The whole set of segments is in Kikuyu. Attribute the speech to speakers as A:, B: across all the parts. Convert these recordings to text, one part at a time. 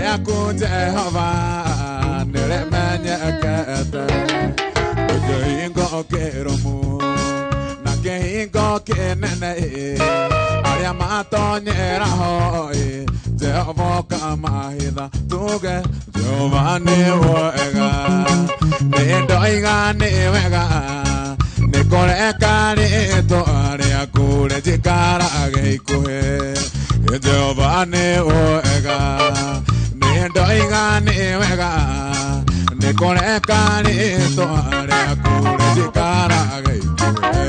A: rĩaku Jehova nĩrĩmenyekete kĩhingo kĩrũmu na kĩhingo kĩnene arĩa matonyera ho Jehova kamahitha tuge Jehova nĩ wega nĩ ndoiga nĩ wega nĩ kũreka rĩtwa rĩaku rĩnjikarage ikuhĩ Jehova nĩ wega nĩ ndoiga nĩ wega nĩ kũreka rĩtwa rĩaku rĩnjikarage ikuhĩ.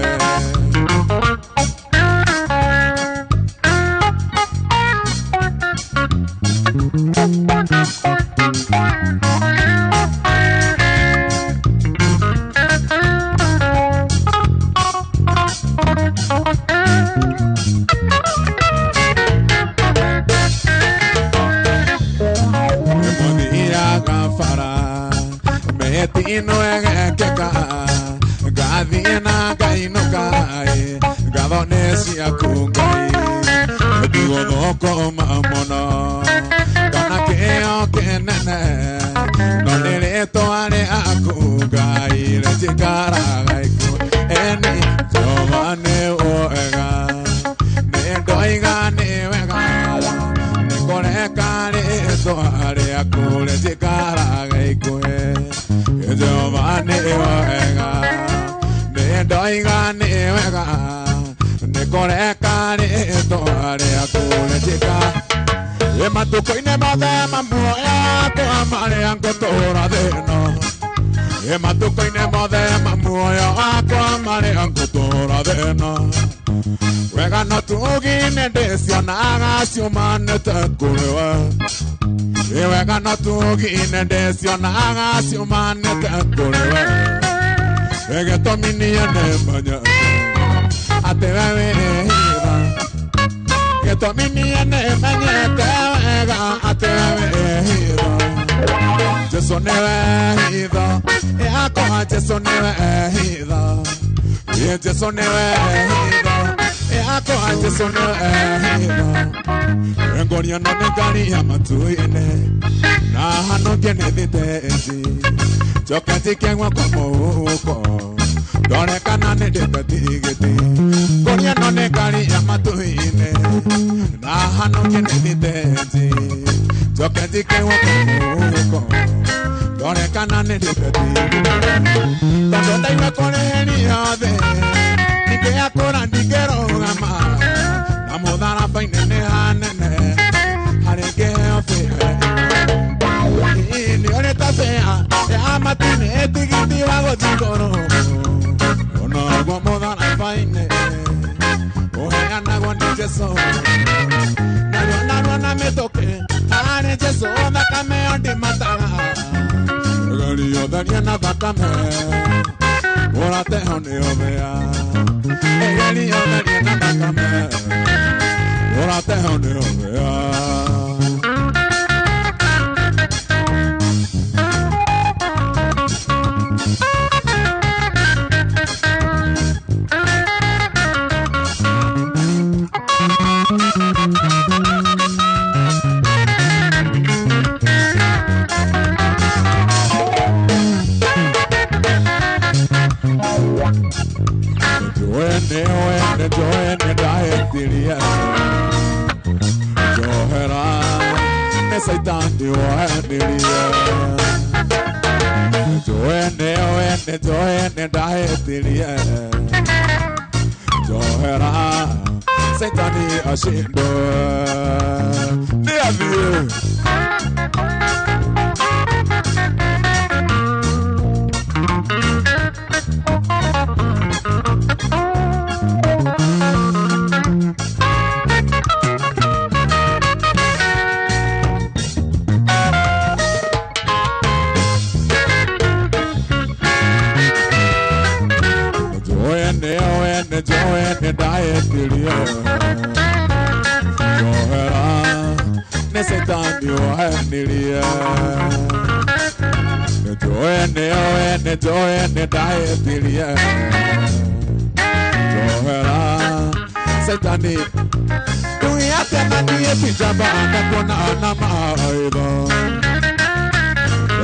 A: atĩa na niĩ ti njamba ndakuona na maitho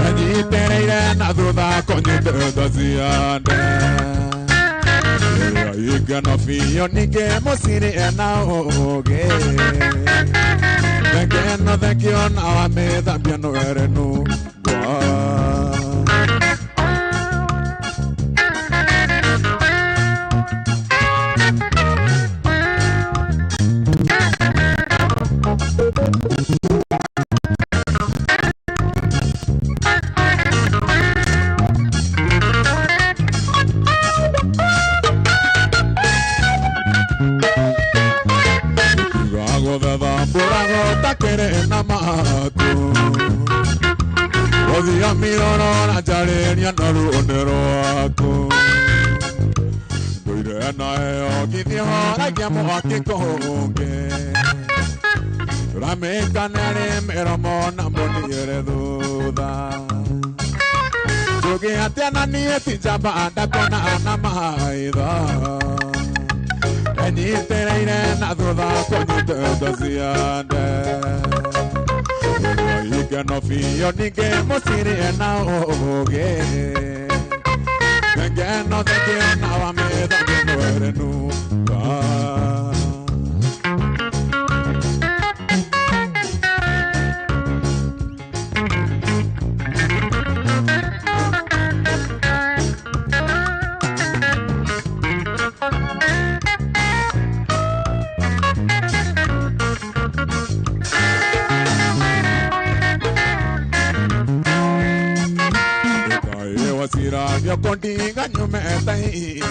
A: Anyitereire na thutha kũnyitĩte ciande Igano biũ ningĩ mũciri ena ũũgĩ Thengeno thengio na wamĩthambia nũerenu ngwa Njamba ndakona na maitho Enyitereire na thutha kũnyitĩte ciande Igeno biũ ningĩ mũciri ena ũũgĩ Ngeno thengio na wamĩthambia nũerenu Kondinga nyume tai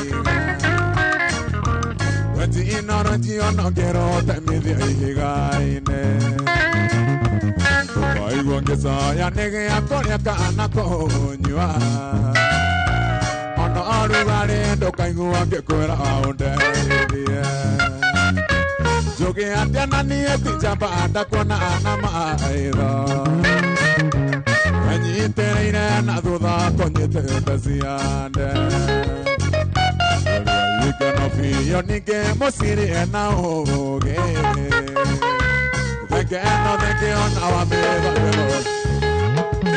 A: Wetino rotio no gero temithia ihiga-inĩ Ndũkaigua ngĩcaya nĩ gĩa kũrĩa kana kũnyua Ona ũrugarĩ ndũkaigua ngĩkwĩra ũndeithie Njuge atĩa na niĩ ti njamba ndakuona na maitho Anyitereire na thutha kũnyitĩte ciande Igeno biũ ningĩ mũciri ena ũũgĩ Thengeno thengio na wamĩthambia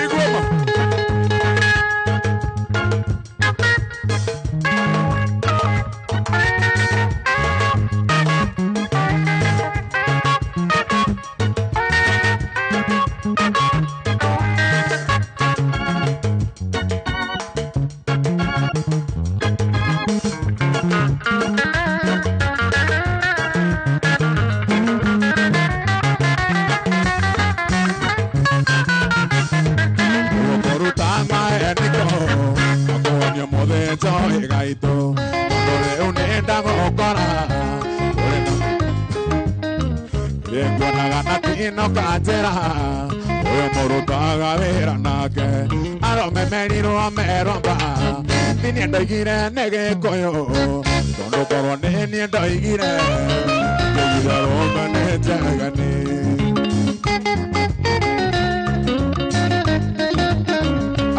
A: Igoma Ndoigire nĩ Gĩkũyũ tondũ korwo nĩ niĩ ndoigire ndoigire arũme nĩ njegani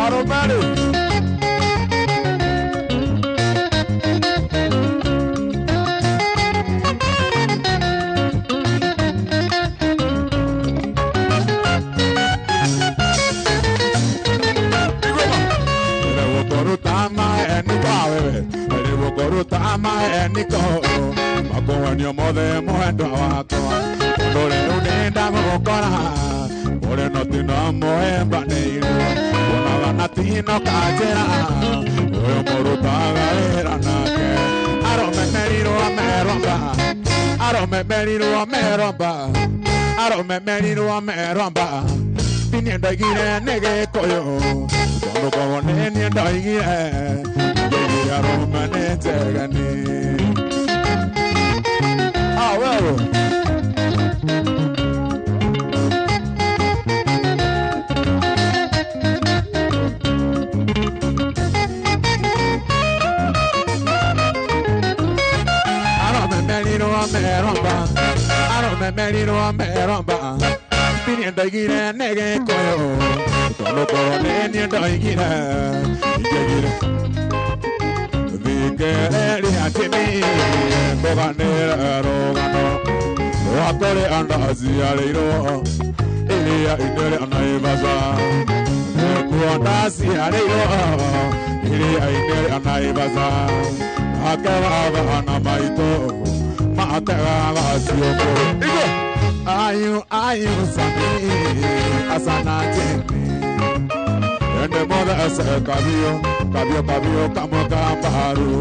A: Arũme rĩ Niko makuonio mothe mwendwa wakwa tondũ rĩu nĩndagũkora ũrĩ no tino mũhĩmbanĩirwo kuonaga na tino kanjĩra ũyũ mũrutaga wĩra nake arũme merirwo meromba arũme merirwo meromba arũme merirwo meromba niĩ ndoigire nĩ Gĩkũyũ tondũ korwo nĩ niĩ ndoigire ndoigire arũme nĩ njegani Ah, well. Arũme merirwo meromba niĩ ndoigire nĩ Gĩkũyũ tondũ korwo nĩ niĩ ndoigire ingĩaigire thikereria timi ngũganĩre rũgano rwa Akore andaciarĩirwo iria-inĩ rĩa Naivasha. Nĩkuo ndaciarĩirwo iria-inĩ rĩa Naivasha. Nake baba na maitũ mategaga ciũkũ. Igwe! Ayu ayu sami asana jemi. Ende mothe ese kabio kabio kabio kamwe ka mbaru.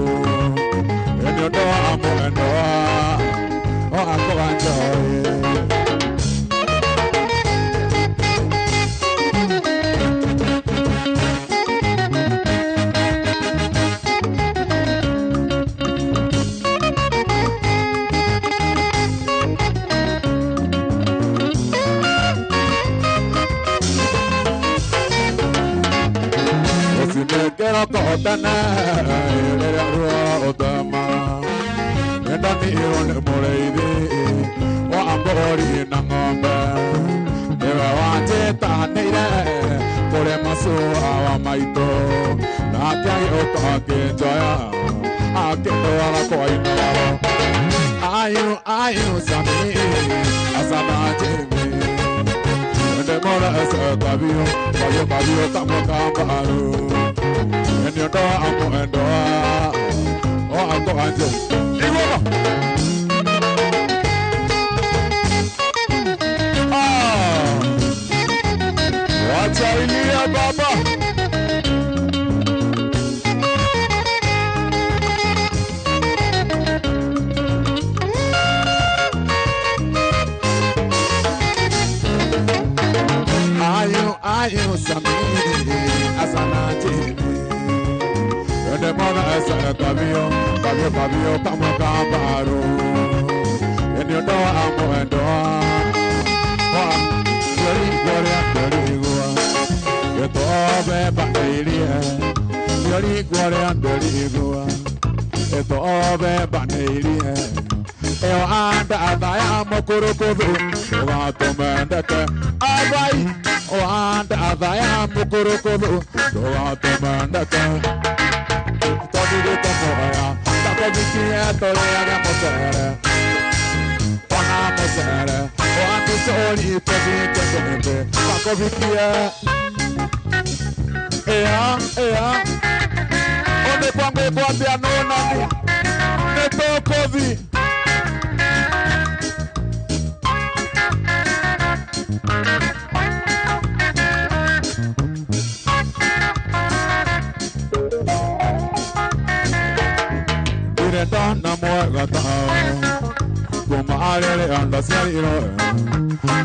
A: Ende ndoa amwendoa o akwa njoe. Usinekera kotana rĩrĩa ruo ũtama. Ndendanĩirwo nĩ mũrĩithi wa mbũri na ng'ombe. Nĩwe wanjĩtanĩire kũrĩ macũa wa maitũ. Nake agĩũka akĩnjoya akĩndwara kwa Inooro. Ayu ayu sami asana jemi. Ndemora ese kabio kabio kabio kamwe ka mbaru. Endoa amu endoa o ako anjo. Igoma. Ah. Wacha ilia baba. Ayu ayu sami asana jemi. Ndemona ese kabio kabio kabio kamwe ka mbaru. Endoa amu endoa wa ndĩrigua ndĩrigua gĩtobe banĩirie. Ndĩrigua rĩa ndĩrigua gĩtobe banĩirie. Ĩyo andatha ya mũkũrũkũthũ ndũgatũme ndeke abai. O andatha ya mũkũrũkũthũ ndũgatũme ndeke. Tondũ moya ndakũvikie tũrĩage mũcere ona mũcere oanducũri tũthike mbembe ndakũvikie. Ĩa ĩa one kwangu kwambia nonani nĩtũkũthi. Ndĩrenda mwega tawe kuma rĩrĩa ndaciarirwo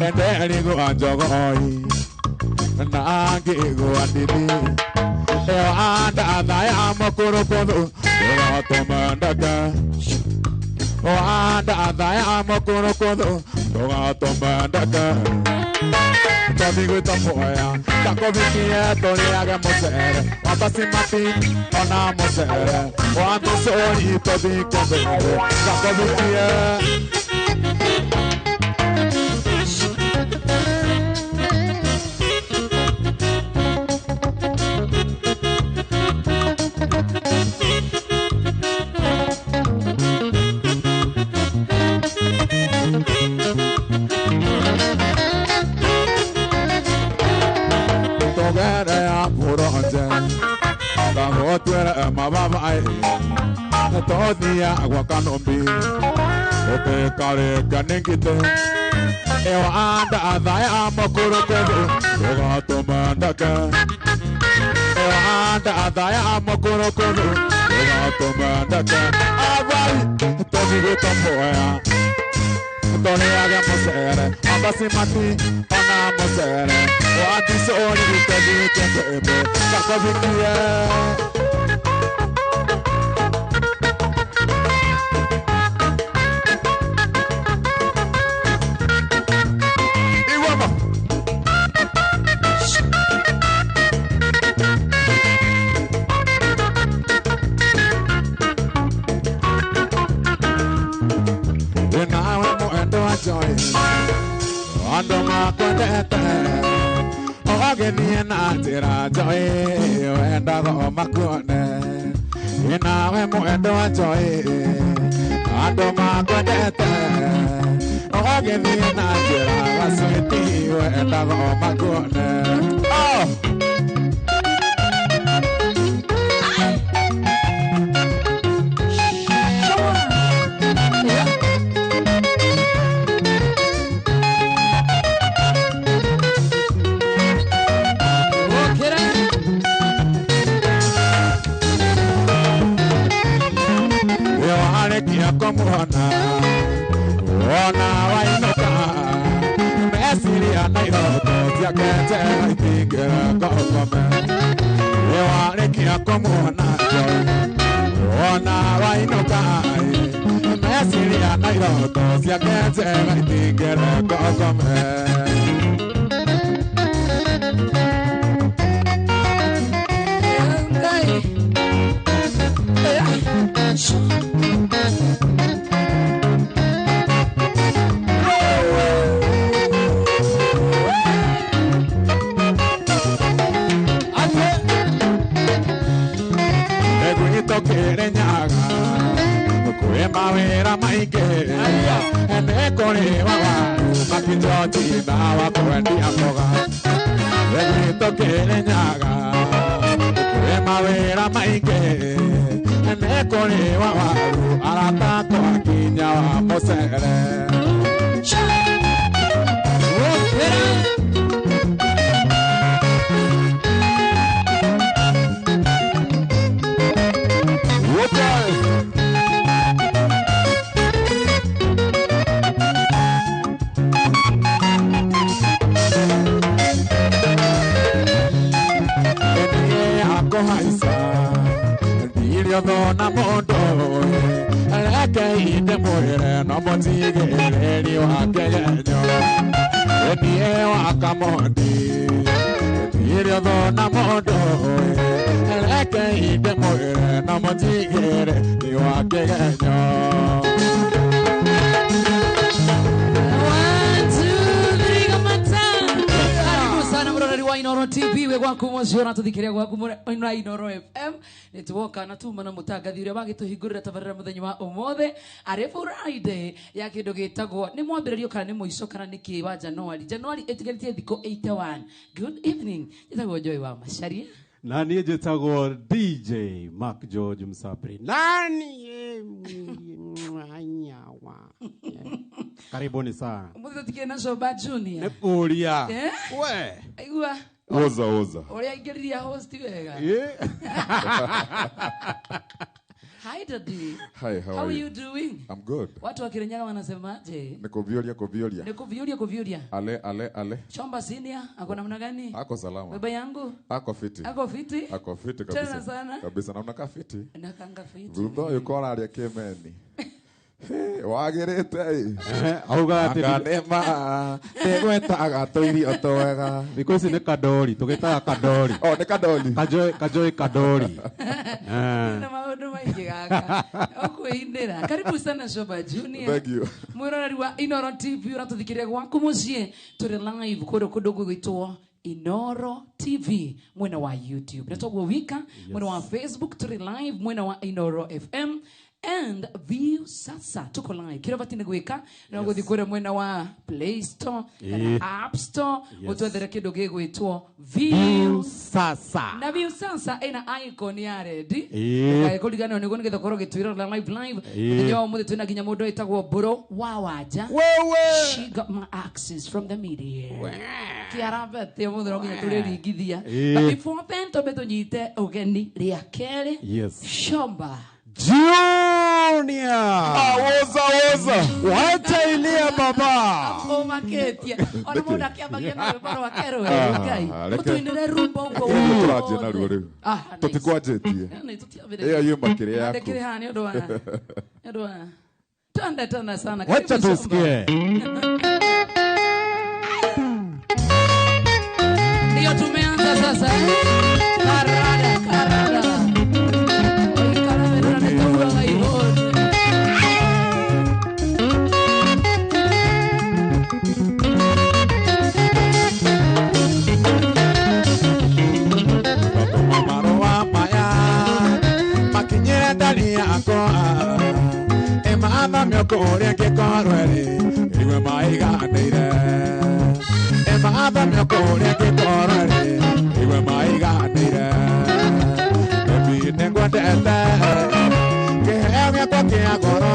A: enderigwa njogoi na ngĩigua ndini. Ĩyo andatha ya mũkũrũkũthũ ndũgatũme ndeke. O andatha ya mũkũrũkũthũ ndũgatũme ndeke. Tondũ gwĩta moya ndakũvikie tũrĩage mũcere wa basimati ona mũcere wa tũcũri tũthike mbembe ndakũvikie. Tũthia gwa kanombi ũtĩkarĩka nĩ ngitĩ. Ĩyo andatha ya mũkũrũkũthũ ndũgatũme ndeke. Ĩyo andatha ya mũkũrũkũthũ ndũgatũme ndeke. Abai tũthiĩ gwĩta moya tũrĩage mũcere wa basimati ona mũcere wa ndicũri tũthike mbembe ndakũvikie. Andũ makwendete ũgĩthiĩ na njĩra njũĩ wendaga o makuone. Nawe mwendwa njũĩ andũ makwendete. Agĩthiĩ na njĩra gacwĩti wendaga o makuone. Oh! Kũmuona wona wainũka meciria na iroto ciake njega itingĩra ngokome. Warĩkia kũmuona wona wainũka meciria na iroto ciake njega itingĩra ngokome. Nyaga kwĩ mawĩra maingĩ nĩ kũrĩ wawaru makĩnjoji na wa kwendia mboga. Gwitũ Kĩrĩnyaga kwĩ mawĩra maingĩ nĩ kũrĩ wawaru arata akwa nginya wa mũcere. Na mũndũ reke inde mwĩre no mũtigĩrĩri wa kĩgenyo niĩ wa kamondi ndirio na mũndũ reke inde mwĩre no mũtigĩrĩri wa kĩgenyo.
B: Wa Inooro TV we gwaku muciĩ ũratũthikĩrĩria gwaku na Inooro FM nĩtuoka na tuma na mũtangathi ũrĩa wagĩtũhingũrĩra tabarĩra mũthenya wa ũmũthĩ arĩ Friday ya kĩndũ gĩtagwo nĩ mwambĩrĩrio kana nĩ mũico kana nĩ kĩ wa January. January ĩtigarĩtie thikũ 81. Good evening, njĩtagwo Joy wa Macharia
C: na niĩ njĩtagwo DJ Mark George Msabri. Nani mwanyawa. Karibuni sana.
B: Mũthĩ tũtikĩrĩ na Shomba Junior.
C: Nĩ kũria. We.
B: Aigua.
D: Oza oza.
B: Ũrĩa aingĩririe host wega. Hi Daddy.
D: Hi, how
B: are
D: you?
B: You doing?
D: I'm good.
B: Watu wa Kirinyaga wanasemaje?
D: Ni kuviolia kuviolia.
B: Ni kuviolia kuviolia.
D: Ale ale ale.
B: Shomba senior ako namna gani?
D: Ako salama.
B: Baba yangu?
D: Ako fiti.
B: Ako fiti?
D: Ako fiti kabisa.
B: Tena sana.
D: Kabisa na unakaa fiti.
B: Nakanga fiti.
D: Thutha yuko araria kimeni. Wagĩrĩte
C: auga atĩ
A: nĩma nĩgwĩtaga tũirio twega.
C: Thikũ ici nĩ kadori tũgĩtaga kadori.
D: Oh, nĩ kadori.
C: Kajoi kajoi kadori.
B: Na maũndũ maingĩ gaka ũkwĩinĩra. Karibu sana Shomba Junior.
D: Thank you.
B: Mwĩroreri wa Inooro TV ũratũthikĩrĩria gwaku mũciĩ tũrĩ live kũndũ kũndũ gwĩtwo Inooro TV mwena wa YouTube. Na toguo wika mwena wa Facebook tũrĩ live mwena wa Inooro FM and View Sasa tuko live kira batine gwika na guthi kure mwena wa Play Store kana App Store utwethere kindu gigwitwo View
C: Sasa
B: na View Sasa ina icon ya red kai kuligana niguo nigetha korwo gitwira live live ndio muthi twina nginya mundu etagwo Mburu wa Wanja.
C: Wewe
B: she got my access from the media kiarabete mundu no nginya turiringithia. But before then tombe tunyite ugeni ria keri. Shomba
C: Junior.
D: Oza oza.
C: Wacha ilia baba.
B: Omaketia. Ona mundu akiambagia na rwĩmbo rwake rwerũ Ngai. Ũtũinĩre rumba ũguo.
D: Tũranjie naruo rĩu. Tũtikwanjĩtie. Ĩyo yuma kĩrĩa yaku.
B: Ndĩkĩrĩ haha nĩ ũndũ wa. Nĩ ũndũ wa. Twende tena sana.
C: Wacha tusikie.
B: Ndio tumeanza sasa. Karada karada.
A: Makinyĩre ndari yakwa ĩmathamio kũrĩa ngĩkorwo ĩrĩ igue maiga Athomio kũrĩa ngĩkorwo rĩ iwe maiganĩire. Baby nĩngwendete kĩheo gĩakwa kĩa goro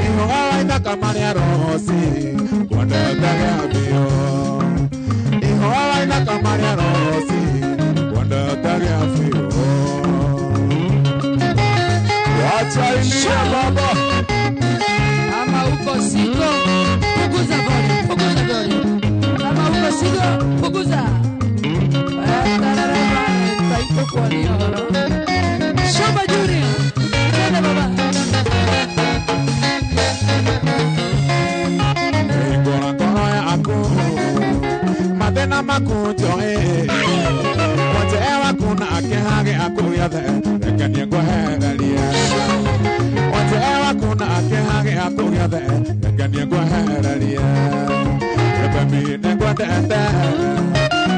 A: ihũa ithaka marĩa roci ngwendete gĩa biũ. Ihũa ithaka marĩa roci ngwendete gĩa biũ. Wacha ilie baba.
B: Kama uko siko punguza volume, punguza volume. Kama uko siko punguza. Shomba Junior. Twende baba.
A: Ngora ngoro yaku mathĩna maku njoĩ mwanje waku na kĩhage aku gĩothe reke niĩ ngwehererie. Mwanje waku na kĩhage aku gĩothe reke niĩ ngwehererie. Baby nĩngwendete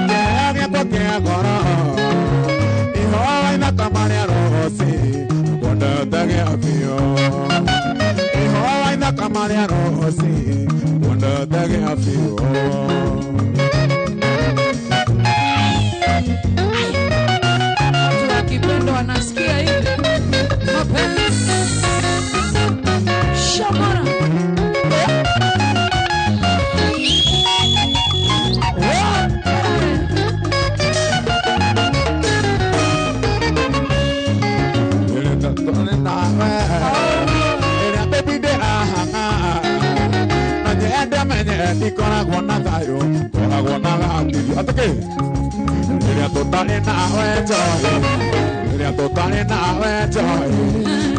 A: kĩheo gĩakwa kĩa goro ihũa ithaka marĩa roci ngwendete gĩa biũ. Ihũa ithaka marĩa roci ngwendete gĩa biũ.
B: Watu wakipendwa wanasikia hivi. Mapenzi. Shamara.
A: Ĩrĩa baby ndĩrahang'a na nyende menye ndikoragwo na thayũ ngoragwo na gatithio atĩkĩ rĩrĩa tũtarĩ nawe njohi rĩrĩa tũtarĩ nawe njohi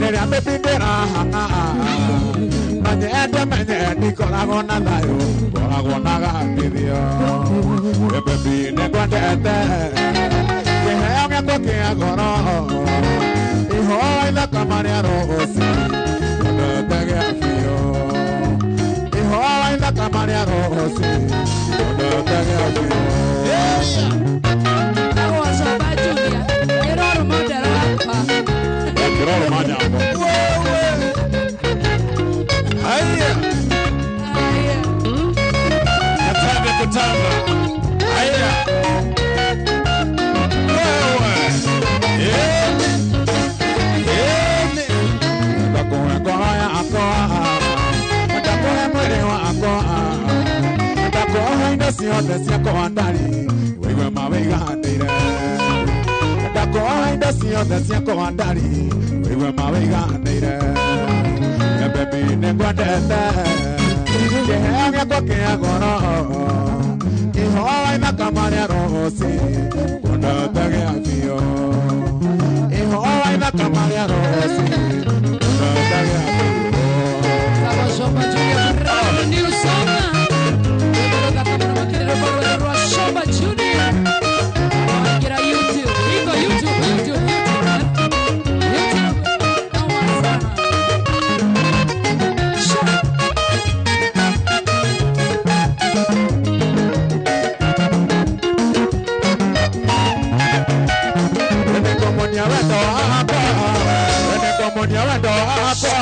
A: rĩrĩa baby ndĩrahang'a na nyende menye ndikoragwo na thayũ ngoragwo na gatithio. Baby nĩngwendete kĩheo gĩakwa kĩa goro ihũa ithaka marĩa roci ngwendete gĩa biũ. Ihũa ithaka marĩa roci ngwendete gĩa biũ.
B: Awa Shomba Junior. Ĩrorũ model wakwa.
A: Kĩrorũ manyambo.
D: Haya.
B: Aya.
D: Nataka kutamba. Haya. Wewe.
A: Ndakũhe ngoro yakwa ndakũhe mwĩrĩ wakwa ndakũhe indo ciothe ciakwa ndari wĩigue mawĩiganĩire. Ndakũhe indo ciothe ciakwa ndari wĩigue mawĩiganĩire. Baby nĩngwendete kĩheo gĩakwa kĩa goro ihũa ithaka marĩa roci ngwendete gĩa biũ. Ihũa ithaka marĩa roci ngwendete gĩa biũ.
B: Sawa Shomba Junior, brand new song. Rwa Shomba Junior. Wagira YouTube. Iko YouTube, YouTube, YouTube. YouTube. Noma sana. Shomba.
A: Nĩngũmuonia wendo wakwa nĩngũmuonia wendo wakwa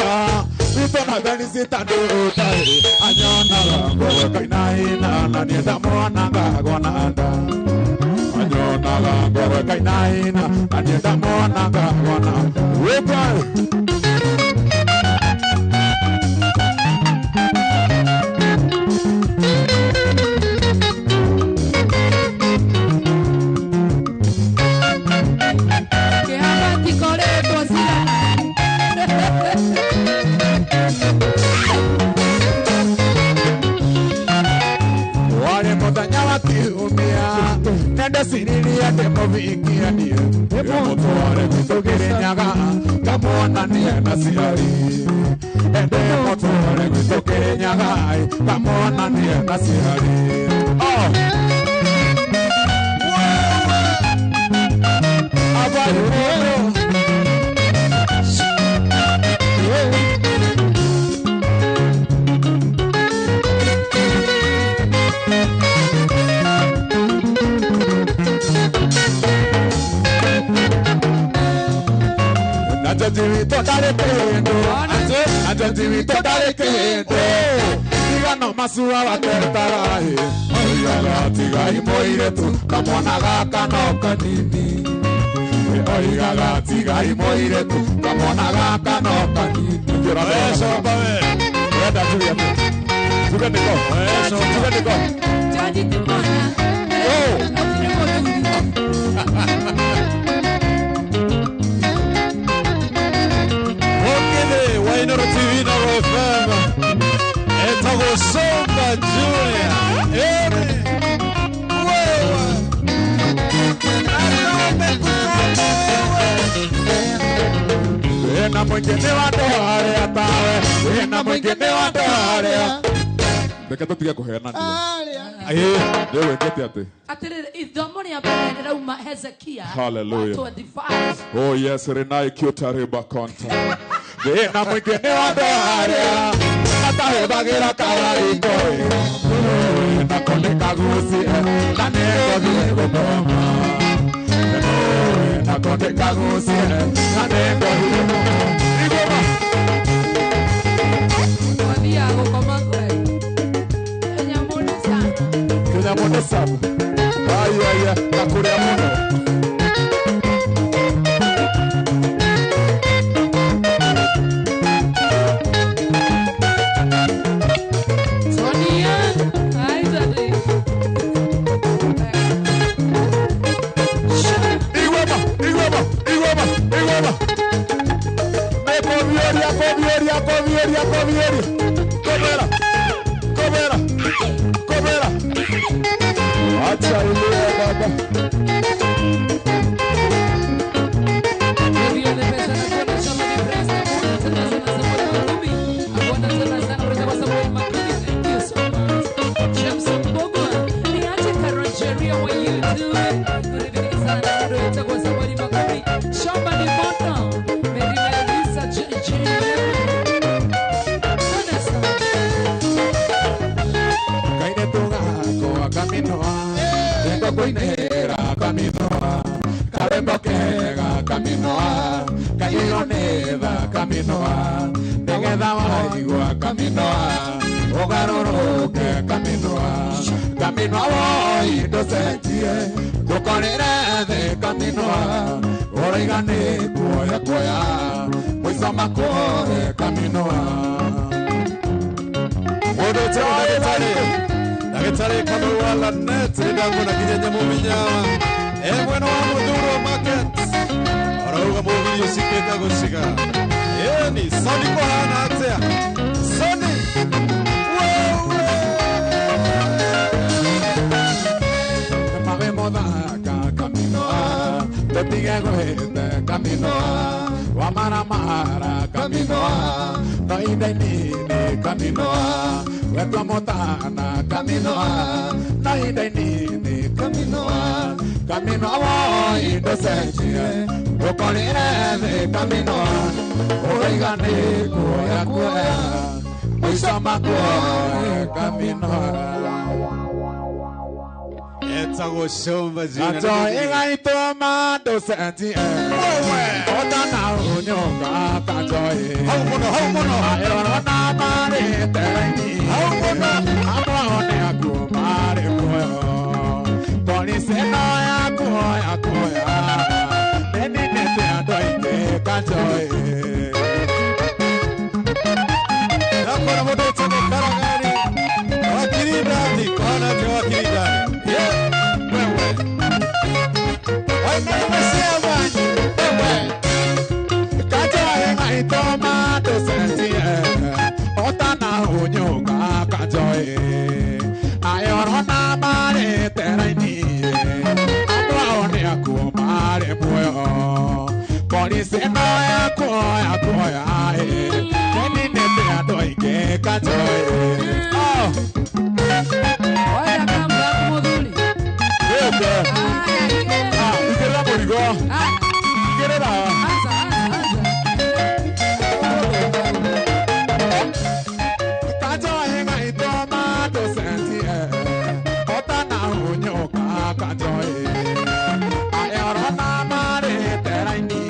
A: witũ na Felicita ndũtai anyonaga ngoro kainaina na niĩ ndamuonaga ngona nda anyonaga ngoro kainaina na niĩ ndamuonaga ngona nda. Wĩkwa.
B: Kĩhaba tikoretwo cigana.
A: Warĩ mũthenya wa kiumia nĩndeciririe ndĩmũvikie niĩ ndĩmũtware gwitũ Kĩrĩnyaga ngamuonanie na ciari ndĩmũtware gwitũ Kĩrĩnyaga ngamuonanie na ciari. Oh. Habari mũno. Nacho witũ ndarĩ kĩndũ. Nacho witũ ndarĩ kĩndũ. Tiga no masua watetara oigaga tigai mũirĩtu kamwana gaka no kanini oigaga tigai mũirĩtu kamwana gaka no kanini. Wenda tuge atĩ tuge nĩko tuge nĩko
B: Jaji Timona. Atirĩ mũthuri.
E: Okene wa Inooro TV na FM etagwo Somba Junior. Ere wewe Atombe kusomba wewe.
A: Wĩna mũingĩ nĩ wa andũ arĩa tawe wĩna mũingĩ nĩ wa andũ arĩa reke tũtige kũhenania. Nĩ wĩkĩte atĩ
B: Atĩrĩrĩ ithomo rĩa mbere rĩrauma Hezekia
D: Hallelujah.
B: 25.
D: Oh yes, Renai Kyotariba Konta.
A: Wĩna mũingĩ nĩ wa andũ arĩa matahũthagĩra kawariko nako nĩ kagucie na nĩngũthiĩ gũthoma nako nĩ kagucie na nĩngũthiĩ gũthoma. Igoma.
B: Twathiaga gũkoma kwe. Kenya mũno sana.
A: Kenya mũno sana. Ai ai na kũrĩa mũno.
B: Sonia, ai tati.
A: Igoma, igoma, igoma, igoma. Nĩkũthioria, kũthioria, kũthioria, kũthioria. Kũbera, kũbera, kũbera. Acha ile baba.
B: Ndio ni pesa na kuona chama ni press na kuona tena sana Samuel Makubi. Akuona tena sana press kwa Samuel Makubi. Thank you so much. James Mbogwa. Niache Karonjeria wa YouTube. Good sana ndio itakuwa Samuel Makubi. Shamba ni moto. Mary Melissa JJ. Sana sana.
A: Kaire tugako kaminoa. Nĩngũkũinĩra kaminoa. Karwĩmbo kega kaminoa. Kairwo nĩ tha kaminoa. Nĩgetha waigua kaminoa. Ũgarũrũke kaminoa. Kaminoa woi ndũcenjie. Ndũkorĩre thĩ kaminoa. Ũraiga nĩ kuoya kuoya. Mũico makũhe kaminoa.
E: Mũndũ ũtagwo ndagĩtarĩ ndagĩtarĩ Kamau wa Lanet nĩndakũona nginya nyamũ minyawa e mwena wa Mũthurwo Market arauga mũgithi ũcikĩte gũciga ĩni Soni kũhana atĩa Soni wewe
A: Mawe mothaka kaminoa. Tũtige gwĩte kaminoa. Wamaramara kaminoa. No ihinda inini kaminoa. Wetwa mũtana kaminoa. No ihinda inini kaminoa. Kaminoa woi ndũcenjie. Ndũkorĩre thĩ kaminoa. Ũraiga nĩ kuoya kuoya. Mũico makuoe kaminoa.
E: Etagwo Somba Junior.
A: Acho igaitoma ndũcenjie. Ũtana ũnyũka kanjoĩ.
E: Hau mũno hau mũno
A: Ayorona marĩte raini.
E: Hau mũno.
A: Amwe ao nĩ akuũ marĩ muoyo. Polisi ĩno ya kuoya kuoya. Nĩninĩte andũ aingĩ kanjoĩ.
E: Ndakũona mũndũ ũtagwo Karagani wakiri ndani kũhana atĩa wakiri ndani ye wewe wainaimeciabanyi wewe
A: Kanjoĩ ngaitoma ndũcenjie. Ũtana ũnyũka kanjoĩ. Ayorona marĩte raini. Andũ ao nĩ akuũ marĩ muoyo. Polisi ĩno ya kuoya kuoya. Nĩninĩte andũ aingĩ kanjoĩ. Oh,
B: Oya kamba mũthuri.
A: wĩũke.
B: Aya, igĩrĩra.
A: Ah, igĩrĩra mũrigo.
B: Aya,
A: Igĩrĩra.
B: anza, anza, anza.
A: Kanjoĩ ngaitoma ndũcenjie. Ũtana ũnyũka kanjoĩ. Ayorona marĩte raini.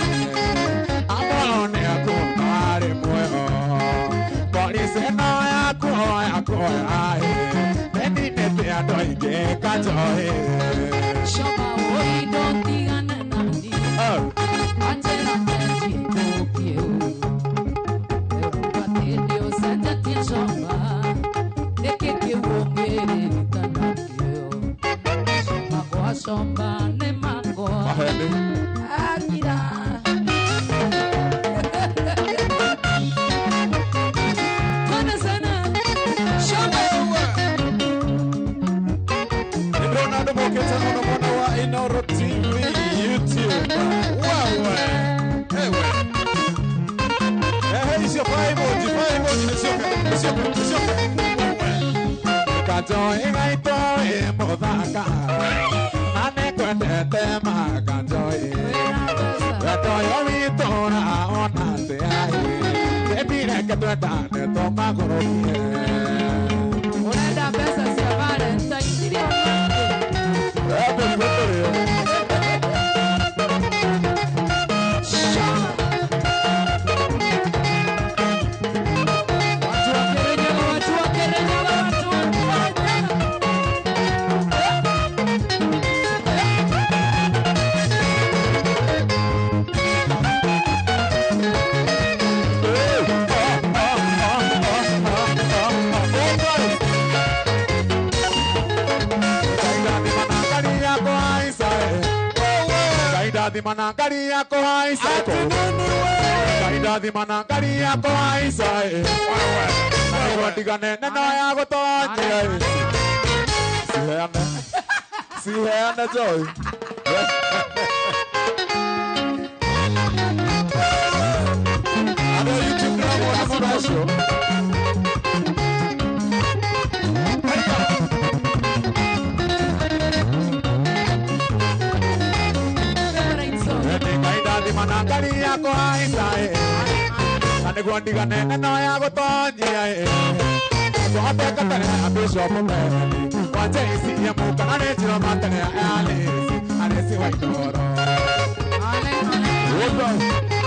A: Amwe ao nĩ akuũ marĩ muoyo. Polisi ĩno ya kuoya kuoya. Kajoe
B: Shoma oi ndotigane nani Anjera njenji kukio Ubatende usenjetie shoma Nĩkĩ kĩu ũngĩririkana kĩo Shoma gwa shoma nĩ makwa
D: Maheni.
B: Akira Twende sana Shoma
E: Nĩndĩrona andũ mokĩte mũno mwena wa Inooro TV YouTube. Wewe. Ewe. Ehe, icio fire emoji, fire emoji, nĩcioke, nĩcioke, nĩcioke. Wewe.
A: Kajoe gaito e mũthaka Na nĩngwendete ma Kajoe Wendo ũyũ witũ ũraona atĩa ĩ Baby reke twendane tũmagũrũkie
B: Unaenda pesa cia Valentine iria ũngĩ.
D: Hapo ni wewe.
B: Watu wa Kirinyaga, watu wa Kirinyaga, watu wa Kirinyaga.
A: Ngai ndathima na ngari ya kũhaica Ngai ndathima na ngari ya kũhaica Na nĩguo ndigane neno ya gũtonyia
D: Siheane. Siheane Joy.
E: Andũ a YouTube ndĩramona mũno ũcio.
B: Favorite song.
A: Ngai ndathima na ngari ya kũhaica Na nĩguo ndigane neno ya gũtonyia Tũhoteka tene ya Bishop Meni Wa JCM kana nĩ njĩra matene ya Alesi Alesi wa Inooro
B: Ale, ale,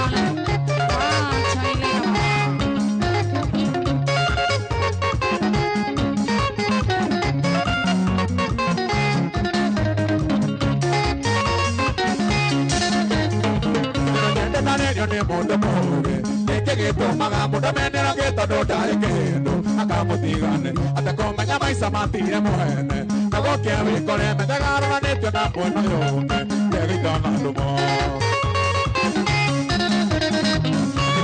B: ale. Ah, China.
A: Nyendetanĩrio nĩ mũndũ mũũgĩ Nĩkĩ gĩtũmaga mũndũ amenerage tondũ ndarĩ kĩndũ akamũtigane atekũmenya maica matire mwene na gũkĩa wĩkore menyaga aroranĩtio na mwena ũyũ ũngĩ ndegĩita na ndumo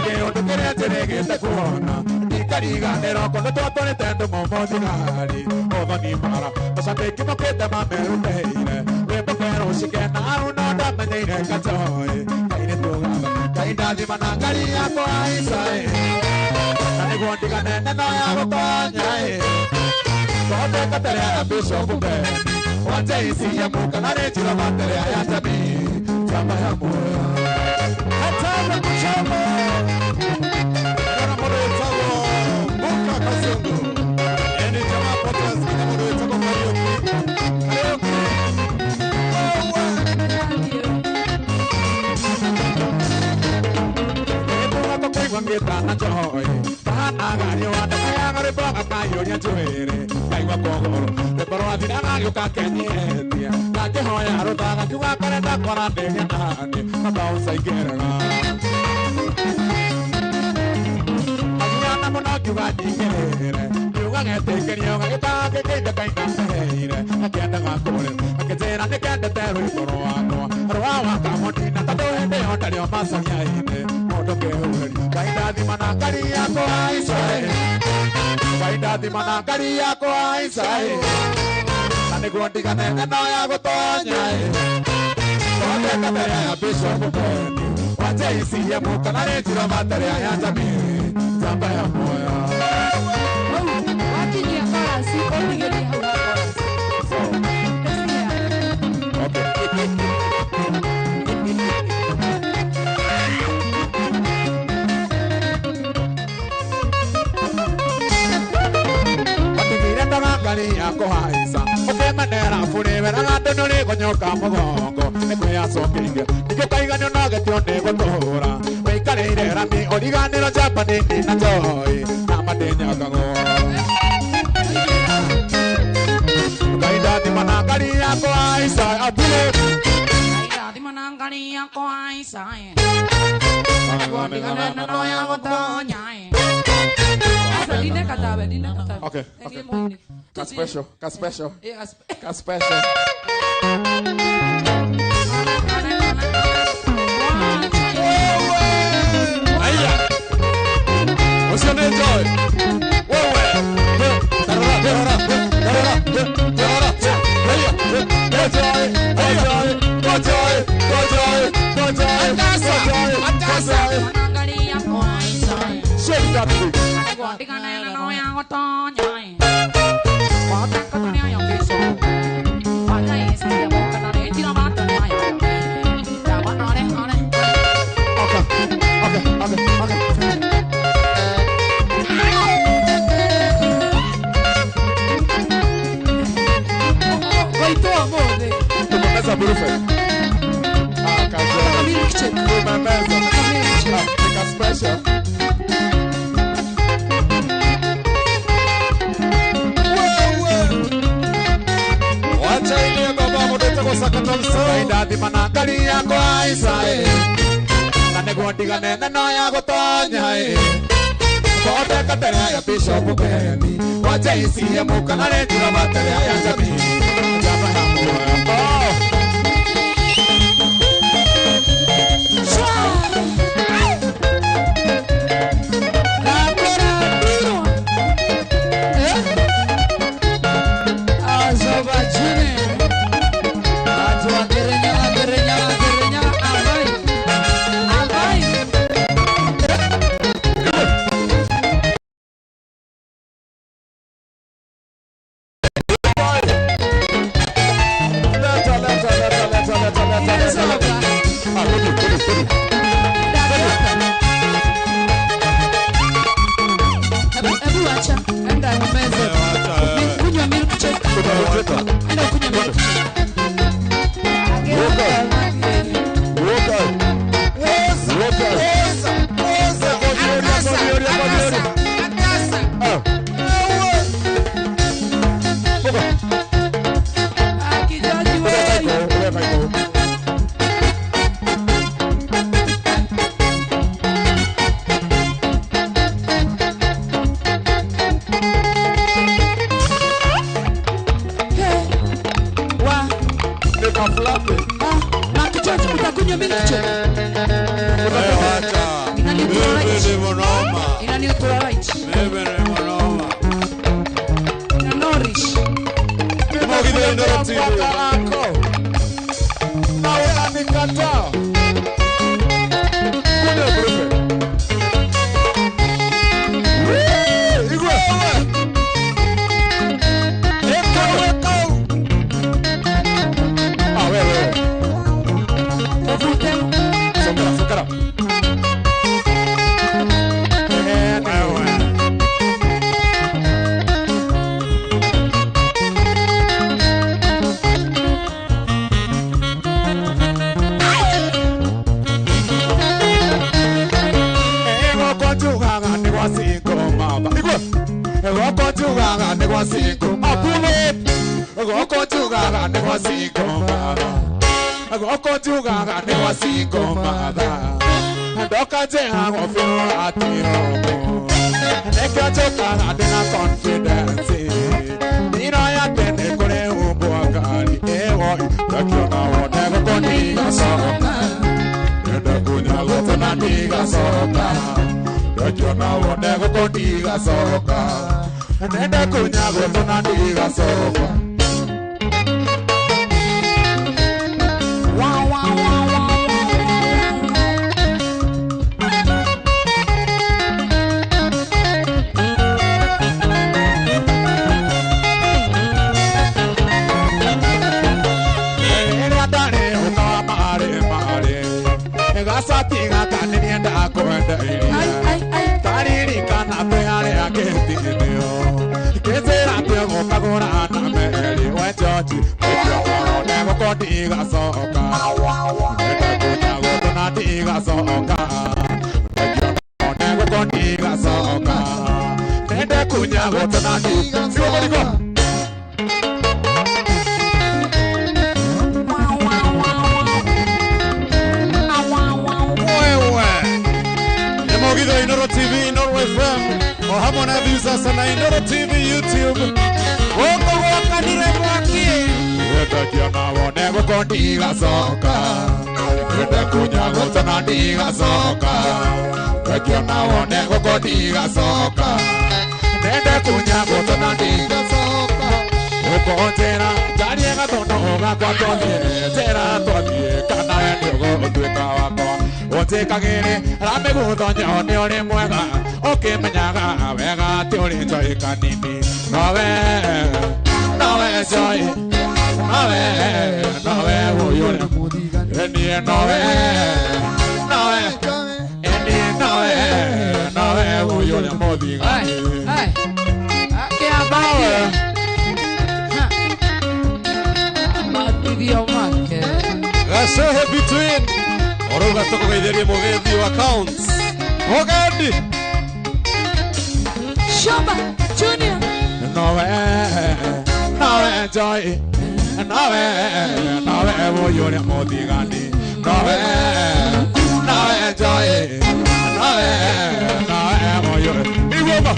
A: Kĩũndũ kĩrĩa njĩrĩgĩte kuona ndikariganĩrwo kũndũ twatwarĩte ndumo mũthigari ũthoni mara macambĩki mokĩte mamerutĩire rwĩmbo kerũcike na au no ndamenyeire Kajoe Ngai nĩtũgatha Ngai ndathima na ngari ya kũhaica Na nĩguo ndigane neno ya gũtonya Tũhoteka tere ya Bishop Meni wa JCM kana nĩ njĩra matere ya jamii chama ya muoyo
E: Hatana kuchama. Ndĩrona mũndũ wĩtagwo Muka Kazungu. Ĩni jamaa podcast nginya mũndũ wĩtagwo Kariũki. Kariũki. Wewe.
A: Kũigua ngĩtana Joy kahanaga riũa ndakayaga rwĩmbo gakayũria njuĩrĩ ngaigua kũgũrũ rwĩmbo rwathira gagĩũka kenyetie ngakĩhoya rũtha gakiuga karenda kwaranĩria naniĩ mabaũca ingĩrega agiana mũno ngiuga nyingĩrĩre ngiuga getĩkĩrio gagĩũka gĩkĩinde kainaheire gakĩendaga kũrĩ gakĩnjĩra nĩkendete rwĩmbo rwakwa rwa wakamũnina tondũ hĩndĩ ĩyo ndarĩ o macaria-inĩ mũndũ kĩhũrĩri Ngai ndathima na ngari ya kũhaica Ngai ndathima na ngari ya kũhaica Na nĩguo ndigane neno ya gũtonya Tũhoteka mbere ya Bishop Meni wa JCM kana nĩ njĩra matere ya jamii njamba ya muoyo
B: Hau, wakinyia chorus, ũtigĩrie hau ha chorus.
D: Okay.
A: Watigire taga ngari ya kũhaica ũkĩmenera burĩ weraga andũ nĩ ũrĩgonyoka mũgongo nĩ kwĩyacokeirie ningĩ ũkaiga nĩ ũnogetio nĩ gũtũũra wĩikarĩire rami ũriganĩro njamba nini na Joy na mandĩnyakagwo Ngai ndathima na ngari
B: yakwa isae. Ndigane no ya gotonya. Asa dine katabe, dine katabe.
D: Okay. Okay. Ka special, ka special. Ka special.
E: Aya. What's your name, Joy? Wewe. Tarara, tarara, tarara, tarara. Aya. Joy, Joy, Joy, Joy, Joy. Atasa, atasa.
D: Shake that thing. Okay, okay, okay, okay. Tumemeza burufe. Ah, kajo. Tumemeza. Nika special.
E: Wacha ile baba mudete kwa sakata msao.
A: Ndathi manangari yakwa isae. Na niguo ndigane na no ya gotonya e. Kote katere ya Bishop Beni. Wacha isiye mukana renjira matere ya jamii. Jaba ya moyo.
E: interview sasa na Inooro TV YouTube. Woko wakanire mwaki.
A: Wenda na wone guko ndigacoka. Wenda kunya gutona ndigacoka. Wenda na wone guko ndigacoka. Nenda kunya gutona ndigacoka. Uko njera njarie gatono gakwa twathie njera twathie kana we nĩũgũtuĩka wakwa ũnjĩkagĩre ramĩgũthonyo nĩ ũrĩ mwega ũkĩmenyaga wega atĩ ũrĩ njoĩ kanini nowe nowe njoĩ nowe nowe ũyũ niĩ nowe nowe niĩ nowe nowe ũyũ nĩ mũthigani
B: akĩambatie
E: Gacehe between Oruga tũkũgeithĩrie mũgethi wa accounts Mũgendi
B: Shomba Junior
A: Nowe nowe joy nowe nowe ũyũ nĩ mũthigani nowe nowe joy nowe nowe ũyũ Igoma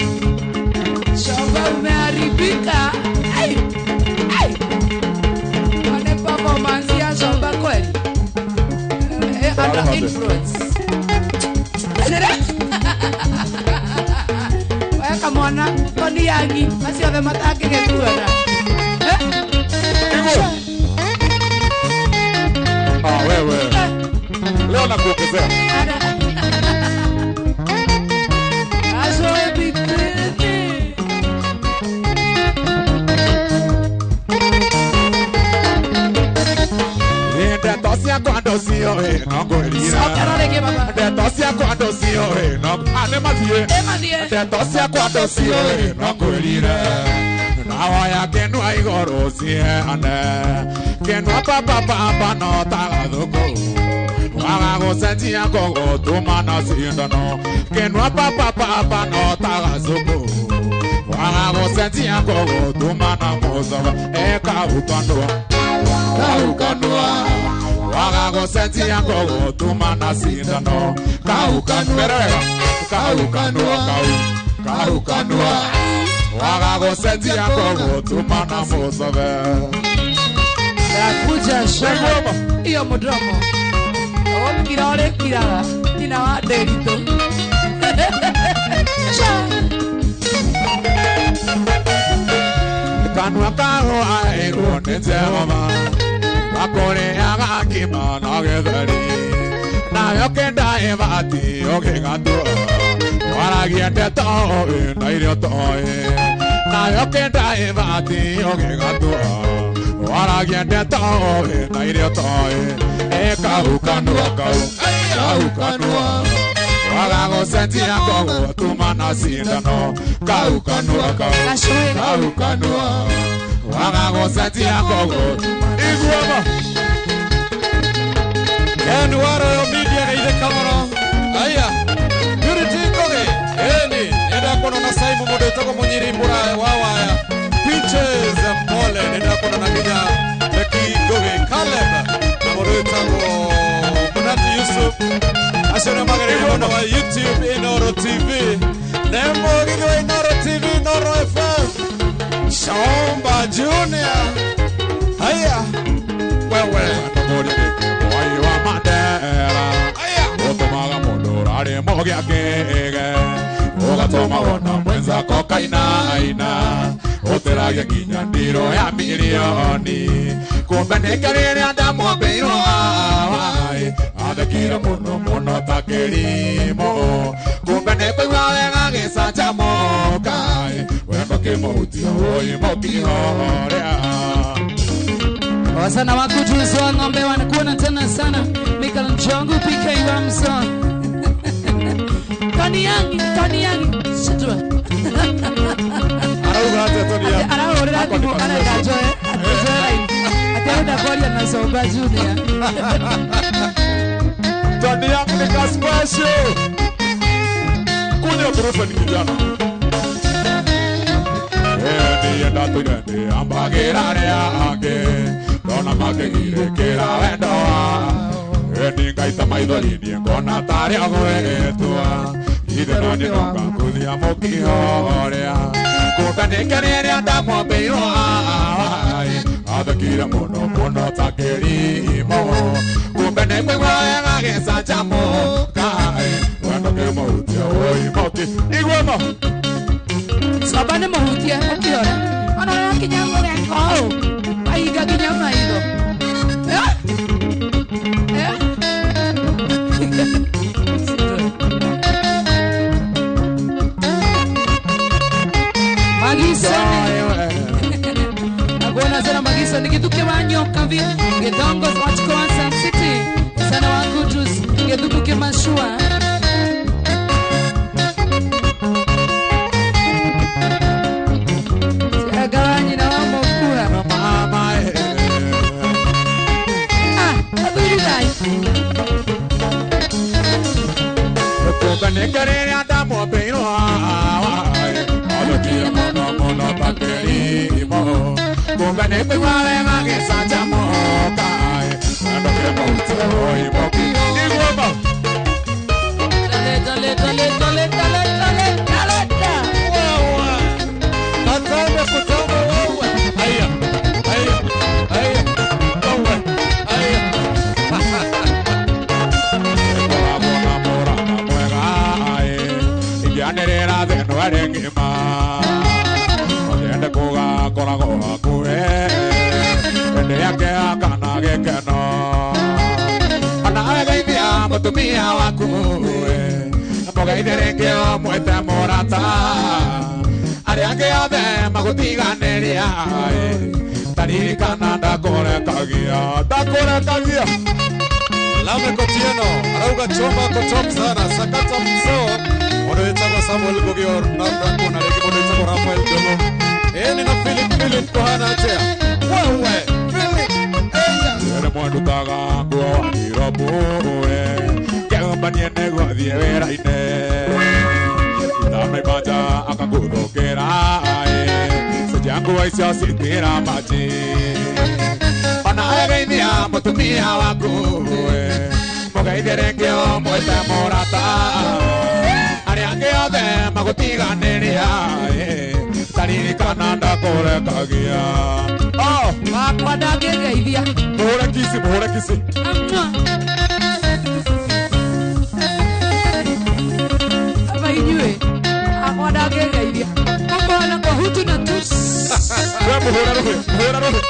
B: Shomba umeharibika. Ai ai Wane performance ya Shomba kweli. Under influence. Weka mwana koni yangi acio othe matangĩgĩkuona.
D: Ah, wewe. Leo nakuongezea.
B: Azoe bitini.
A: Ndeto ciakwa ndũcioĩ no ngwĩrire.
B: Cokera rĩngĩ baba.
A: Ndeto ciakwa ndũcioĩ no nĩ mathiĩ. Ndeto ciakwa ndũcioĩ no ngwĩrire. Nawoya kĩnua igũrũ ciheane. Kĩnua papa no ta gathũkũ. Waga gũcenjia ngũgũtũma na cindano. Kĩnua papa no ta gathũkũ. Waga gũcenjia ngũgũtũma na mũcoba. Ĩkaukanua. Kaukanua. Waga gũcenjia ngũgũtũma na cindano. Kaukanua. Kaukanua. Kaukanua. Waga gũcenjia ngũgũtũma na mũcobe.
B: Ndakuja Shomba. Iyo mũdomo. Ũkira ũrĩkiraga. Tina wa Nderitu.
A: Kanua kahũa ĩrwo nĩ Jehova. Gakũrĩaga ngima na gĩtheri. Nayo kĩnda ĩbatiĩ ũgĩgatua. Waragia ndeto ũĩ na irio toĩ. Nayo kĩnda ĩbatiĩ ũgĩgatua. Waragia ndeto ũĩ na irio toĩ. Ĩkaukanua kau kaukanua. Waga gũcenjia ngũgũtũma na cindano. Kaukanua kau kaukanua. Waga gũcenjia ngũgũtũma Iguama.
E: Ken waro yo media geithe kamoro. Aya. Purity Koge. Eni nenda kuona na Simon mũndũ wĩtagwo Mũnyiri Mũraya wa Waya. Peaches Mpole nenda kuona na nginya Becky Koge Caleb na mũndũ wĩtagwo Munati Yusuf. Acio nĩ magereire mwena wa YouTube Inooro TV. Nĩ mũgithi wa Inooro TV Inooro FM. Shomba Junior. Haya.
A: Wewe mwai wa Mandera. Ũtũmaga mũndũ ũrarĩ mũgĩ akĩge. Ũgatũma wona mwenzako kainaina. Ũtĩragia nginya ndiro ya mirioni. Kumbe nĩkĩo rĩrĩa ndamwambĩirwo awaĩ. Athekire mũno mũno ta kĩrimũ. Kumbe nĩkũigua wega gĩcanjamũka. Wendo kĩmũhutia ũi mũkĩhorea.
B: Wasana wakutuzo ng'ombe wanakuona tena sana. Michael Njongu PK Ramso. Tony Yangi, Tony Yangi. Shitwa.
E: Arauga atĩa Tony Yangi?
B: Arahũrĩra thimũ arenda njoe, njoe line. Atĩ arenda kwaria na Shomba Junior.
D: Tony Yangi ni ka special. Kunywa brufen kijana.
A: Niĩ ndatũire ndĩambagĩra arĩa angĩ. Ndona makĩgirĩkĩra wendo wa. Ĩni ngaita maithori niĩ ngona tarĩ o gwĩtua. Ithe no ngakuthia mũkihorea kumbe nĩkereria ndamwambĩirwo athekire mũno mũno ta kĩrimũ kumbe nĩkũigua wega gĩcanjamũka wendo kĩmũhutie woi mũki iguomo
B: Soba nĩ mũhutie ũkĩhora ona ũrakinya mũgeka ũũ ahinga nginya maitho. Agona sana Magisoni githuke wa nyoka vi githongo wachiko wa Sun City sana wa Kutus githuke mashua agawanyi na wamo kura
A: mama
B: ah athuri thai
A: kumbe nĩkereria ndamwambĩirwo athekire mũno mũno ta kĩrimũ kumbe nĩkũigua wega gĩcanjamũka wendo kĩmũhutie woi mũki iguomo
B: leta leta leta leta leta leta leta
E: Katambe kutamba wewe.
A: Haya haya haya wewe haya Koragwo na mũrata mwega ingĩanĩrĩra thĩ ĩno ĩrĩ ng'ima Ende kugakoragwo hakuhĩ hĩndĩ yake akana gĩkeno ona geithia mũtumia waku mũgeithie rĩngĩ ũmwĩte mũrata arĩa angĩ othe magũtiganĩria taririkana ndakũrekagia ndakũrekagia.
E: Lame Kotieno arauga chomba ko top sana sakata mso mundu wĩtagwo Samuel Ngugi na kuna rĩngĩ mundu wĩtagwo Rafael Dogo ĩni na Philip Philip kuhana atĩa wewe Philip eya
A: Ere mwandutaga nguo wa Nairobi kĩgombanie nĩguo athiĩ wĩra-inĩ ndamaimanja akangũthũkĩra cenjia nguo icio citira maji ona geithia mũtumia waku mũgeithie rĩngĩ ũmwĩte mũrata arĩa angĩ othe magũtiganĩria taririkana ndakũrekagia. Oh
B: wakwa ndangĩngeithia
A: mũhũre kici mũhũre kici
B: amwa aba inyuĩ akwa ndangĩngeithia akona kwa hutu na tusi
A: we mũhũre rũhĩ mũhũre rũhĩ.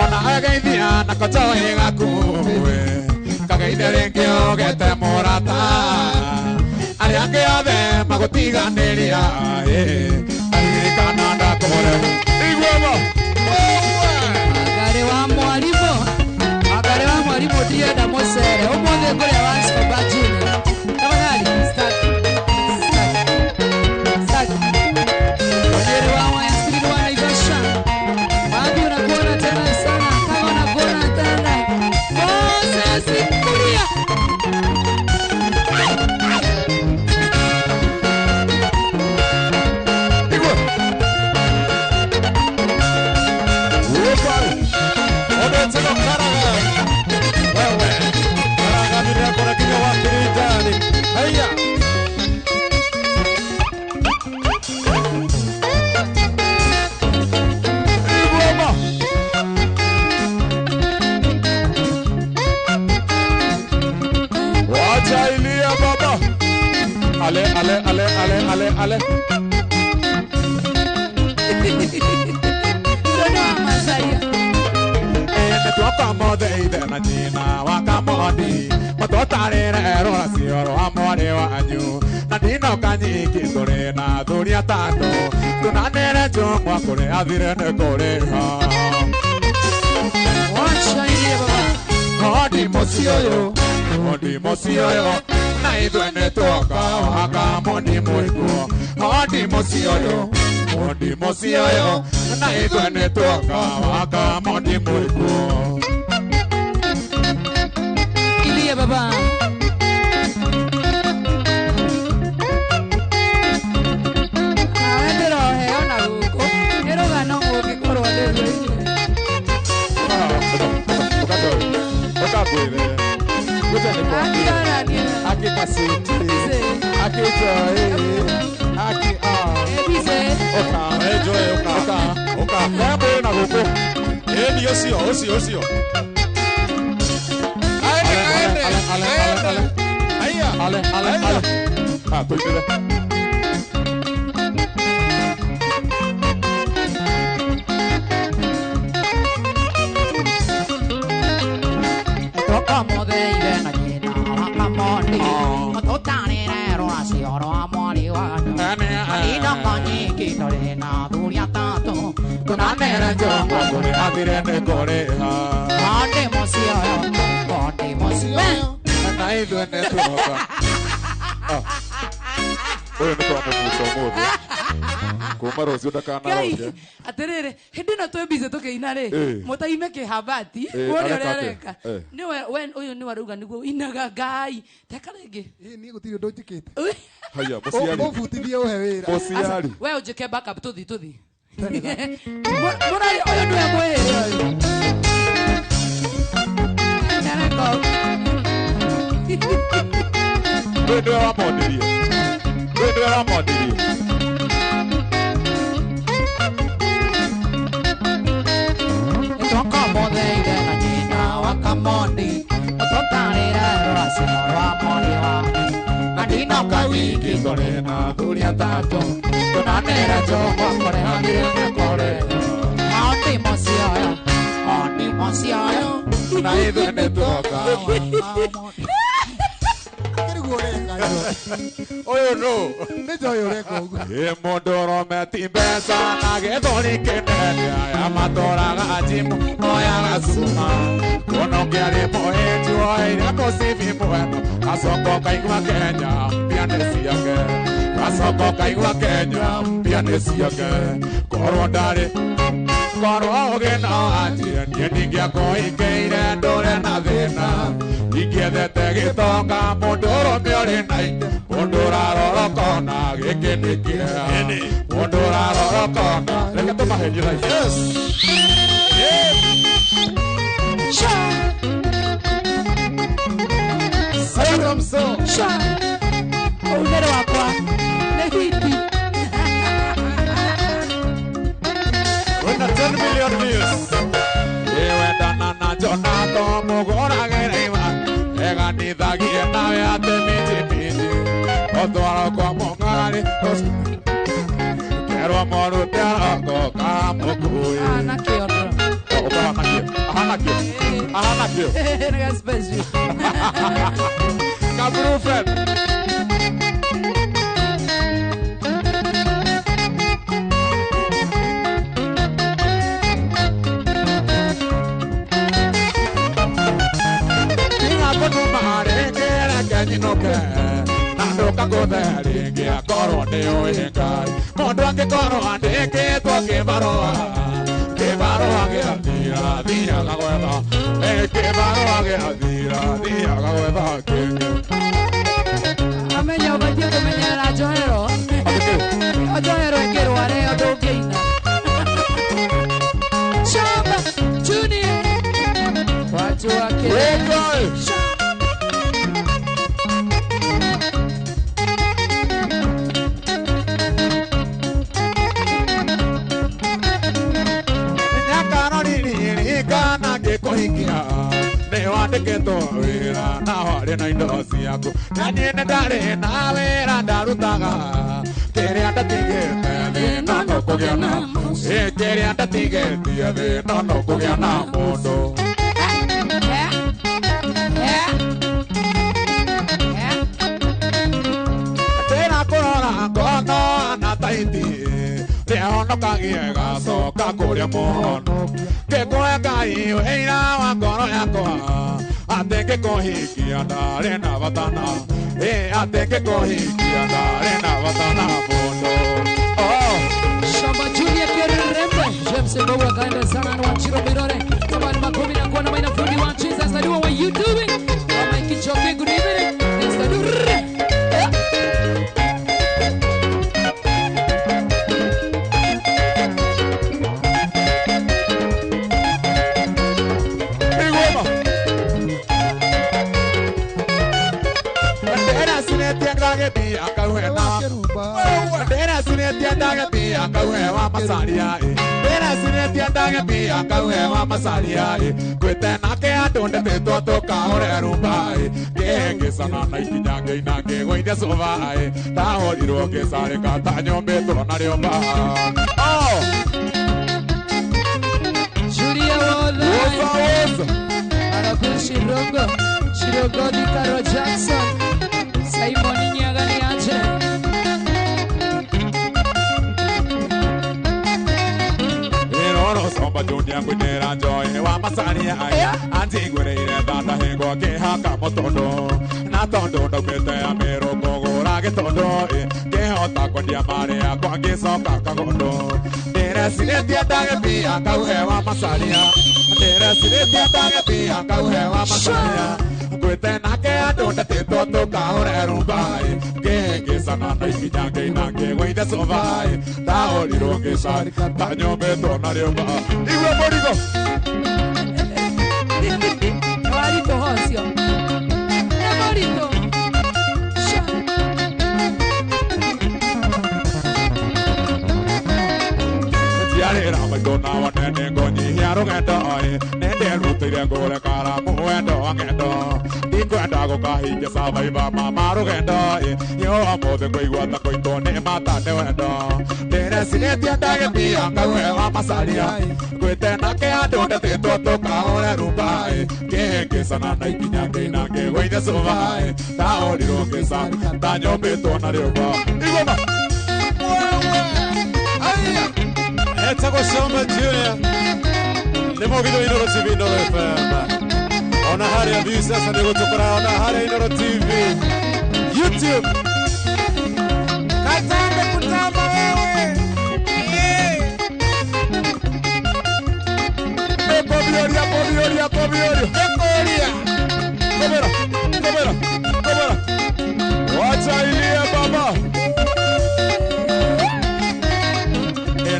A: Ona geithia na kochoe gaku kageithia rĩngĩ ũgete mũrata arĩa angĩ othe magũtiganĩria taririkana ndakũre iguomo
B: Agari wa mwarimu agari wa mwarimu ndienda mũcere ũmũthĩ ngũrĩa wa Scoba Junior tafadhali staki staki staki Waziri wa Wayasiri wa Naivasha Baadhi unakuona tena sana kama unakuona tena Moses Kuria
A: igua
E: Mundu wĩtagwo Karaga wewe Karaga nĩndĩrakora nginya wa Kirinjani haya
A: iguomo wacha ilie baba ale ale ale ale ale ale
B: Ndono wa Masaia
A: Twaka mothe ithe na nyina wa Kamoni matũtarĩre rũracio rwa mwarĩ wanyu na ndinoka nyingĩ tũrĩ na athuri atatũ tũnanĩre njũng'wa kũrĩa athire nĩ kũrĩha
B: Wacha ilie baba
A: Hodi mũciĩ ũyũ hodi mũciĩ ũyũ na ithuĩ nĩ twoka wa Kamoni mũikuo hodi mũciĩ ũyũ hodi mũciĩ ũyũ na ithuĩ nĩ twoka wa Kamoni mũikuo.
B: Ilie baba
D: Aki kasiti. Aki joy. Aki ah. Oka.
E: Joy oka.
D: Oka. Oka. Kwa na goko.
E: Eh ni osio osio osio.
D: Ale ale ale ale.
E: Aya.
D: Ale ale ale. Ah, tuimire.
B: Atiriri hindi no twi busy tukiina ri mutaime kihabati wone uria areka niwe we uyu ni waruga niguo inaga ngai teka ringi
F: ni gutiri undu njikite
D: haya muciari
F: ubutithie uhe wira
D: muciari
B: we unjike backup tuthi tuthi murari uyu niwe mwihiri uyu
D: uyu niwe wamonirie uyu niwe wamonirie
E: Oyo no.
F: Nĩ njoyo ũreka ũguo.
A: Ĩ mũndũ ũrũme ti mbeca na gĩthũri kĩnene aya matũraga njimu oyaga cuma kono kĩarĩ mũhĩnju oire mũcibi mwena gacoka ũkaigua Kenya mbia nĩ ciake gacoka ũkaigua Kenya mbia nĩ ciake korwo ndarĩ korwo ũgĩ no anjire niĩ ndingĩakũhingĩire ndũre na thĩna ingĩethete gĩtonga mũndũ ũrũme ũrĩ na indo mũndũ ũrarorokona gĩkĩ nĩ kĩeha mũndũ ũrarorokona
D: reke tũmaherie thaa ici.
E: Yes.
B: Sha. Unere wakwa nĩ hiti.
E: Wena 10 million views.
A: Wendana na Jonato mũgũragĩre iwa eganithagie nawe atĩ minji minji ũtwarwo kwa mũng'arari kerwo morute roko kamũkui
B: Ahana kĩondo.
D: Ahana kĩo ahana kĩo ahana kĩo
B: Nĩ ga special.
D: Kabrufen.
A: Nyinoke na ndũkagũthe rĩngĩ akorwo nĩ ũĩ Ngai mũndũ angĩkorwo andĩkĩtwo kĩbarũa kĩbarũa gĩathira thiaga gwetha kĩbarũa gĩathira thiaga gwetha kĩngĩ.
B: Amenya ũbatiĩ kũmenyerera njohero njohero ĩngĩrwa rĩo ndũngĩina. Shamba Junior watu wake.
A: Kũhikia nĩ wandĩkĩtwo wĩra na warĩ na indo ciaku na niĩ nĩ ndarĩ na wĩra ndarutaga kĩrĩa ndatigĩte thĩna no kũgĩa na kĩrĩa ndatigĩtie thĩna no kũgĩa na mũndũ. Ndĩra kũrora ngono na taiti nĩhonokagie gacoka kũrĩa mũhono ngĩkũhe Ngai wĩira wa ngoro yakwa atĩ ngĩkũhikia ndarĩ na bata na atĩ ngĩkũhikia ndarĩ na bata na mũndũ.
B: Shamba Junior Kerembe James Mbogo kaenda sana na Wachiro Mirore sabani makomi na kuona maina fundi wa Jesus na what you doing kama ikichoke good evening next do.
A: wa masaria ndĩrecirĩtie ndagĩthia ngauhe wa masaria ngwĩte nake andũ ndetĩtwo tũkahũre rumba ngĩhĩngĩcana na ikinya ngĩina ngĩgũithia cuba ndahũrirwo ngĩcarĩka ta nyũmbĩtwo na rĩũmba. Oh!
B: Julia Wothe.
A: Woza, woza.
B: Araku Shirongo. Shirongo di Caro Jackson. Simon Nyaga ni aje.
A: Eroro somba Junior kwinera joy wa masaria anjigwĩrĩire thanda hingo ngĩhaka mũtondo na tondũ ndaumĩte Amĩrũ kũgũra gĩtondo ngĩhota kwendia marĩa kwa ngĩcoka kagondo ndĩrecirĩtie ndagĩthia ngauhe wa masaria ndĩrecirĩtie ndagĩthia ngauhe wa masaria ngwĩte nake andũ ndetĩtwo tũkahũre rumba ngĩhĩngĩcana na ikinya ngĩina ngĩgũithia cuba ndahũrirwo ngĩcarĩka ta nyũmbĩtwo na rĩũmba. Igua mũrigo.
B: Waritũ hocio. Nĩ mũritũ.
A: Njiarĩra maitũ na wanene ngũnyihia rũgendo nĩndĩrutĩire ngũre karamu wendo wa ng'endo ndikwenda gũkahingia survivor mama rũgendo yo ũmũthĩ ngũigua ta kũitwo nĩ mata nĩ wendo ndĩrecirĩtie ndagĩthia ngauhe wa masaria ngwĩte nake andũ ndetĩtwo tũkahũre rumba ngĩhĩngĩcana na ikinya ngĩina ngĩgũithia cuba ndahũrirwo ngĩcarĩka ta nyũmbĩtwo na rĩũmba. Igoma.
E: Etagwo Shamba Junior nĩ mũgitho Inoro TV Inoro FM ona harĩa view sasa nĩ gũtũkora ona harĩa Inoro TV YouTube.
F: Katambe kutamba wewe.
A: Kobioria, kobioria, kobioria.
F: Ekoria.
A: Kobera, kobera, kobera. Wacha ilie baba.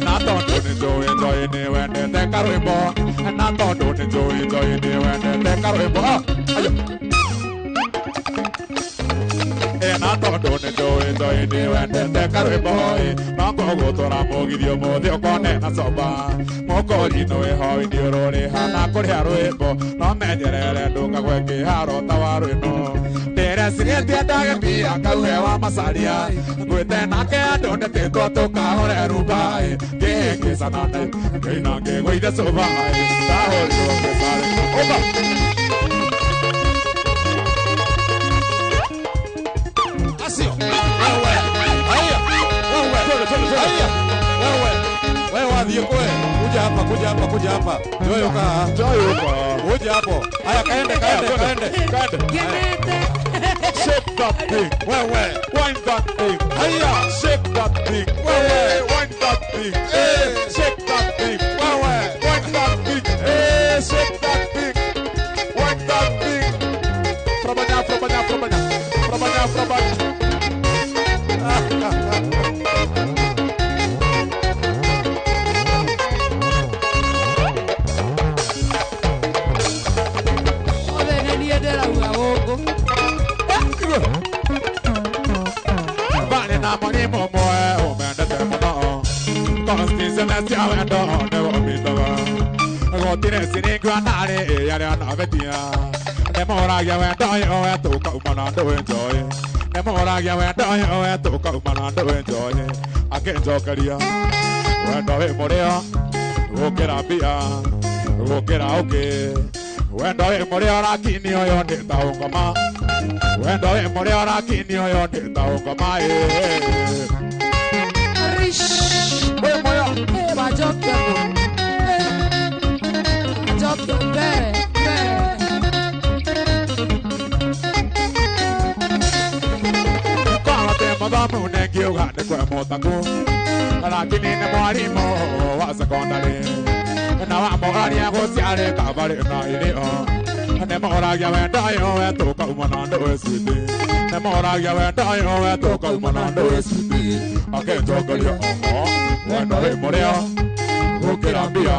A: Na tondũ nĩ njũĩ njoĩ nĩ wendete karwĩmbo na tondũ nĩ njũĩ njoĩ nĩ wendete karwĩmbo. Ayo. Na tondũ nĩ njũĩ njoĩ nĩ wendete karwĩmbo no ngũgũtwara mũgithi ũmũthĩ ũkone na coba mũkũri-inĩ wĩho iniũrũ rĩhana kũrĩa rwĩmbo no menyerere ndũkagwe kĩharo ta wa rwĩno ndĩrecirĩtie ndagĩthia ngauhe wa masaria ngwĩte nake andũ ndetĩtwo tũkahũre rumba ngĩhĩngĩcana na ngĩina ngĩgũithia cuba ndahũrirwo ngĩcarĩka. Ũka.
E: Asio. Wewe. Haya. Wewe. Haya. Wewe. Wewe wathiĩ kwe. Kuja hapa, kuja hapa, kuja hapa. Joy uka.
A: Joy uka.
E: Kuja hapo. Haya kaende, kaende, kaende.
A: Kaende.
B: Genete.
A: Shake that thing.
E: Wewe.
A: Wind that thing.
E: Haya.
A: Shake that thing.
E: Wewe.
A: Wind that thing.
E: Eh.
A: Shake that thing.
E: Wewe.
A: Wind that thing. Eh. Shake that thing. Wind that thing. Frabanya, frabanya, frabanya. Frabanya, frabanya.
B: Othe nĩ niĩ ndĩrauga gũkũ.
A: Bale na mũrimũ ũmwe ũmendete mũno Constitution cia wendo nĩwomĩtaga gũtirĩ ciringi anarĩ yarĩa na betia nĩmũragia wendo ũyũ wetũkauma na ndũĩ njoĩ nĩmũragia wendo ũyũ wetũkauma na ndũĩ njoĩ akĩnjokeria wendo wĩ mũrĩo gũkĩra mbia gũkĩra ũkĩ wendo wĩ mũrĩo lakini ũyũ nĩ ta ũngoma wendo wĩ mũrĩo lakini ũyũ nĩ ta ũngoma.
B: Rish.
A: Wĩ mũrĩo.
B: Wajokio. Wajokio mbere, mbere.
A: Korwo ndĩ mũthomu nĩngiuga nĩ kwe mũtaku lakini nĩ mwarimũ wa sekondarĩ na wamũraria gũciarĩ kabarĩ na irio nĩmũragia wendo ũyũ wetũkauma na ndũĩ switi nĩmũragia wendo ũyũ wetũkauma na ndũĩ switi akĩnjokeria oho wendo wĩ mũrĩo gũkĩra mbia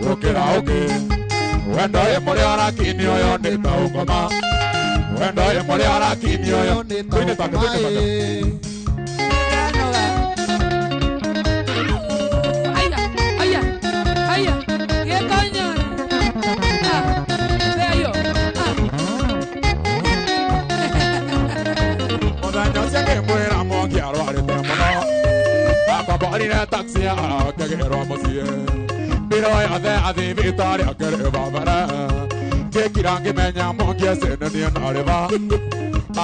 A: gũkĩra ũkĩ wendo wĩ mũrĩo lakini ũyũ nĩ ta ũngoma wendo wĩ mũrĩo lakini ũyũ
F: nĩ ta
A: Twine take, twine take.
F: ũngoma.
B: Ndĩranoga.
A: Ndarĩhire taxi akĩgĩrwo mũciĩ mbiro yothe athibitarĩ akĩrĩba mbere ngĩkira ngĩmenya mũngiacĩ nĩ niĩ ndarĩba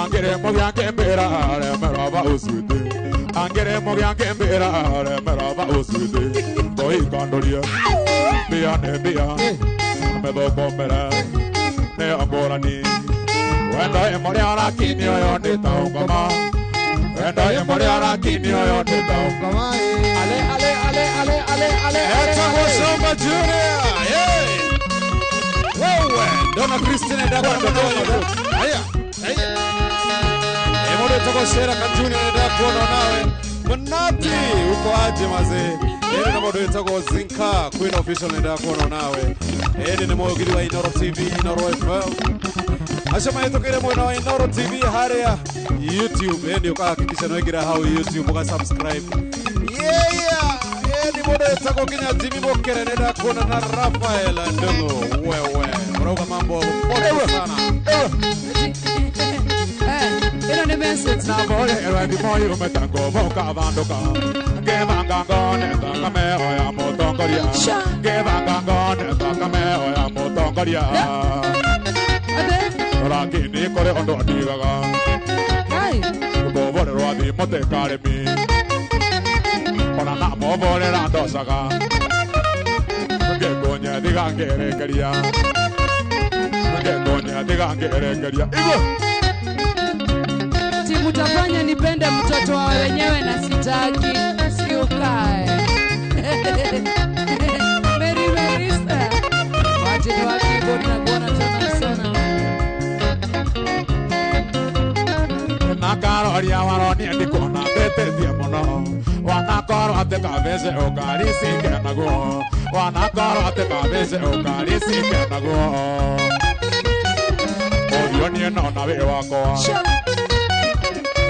A: angĩrĩ mũgĩa ngĩmbĩra remerwo ũcuĩte angĩrĩ mũgĩa ngĩmbĩra remerwo ũcuĩte tũikandurie mbia nĩ mbia mĩthũkũmĩre nĩyo ngũrani wendo ĩ mũrĩa ũrakinyio ũyũ nĩ ta ũngoma wendo ĩ mũrĩa ũrakinyio ũyũ nĩ ta ũngoma.
B: Ale ale ale ale ale ale
E: Etagwo Shamba Junior. Hey. Wewe Dona Christine ndakona nawe. Haya. Haya. Emodo etagwo Shera ka Junior ndakuona nawe. Mnati uko aje mazee. Ene na modo etagwo Zinka Queen Official ndakuona nawe. Ene ni mwogiri wa Inoro TV, Inoro FM. Acio mahĩtũkĩire mwena wa Inoro TV harĩa YouTube. Ene ũkahakikisha nĩwaingĩra hau YouTube ũga subscribe. Yeah, yeah. Ni mũndũ wĩtagwo nginya Jimmy Mũkere nĩndakuona na Rafael Ndung'u. Wewe ũrauga mambo moto sana.
B: Ĩno nĩ message.
A: Naborerwe thimo yumĩte ngũbũ kathandũka ngĩbanga ngone thakame ya mũtongoria ngĩbanga ngone thakame ya mũtongoria lakini kũrĩ ũndũ andigaga ngũbũrĩrwo thimũ tĩ karĩmi ona namũbũrĩra ndocaga ngĩngũnye thiga ngĩrĩkĩria ngĩngũnye thiga ngĩrĩkĩria igũ
B: Mutafanya nipende mtoto wa wenyewe na sitaki siukae. Mary Marista Martin wa keyboard na kuona tena sana.
A: Nakaroria waronie ndikuona mbĩtĩtie mũno wanakorwo atĩ kabĩcĩ ũkaricike naguo wanakorwo atĩ kabĩcĩ ũkaricike naguo ũthiũ niĩ nona wĩ wakwa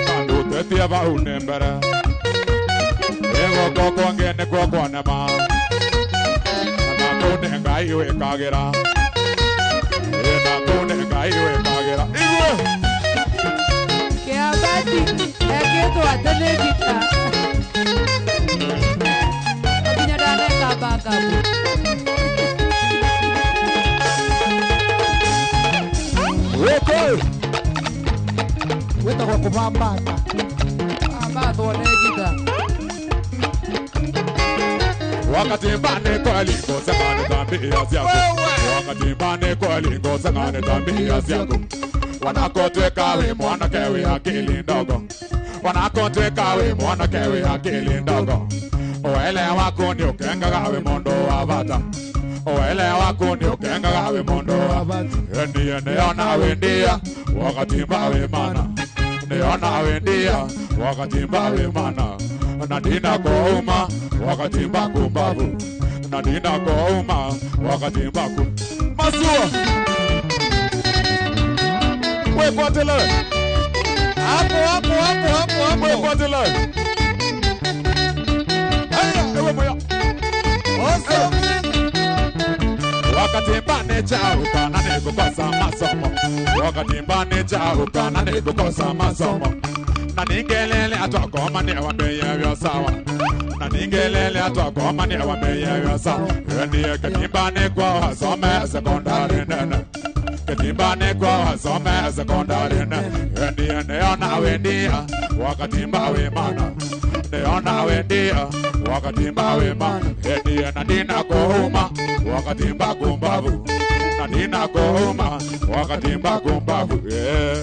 A: kandutetie bau nĩ mbere ĩgũkũ kwangĩ nĩkuo kwanema na kũu nĩ Ngai wĩkagĩra na kũu nĩ Ngai wĩkagĩra igwe
B: Kiabati ekĩtwo atĩ nĩ ngita nginya ndaneka backup.
A: Wĩkũ
F: wĩtagwo kũbambata
B: ambathwo nĩ ngita.
A: Wakati mbane kweli ngosangane tabia zako wakati mbane kweli ngosangane tabia zako wanakotweka we mwanake we akili ndogo wanakotweka we mwanake we akili ndogo uele wako ni ukengaga we mondo wa bata uele wako ni ukengaga we mondo wa bata ndiye neona wendia wakati mbawe mana neona wendia wakati mbawe mana na dina kouma wakati mbakumbavu na dina kouma wakati mbaku masua we kwatele
E: hapo hapo hapo hapo hapo
A: we kwatele haya ewe moyo wakati mbane chauka na nikukosa masomo wakati mbane chauka na nikukosa masomo na ningelele atwakoma ni wambeye sawa na ningelele atwakoma ni wambeye sawa ndiye katimbane kwa wasome sekondari nene katimbane kwa wasome sekondari nene ndiye neona wendia wakati mbawe mana neona wendia wakati mbawe mana ndiye na dina kuuma wakati mbakumbavu na dina kuuma wakati mbakumbavu yeah.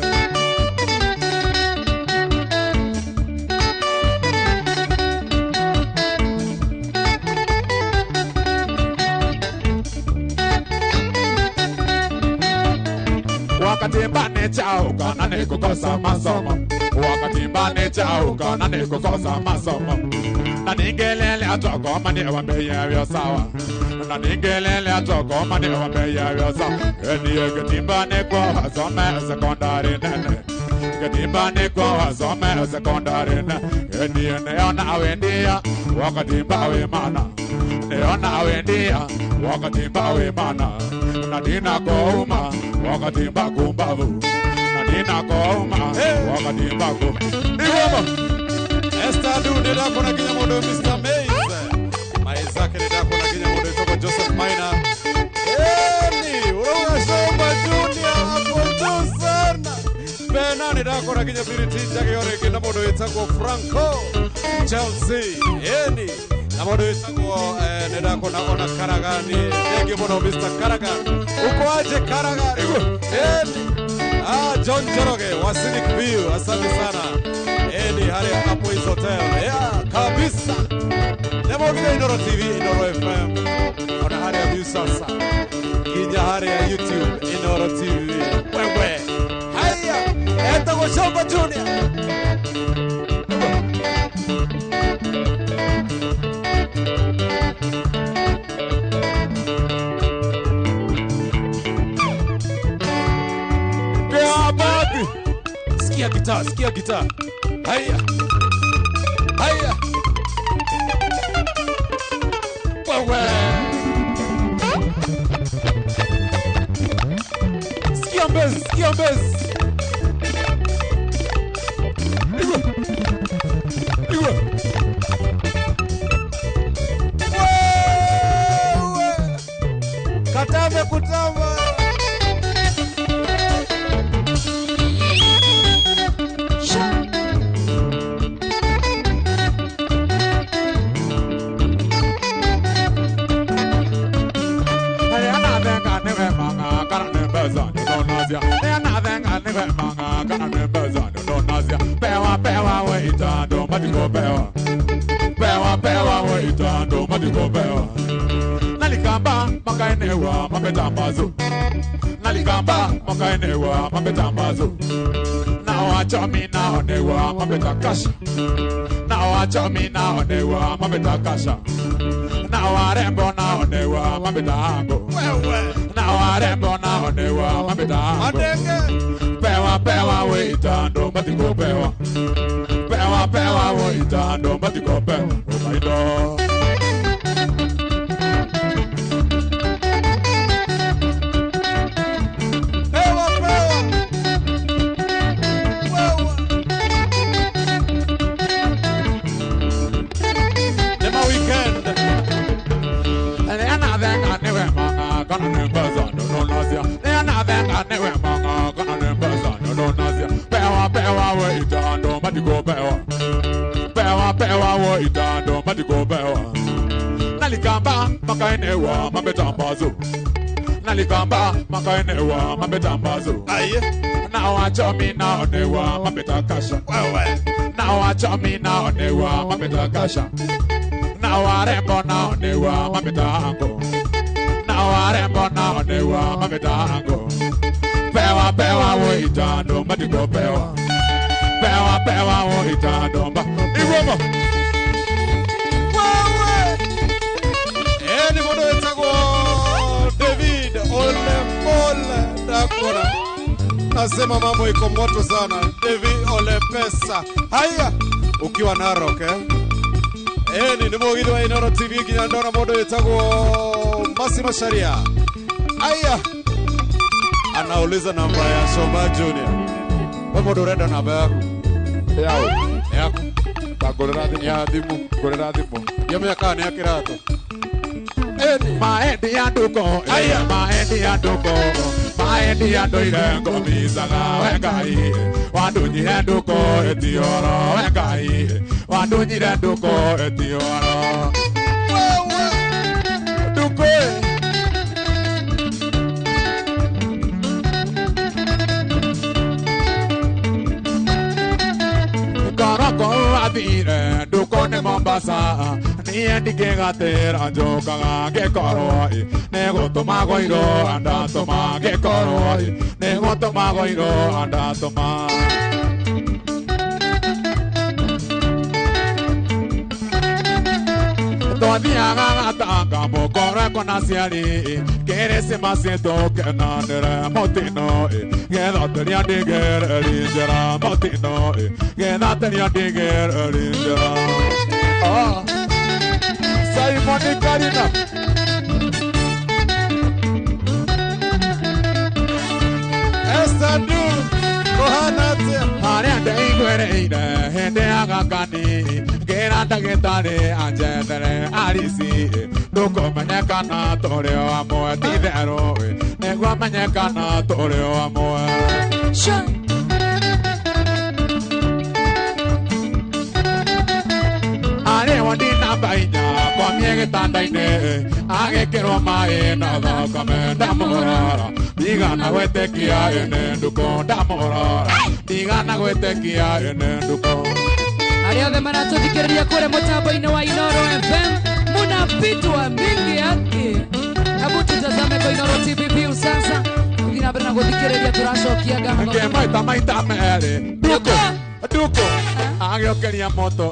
A: Wakati mbane chauka na nikukosa masomo wakati mbane chauka na nikukosa masomo na ningelele atwakoma ni wambeye sawa na ningelele atwakoma ni wambeye sawa ndiye katimbane kwa wasome sekondari nene katimbane kwa wasome sekondari nene ndiye neona wendia wakati mbawe mana neona wendia wakati mbawe mana na dina kouma wakati mbakumbavu na dina kouma wakati mbaku
E: Igoma Esther Dude ndakona kinya mundu Mr. May. yake nĩ ndakuona nginya mũndũ wĩtagwo Joseph Maina. Eni urauga Shomba Junior hapo juu sana. Bena nĩ ndakuona nginya Purity Njagi o rĩngĩ na mũndũ wĩtagwo Franco Chelsea. Eni na mũndũ wĩtagwo nĩ ndakuona ona Karagani. Thank you mũno Mr. Karagan. Uko aje Karagan? Eni John Njoroge wa Scenic View, asante sana. Eni hali hapo is hotel. Yeah, kabisa. Nemo Inoro TV, Inoro FM. Ona hali ya view sasa. Kinya hali ya YouTube, Inoro TV. Wewe. Haya, eta kwa Shomba Junior. Sikia gitaa, sikia gitaa. Haya. Haya. Wewe. Sikia mbezi, sikia mbezi. Iwe. Iwe. Wewe. Katame kutama. Nalikamba makaenewa mapetambazo. Nalikamba makaenewa mapetambazo. Na wacha mi naonewa mapetakasha. Na wacha mi naonewa mapetakasha. Na warembo naonewa mapetango. Na warembo naonewa mapetango. Pewa pewa weitando matiko pewa. Pewa pewa weitando matiko pewa. Oh my God. Nalikamba makaenewa mapetambazo. Nalikamba makaenewa mapetambazo. Aye. Na wacha mi naonewa mapetakasha. Wewe. Na wacha mi naonewa mapetakasha. Na warembo naonewa mapetango. Na warembo naonewa mapetango. Pewa pewa woitando matiko pewa. Pewa pewa woitando mba. Iwomo. Ni mundu wetagwo David Olepole Ndakora. Nasema mambo iko moto sana. David Olepesa. Haya, ukiwa Narok Eni ni mugithi wa Inoro TV nginya ndona mundu wetagwo Masi Macharia. Haya. Anauliza namba ya Shomba Junior. Wewe mundu urenda namba yaku?
D: Yao.
E: Yaku.
D: Ngorera thimu ya thimu, ngorera thimu.
E: Ndiamenya kana ni ya kirato.
A: Maendi ya nduko, maendi ya nduko, maendi ya ndoire ngomizaga wengai, wandunyire nduko etioro wengai, wandunyire nduko etioro.
E: Wewe nduko.
A: Karako athire nduko ni Mombasa. Niĩ ndingĩgatĩra njokaga ngĩkorwo nĩgũtũmagwo iro andatũma ngĩkorwo nĩgũtũmagwo iro andatũma. Twathiaga gatanga mũkoreko na ciari kĩrĩcimasi tũkenanĩre mũtino gethatĩria ndigĩrĩri njĩra mũtino gethatĩria ndigĩrĩri njĩra.
D: Simon Karina.
E: Esther Du Kohana atia.
A: Harĩa ndeiguĩrĩire hĩndĩ ya gakani ngĩra Ndera ndagĩtarĩ anjethere arici ndũkũmenyekana tũrĩ o amwe ti itherũ nĩguo menyekana tũrĩ o amwe. Arĩwo ndi namba inya kwamie gĩtanda-inĩ agĩkĩrwo maĩ na thakame ndamũrora ndigana gwĩtĩkia ĩnĩ ndukũ ndamũrora ndigana gwĩtĩkia ĩnĩ ndukũ.
B: Arĩa othe maratũthikĩrĩria kũrĩa mũtambo-inĩ wa Inooro FM munapitwa mingi yake. Hebu tutazame kwa Inooro TV view sasa. Kuthii na mbere na gũthikĩrĩria tũracokia ngatho.
A: Ngĩmaita maita merĩ ndukũ ndukũ agĩũkĩria moto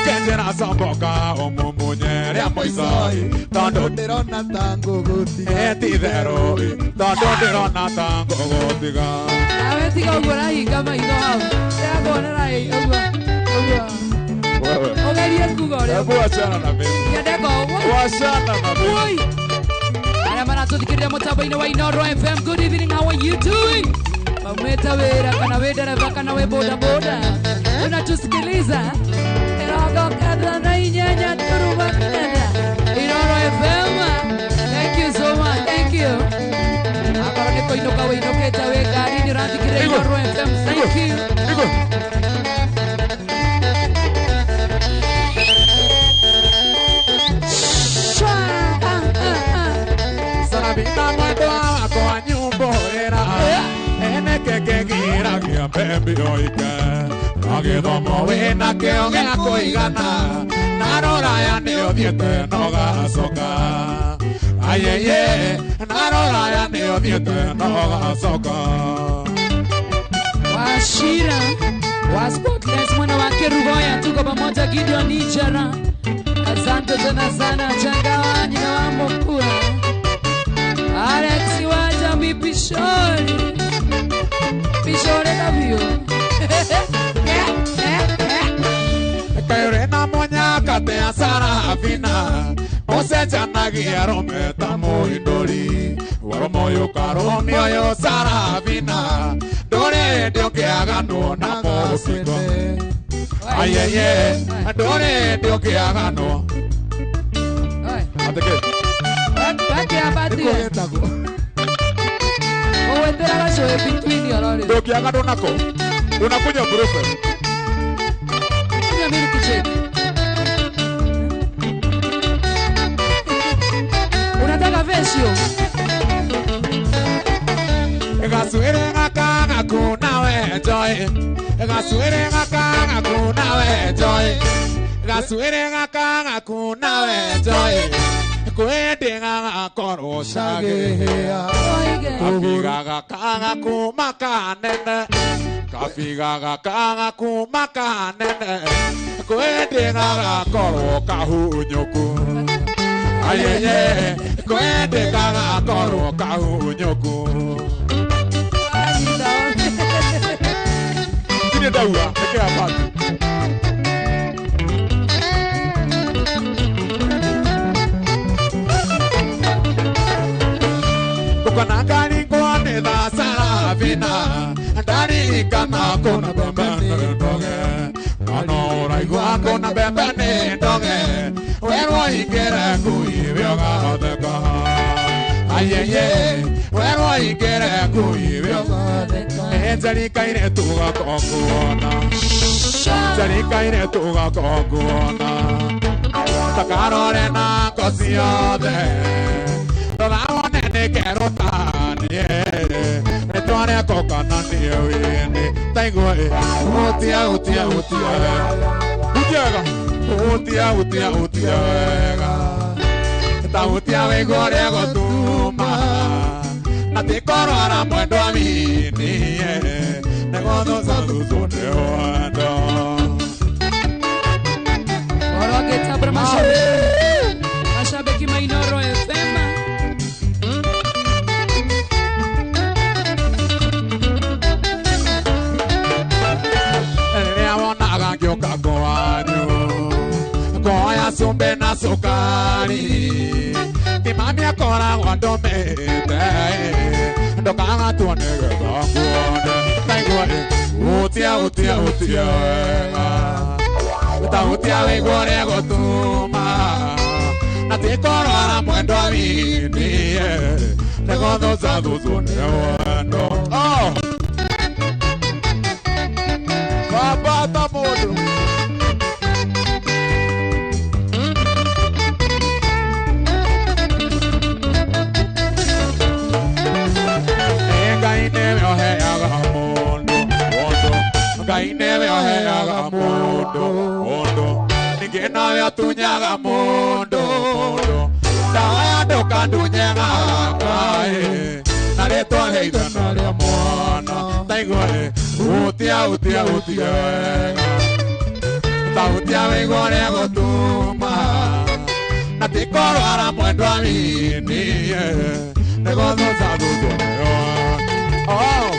A: kenjera comboka ũmumunye rĩa mũico tondũ
E: ndĩrona ta ngũgũtiga
A: ti itherũ tondũ ndĩrona ta ngũgũtiga.
B: Nawe tiga ũguo ũrahinga maitho hau ndĩrakuonera ũguo ũguo. Ũgerie kuga ũrĩa.
D: Hebu achana na mimi.
B: Nyendeka ũguo.
D: Wachana na mimi.
B: Arĩa maratũthikĩrĩria mũtambo-inĩ wa Inooro FM, good evening, how are you doing? Maumĩte wĩra kana wĩ ndereba kana wĩ boda boda unatusikiliza mĩrongo kenda na inyanya turuma kenda Inooro FM. Thank you so much, thank you. Akorwo nĩ kũinũka wĩinũkĩte wĩ ngari-inĩ ũrathikĩrĩria Inooro FM, thank you.
A: Sarabina mwendwa wakwa nyumbũrĩra enekekegiragia mbembe oike na gĩthomo wĩna kĩo gĩa kũigana na rũraya nĩ ũthiĩte na ũgacoka ayeye na rũraya nĩ ũthiĩte na ũgacoka.
B: Washira wa Spotless mwana wa Kerugoya, tuko pamoja. Gideon Ichara, asante tena sana. Changawa nyina wa Mokua, Alex Waja Pishori Pishori Davio
A: Kaire na munyaka te Sarafina ũcenjanagia arũme ta mũhindũri warũme ũyũ ũkarũmia ũyũ Sarafina ndũrĩ hĩndĩ ũngĩaganwo na mũcingo ayeye ndũrĩ hĩndĩ ũngĩaganwo.
D: Atĩkĩ ndũngĩaganwo nako unakunywa Brufen.
B: Kunywa milk shake. Unataka vesio?
A: Gasuere gaka gaku nawe joy. Gasuere gaka gaku nawe joy. Gasuere gaka gaku nawe joy. Kwende gagakorwo cagĩhĩa. Kabiga gaka gaku makanene. Kabiga gaka gaku makanene. Kwende gagakorwo kahunyũku. Ayeye kwende gagakorwo kahunyũku.
D: Ndirĩ ndauga nĩkĩ abati.
A: Ukona ngaringwo nĩ tha Sarafina ndarikana kũna mbembe nĩ ndoge kana ũraigua kũna mbembe nĩ ndoge werwo ingĩre ngui we ũgatheka ayeye werwo ingĩre ngui we ũgatheka njarikaire tũgakokuona njarikaire tũgakokuona takarore na ngo ciothe rora wone nĩ kerũ taniĩ rĩtwa rĩakwa kana niĩ wĩnĩ taigua ĩ hutia hutia hutia wega
D: hutia wega
A: hutia hutia hutia wega ta hutia wĩigua ũrĩa gũtuma na ti kũrwara mwendwa winiĩ nĩgũthũca thuthu nĩ wendo.
B: Orogetabra mashabiki ma Inooro FM.
A: Rĩrĩa wonaga ngĩũka kwanyu kuoya cumbĩ na cukari ti mami akoragwo ndũmĩte ndũkagatwo nĩgetha nguone taigua ĩ hutia hutia hutia wega Tautia wĩigua ũrĩa gũtuma na ti kũrwara mwendwa wini nĩgũthũcathũcwo nĩ wendo.
D: Oh. Baba mũndũ.
A: Ngai nĩwe ũheaga mũndũ mũndũ, Ngai nĩwe ũheaga mũndũ mũndũ, ningĩ nowe ũtunyaga mũndũ mũndũ, ndawa ya ndũkandunye gaka ĩ, na rĩtwa rĩa ithe na rĩa mwana taigua ĩ, hutia hutia hutia wega, ta hutia wĩigua ũrĩa gũtuma na ti kũrwara mwendwa wini nĩgũthũcathũcwo nĩyo.
D: Oh.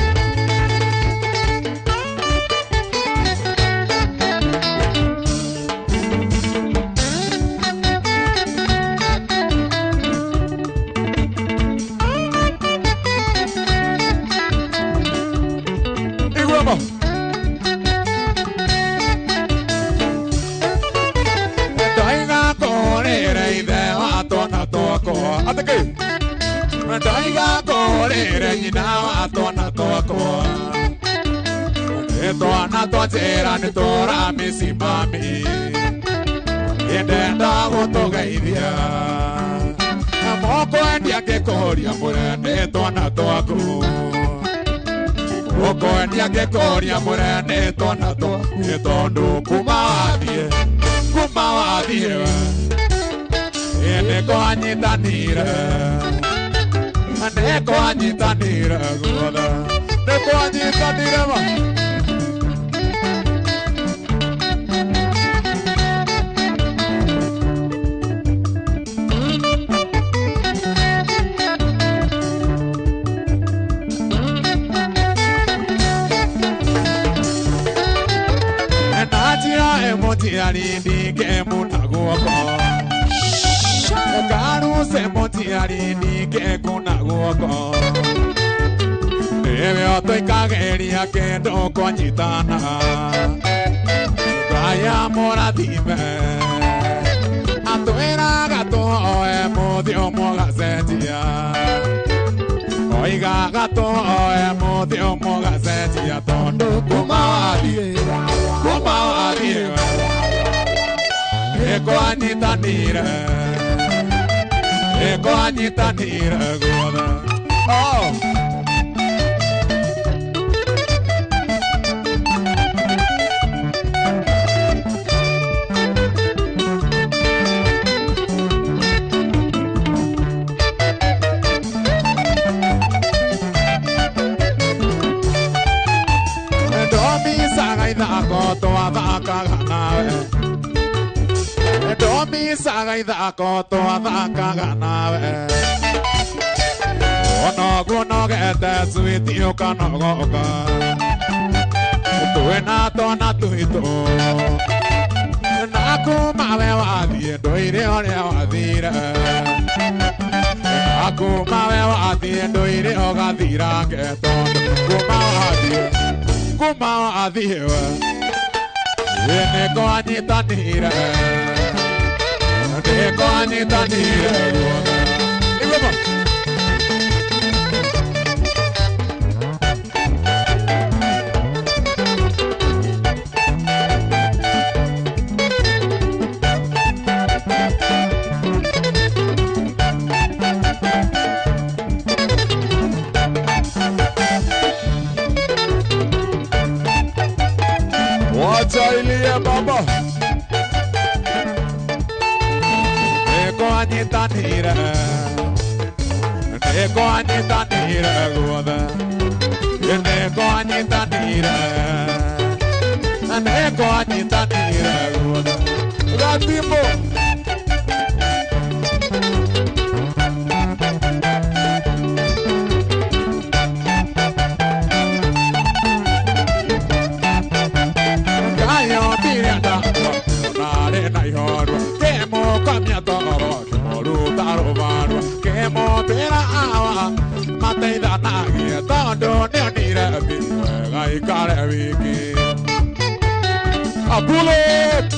D: Igwema.
A: Ndaiga kũrĩre ithe wa twana twakwa
D: Atĩkĩ.
A: Ndaiga kũrĩre nyina wa twana twakwa nĩ twana twanjĩra nĩ tũramĩcimami ndenda gũtũgeithia mũkwendia ngĩkũria mũre nĩ twana twaku mũkwendia ngĩkũria mũre nĩ twana twaku nĩ tondũ kuma wathiĩ nĩkwanyitanire nĩkwanyitanire guothe
D: Nĩkwanyitanire ma.
A: Na njĩra ĩmũtiari ndingĩmuna guoko karuse mũtiari ndingĩkuna guoko nĩwe ũtũikagĩria kĩndũ kwanyitana Ngai amũrathime atwĩraga tũhoe mũthĩ ũmwe ũgacenjia oigaga tũhoe mũthĩ ũmwe ũgacenjia tondũ kuma wathiĩ nĩkwanyitanire nĩkwanyitanire guothe.
D: Oh.
A: Ndomicaga ithako twathakaga nawe ndomicaga ithako twathakaga nawe onoguo nogete switi ũkanogoka twĩna twana twitũ na kuma we wathiĩ ndũire ũrĩa wathire na kuma we wathiĩ ndũire ũgathirange tondũ kuma wathiĩ we nĩkwanyitanire nĩkwanyitanire guothe.
D: Igwema. Wacha ilie baba.
A: Nĩkwanyitanire nĩkwanyitanire guothe nĩkwanyitanire nĩkwanyitanire guothe.
D: Gatimbo.
A: Ngai ombire ndakwa narĩ na ihorua kĩmũkomia toro kĩmũruta rũbarua kĩmũmbĩra awa mateithanagie tondũ nĩonire ti wega ikare wiki.
D: A bullet.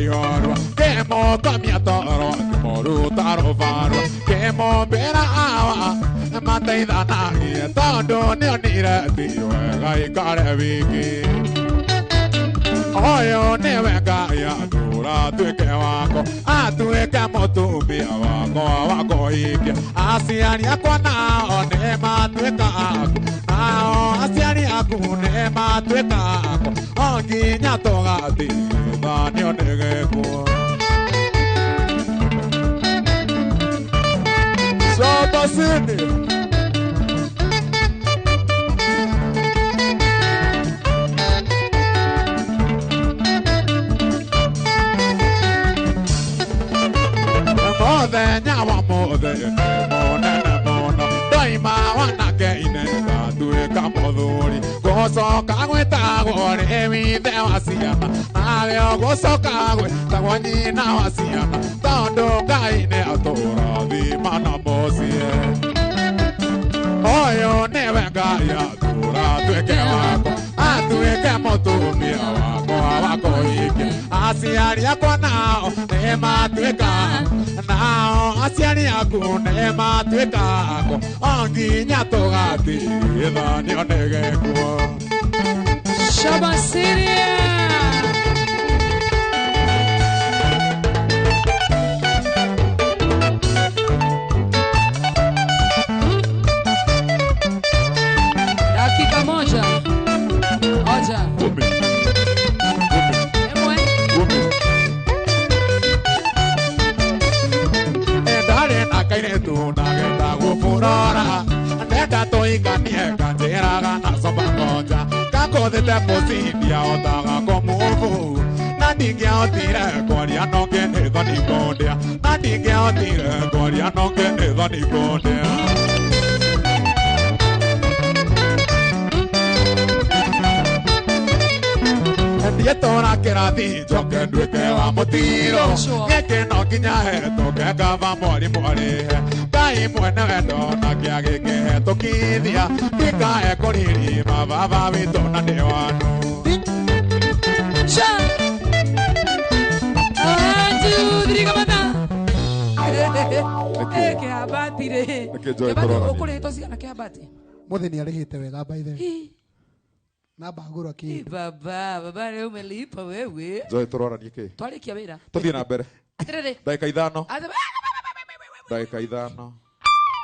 A: ihorua Kĩmũkomia toro kĩmũruta rũbarua Kĩmũmbĩra awa mateithanagie tondũ nĩonire ti wega ikare wiki Ũyũ nĩwe Ngai athura atuĩke wakwa atuĩke mũtumia wakwa wa kũhikia aciari akwa nao nĩmatuĩka aku nao aciari aku nĩmatuĩka akwa o nginya tũgatigithanio nĩ gĩkuũ.
D: Shabasini.
A: Mũthenya wa mũthenya mũnene mũno ndoima wanake-inĩ ngatuĩka mũthuri gũcoka gwĩtagwo rĩu ithe wa ciana nawe ũgũcoka gwĩtagwo nyina wa ciana tondũ Ngai nĩ atũrathima na mũciĩ ũyũ nĩwe Ngai athura atuĩke wakwa atuĩke mũtumia wakwa wa kũhikia aciari akwa nao nĩmatuĩka nao aciari aku nĩmatuĩka akwa o nginya tũgatigithanio nĩ gĩkuũ.
B: Shabasiria. Dakika moja. Oja.
D: Kumi.
B: Emwe.
D: Kumi.
A: Ndarĩ na kairĩtu na getagwo Furora ndenda tũhikanie kanjĩraga na comba ngonja kakũthĩte mũcindia otaga kũmũbu na ndingĩahotire kwaria no ngĩ thoni ngũndĩa na ndingĩahotire kwaria no ngĩ thoni ngũndĩa. Ndietũra kĩrathi njoke nduĩke wa mũtiro gĩkĩ no nginya hetũke ngaba mwarimũ arĩhe Ngai mwene wendo na kĩagĩkĩhetũkithia ndikae kũririma baba witũ na nĩ wanu.
B: Sha. 1 2 3 kamata. Kĩhabati rĩ.
D: Nĩkĩ Joy
B: Kĩhabati
D: tũroranie?
B: ũkũrĩhĩtwo cigana kĩhabati?
F: Mũthĩ nĩ arĩhĩte wega by the way.
B: Hii.
F: Namba ngũra
B: Hii,
F: kĩndũ.
B: Baba, baba rĩu umelipa wewe.
D: Joy tũroranie kĩ?
B: Twarĩkia wĩra.
D: Tũthiĩ na mbere.
B: Atĩrĩrĩ.
D: Ndagĩka ithano.
B: Atĩ-
D: Ndagĩka ithano.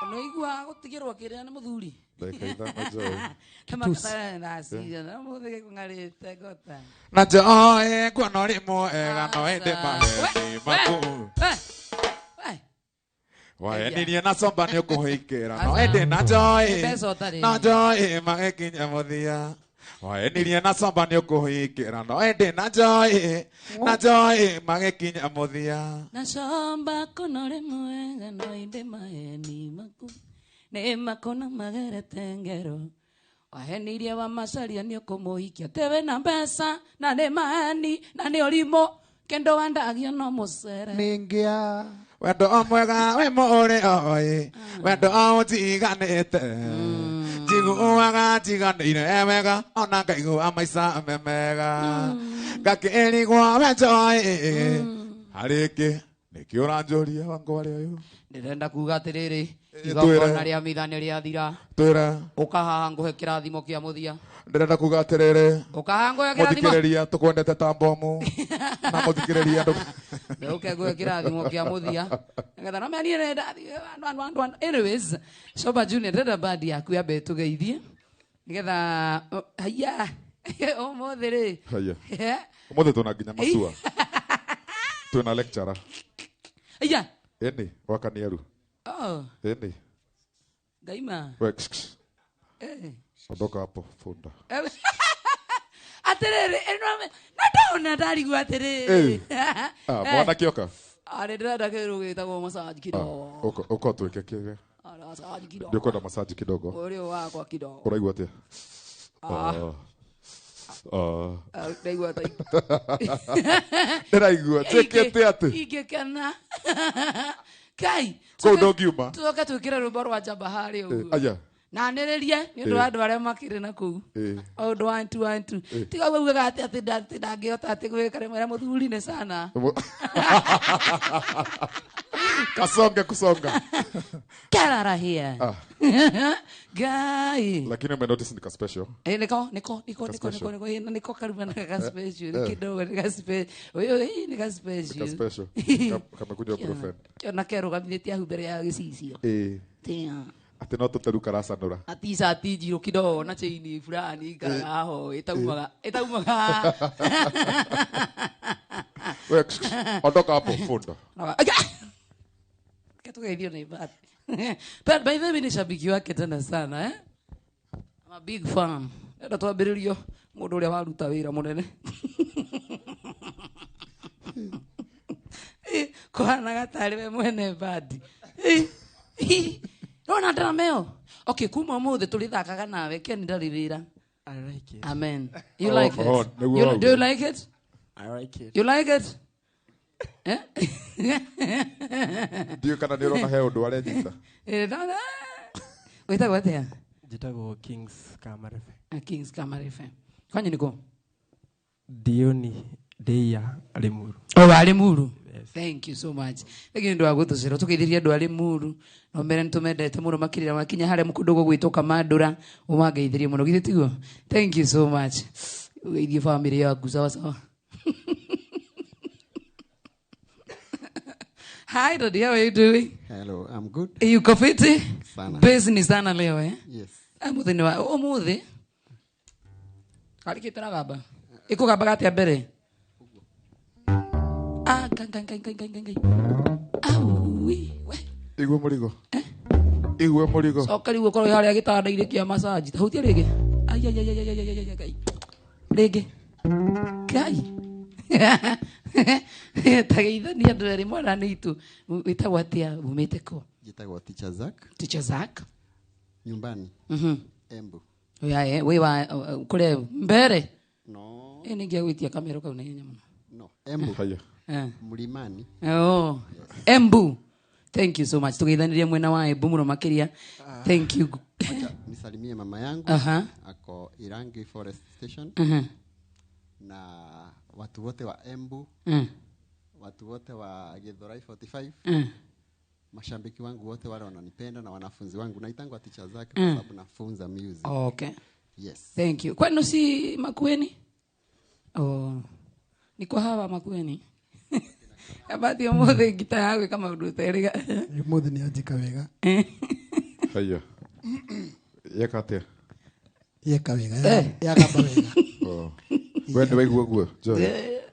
B: Ũnaigua gũtigĩrwo kĩrĩa nĩ mũthuri.
D: Ndagĩka ithano Joy.
A: Na Joy kuona ũrĩ mwega no ĩndĩ maheni maku Waenirie na comba nĩ ũkũhikĩra no ĩndĩ na Joy
B: Mbeca ũtarĩ.
A: na Joy magĩkinya mũthia Waenirie na comba nĩ ũkũhikĩra no ĩndĩ na Joy na Joy magĩkinya mũthia.
B: Na comba kuona ũrĩ mwega no ĩndĩ maheni maku nĩ makona magerete ngero wahenirie wa macaria nĩ ũkũmũhikia tewe na mbeca na nĩ maheni na nĩ ũrimũ kendo wandagio no mũcere.
F: Nĩngĩa.
A: Wendo o mwega wĩ mũũrĩ oĩ wendo o ũnjiganĩte njiguaga njiganĩire wega ona ngaigua maica me mega ngakĩrigwo we Joy harĩ kĩ nĩkĩ ũranjũria wangwarĩ ũyũ.
B: Ndĩrenda kuga atĩrĩrĩ
D: twĩre.
B: igongona rĩa mitha nĩ rĩathira
D: Twĩra.
B: ũka haha ngũhe kĩrathimo kĩa mũthia.
D: Ndĩrenda kuga atĩrĩrĩ
B: Ũka haha ngũhe kĩrathimo.
D: mũthikĩrĩria tũkwendete ta mbomu na mũthikĩrĩria ndũ
B: Ũke ngũhe kĩrathimo kĩa mũthia nĩgetha no meniĩ nĩ ndathiĩ andũ andũ andũ. Anyways, Shoba Junior ndĩrenda bandi yaku yambe ĩtũgeithie nĩgetha haiya ũmũthĩ rĩ.
D: Haiya. Ũmũthĩ twĩna nginya macua. Twĩna lecturer.
B: Haiya.
D: Ĩni wakaniaru.
B: Oh.
D: Ĩni.
B: Ngaima.
D: We ksh, ksh.
B: Eh.
D: Ondoka hapo funda.
B: Atĩrĩrĩ ĩno na ndona ndarigwo atĩrĩrĩ.
D: Ah, mwanake oka.
B: Arĩ ndĩrenda kĩndũ gĩtagwo massage kidogo.
D: Ũka ũka twĩke kĩge.
B: Massage kidogo.
D: Ndĩkwenda massage kidogo.
B: Ũrĩ wakwa kidogo.
D: Ũraigua atĩa?
B: Ah.
D: Ah.
B: Ah, ndaigua ta
D: Ndĩraigua njĩkĩte atĩ.
B: Ingĩkena. Kai.
D: Kũu ndũngiuma.
B: Tuoke twĩkĩre rwĩmbo rwa njamba harĩa ũguo.
D: Aya.
B: Na anĩrĩrie nĩ ũndũ wa andũ arĩa makĩrĩ na kũu. Maũndũ 1 2 1 2. Tiga ũguo ugaga atĩ atĩ ndangĩhota atĩ gwĩka rĩmwe na mũthuri nĩ sana.
D: Kasonge kusonga.
B: Get out of here.
D: Ah.
B: Guy.
D: Lakini umenotice nika special.
B: Eh, niko niko niko niko
D: special.
B: niko niko niko karibu na ka special ni kidogo ni ka special. Oyo hii ni ka special.
D: Nika special. Kamekuja profen.
B: Kiona kerugamithĩtie hau mbere ya gĩcicio. Tia.
D: Atĩ no tũteru karacanũra.
B: Ati cati njirũ kidogo na chaini fulani ikaraga ho ĩtaumaga ĩtaumaga.
D: We, ondoka hapo funda.
B: Katugeithio na ibati. But by the way ni shabiki wake tena sana eh? I'm a big fan. Enda twambĩrĩrio mũndũ ũrĩa waruta wĩra mũnene. Kũhanaga tarĩ we mwene bandi. Rona ndrameo. Okay, kuma ũmũthĩ tũrĩthakaga nawe Ken ndarĩ wĩra.
G: I like it.
B: Amen. You
D: Oh,
B: like it?
D: oh, nĩguo
B: You, do you
D: wauga.
B: like it?
G: I like it.
B: You like it? Eh?
D: Ndiũĩ kana nĩ ũrona he ũndũ arenyita.
B: Wĩtagwo atĩa?
G: Njĩtagwo Kings Kamarefe.
B: Kings Kamarefe. Kwanyu nĩkũ?
G: Dioni Deia Limuru.
B: Oh, wa Limuru.
G: Yes.
B: Thank you so much. Lakini ndu wa gũtũcera tũgeithirie andũ a Limuru. No mbere nĩtũmendete mũno makĩria makinya harĩa kũndũ gũgwĩtwo Kamandũra ũmangeithirie mũno githĩ tiguo? Thank you so much. Ũgeithie family yaku sawa sawa. Hi Dodi, how are you doing?
H: Hello, I'm good.
B: Yuko fiti?
H: Sana.
B: Base ni sana leo eh?
H: Yes.
B: Mũthĩ nĩ wa ũmũthĩ karĩkĩte na gamba ĩkũgambaga atĩa mbere? Ah, ngai ngai ngai ngai ngai ngai. Aui, we.
D: Igwe mũrigo. Igwe mũrigo.
B: Coka rĩu ũkorwo harĩa gĩtanda-inĩ kĩa massage. Ta hutia rĩngĩ. Ai ai ai ai ai ai ai ai. Rĩngĩ. Ngai. Ta geithania andũ erĩ mwana nĩ itũ. Wĩtagwo atĩa? Umĩte kũ?
H: Njĩtagwo Teacher Zack.
B: Teacher Zack.
H: Nyumbani. Embu.
B: Oya, we wa kule mbere.
H: No.
B: Eh, ningĩagwĩtia kamero kau na ihenya mũno.
H: No, Embu.
D: Haya.
H: Mlimani.
B: Oh. Embu. Thank you so much. Tugeithanirie mwena wa Embu mũno makĩria. Thank you.
H: Wacha nisalimie mama yangu.
B: Aha.
H: Ako Irangi Forest Station. Na watu wote wa Embu. Watu wote wa Githurai 45. Mashabiki wangu wote wale wananipenda na wanafunzi wangu. Naitangwa Teacher Zack kwa sababu nafunza music.
B: Okay.
H: Yes.
B: Thank you. Kwani si Makueni? Oh. Niko hawa Makueni. Abathi ũmũthĩ ngita ya gwĩka maũndũ ũterĩga.
F: Ũmũthĩ nĩ anjĩka wega.
D: Haya. Yeka atĩa?
F: Yeka wega. Yagamba wega.
D: Oh. We nĩ waigua guo, Joy?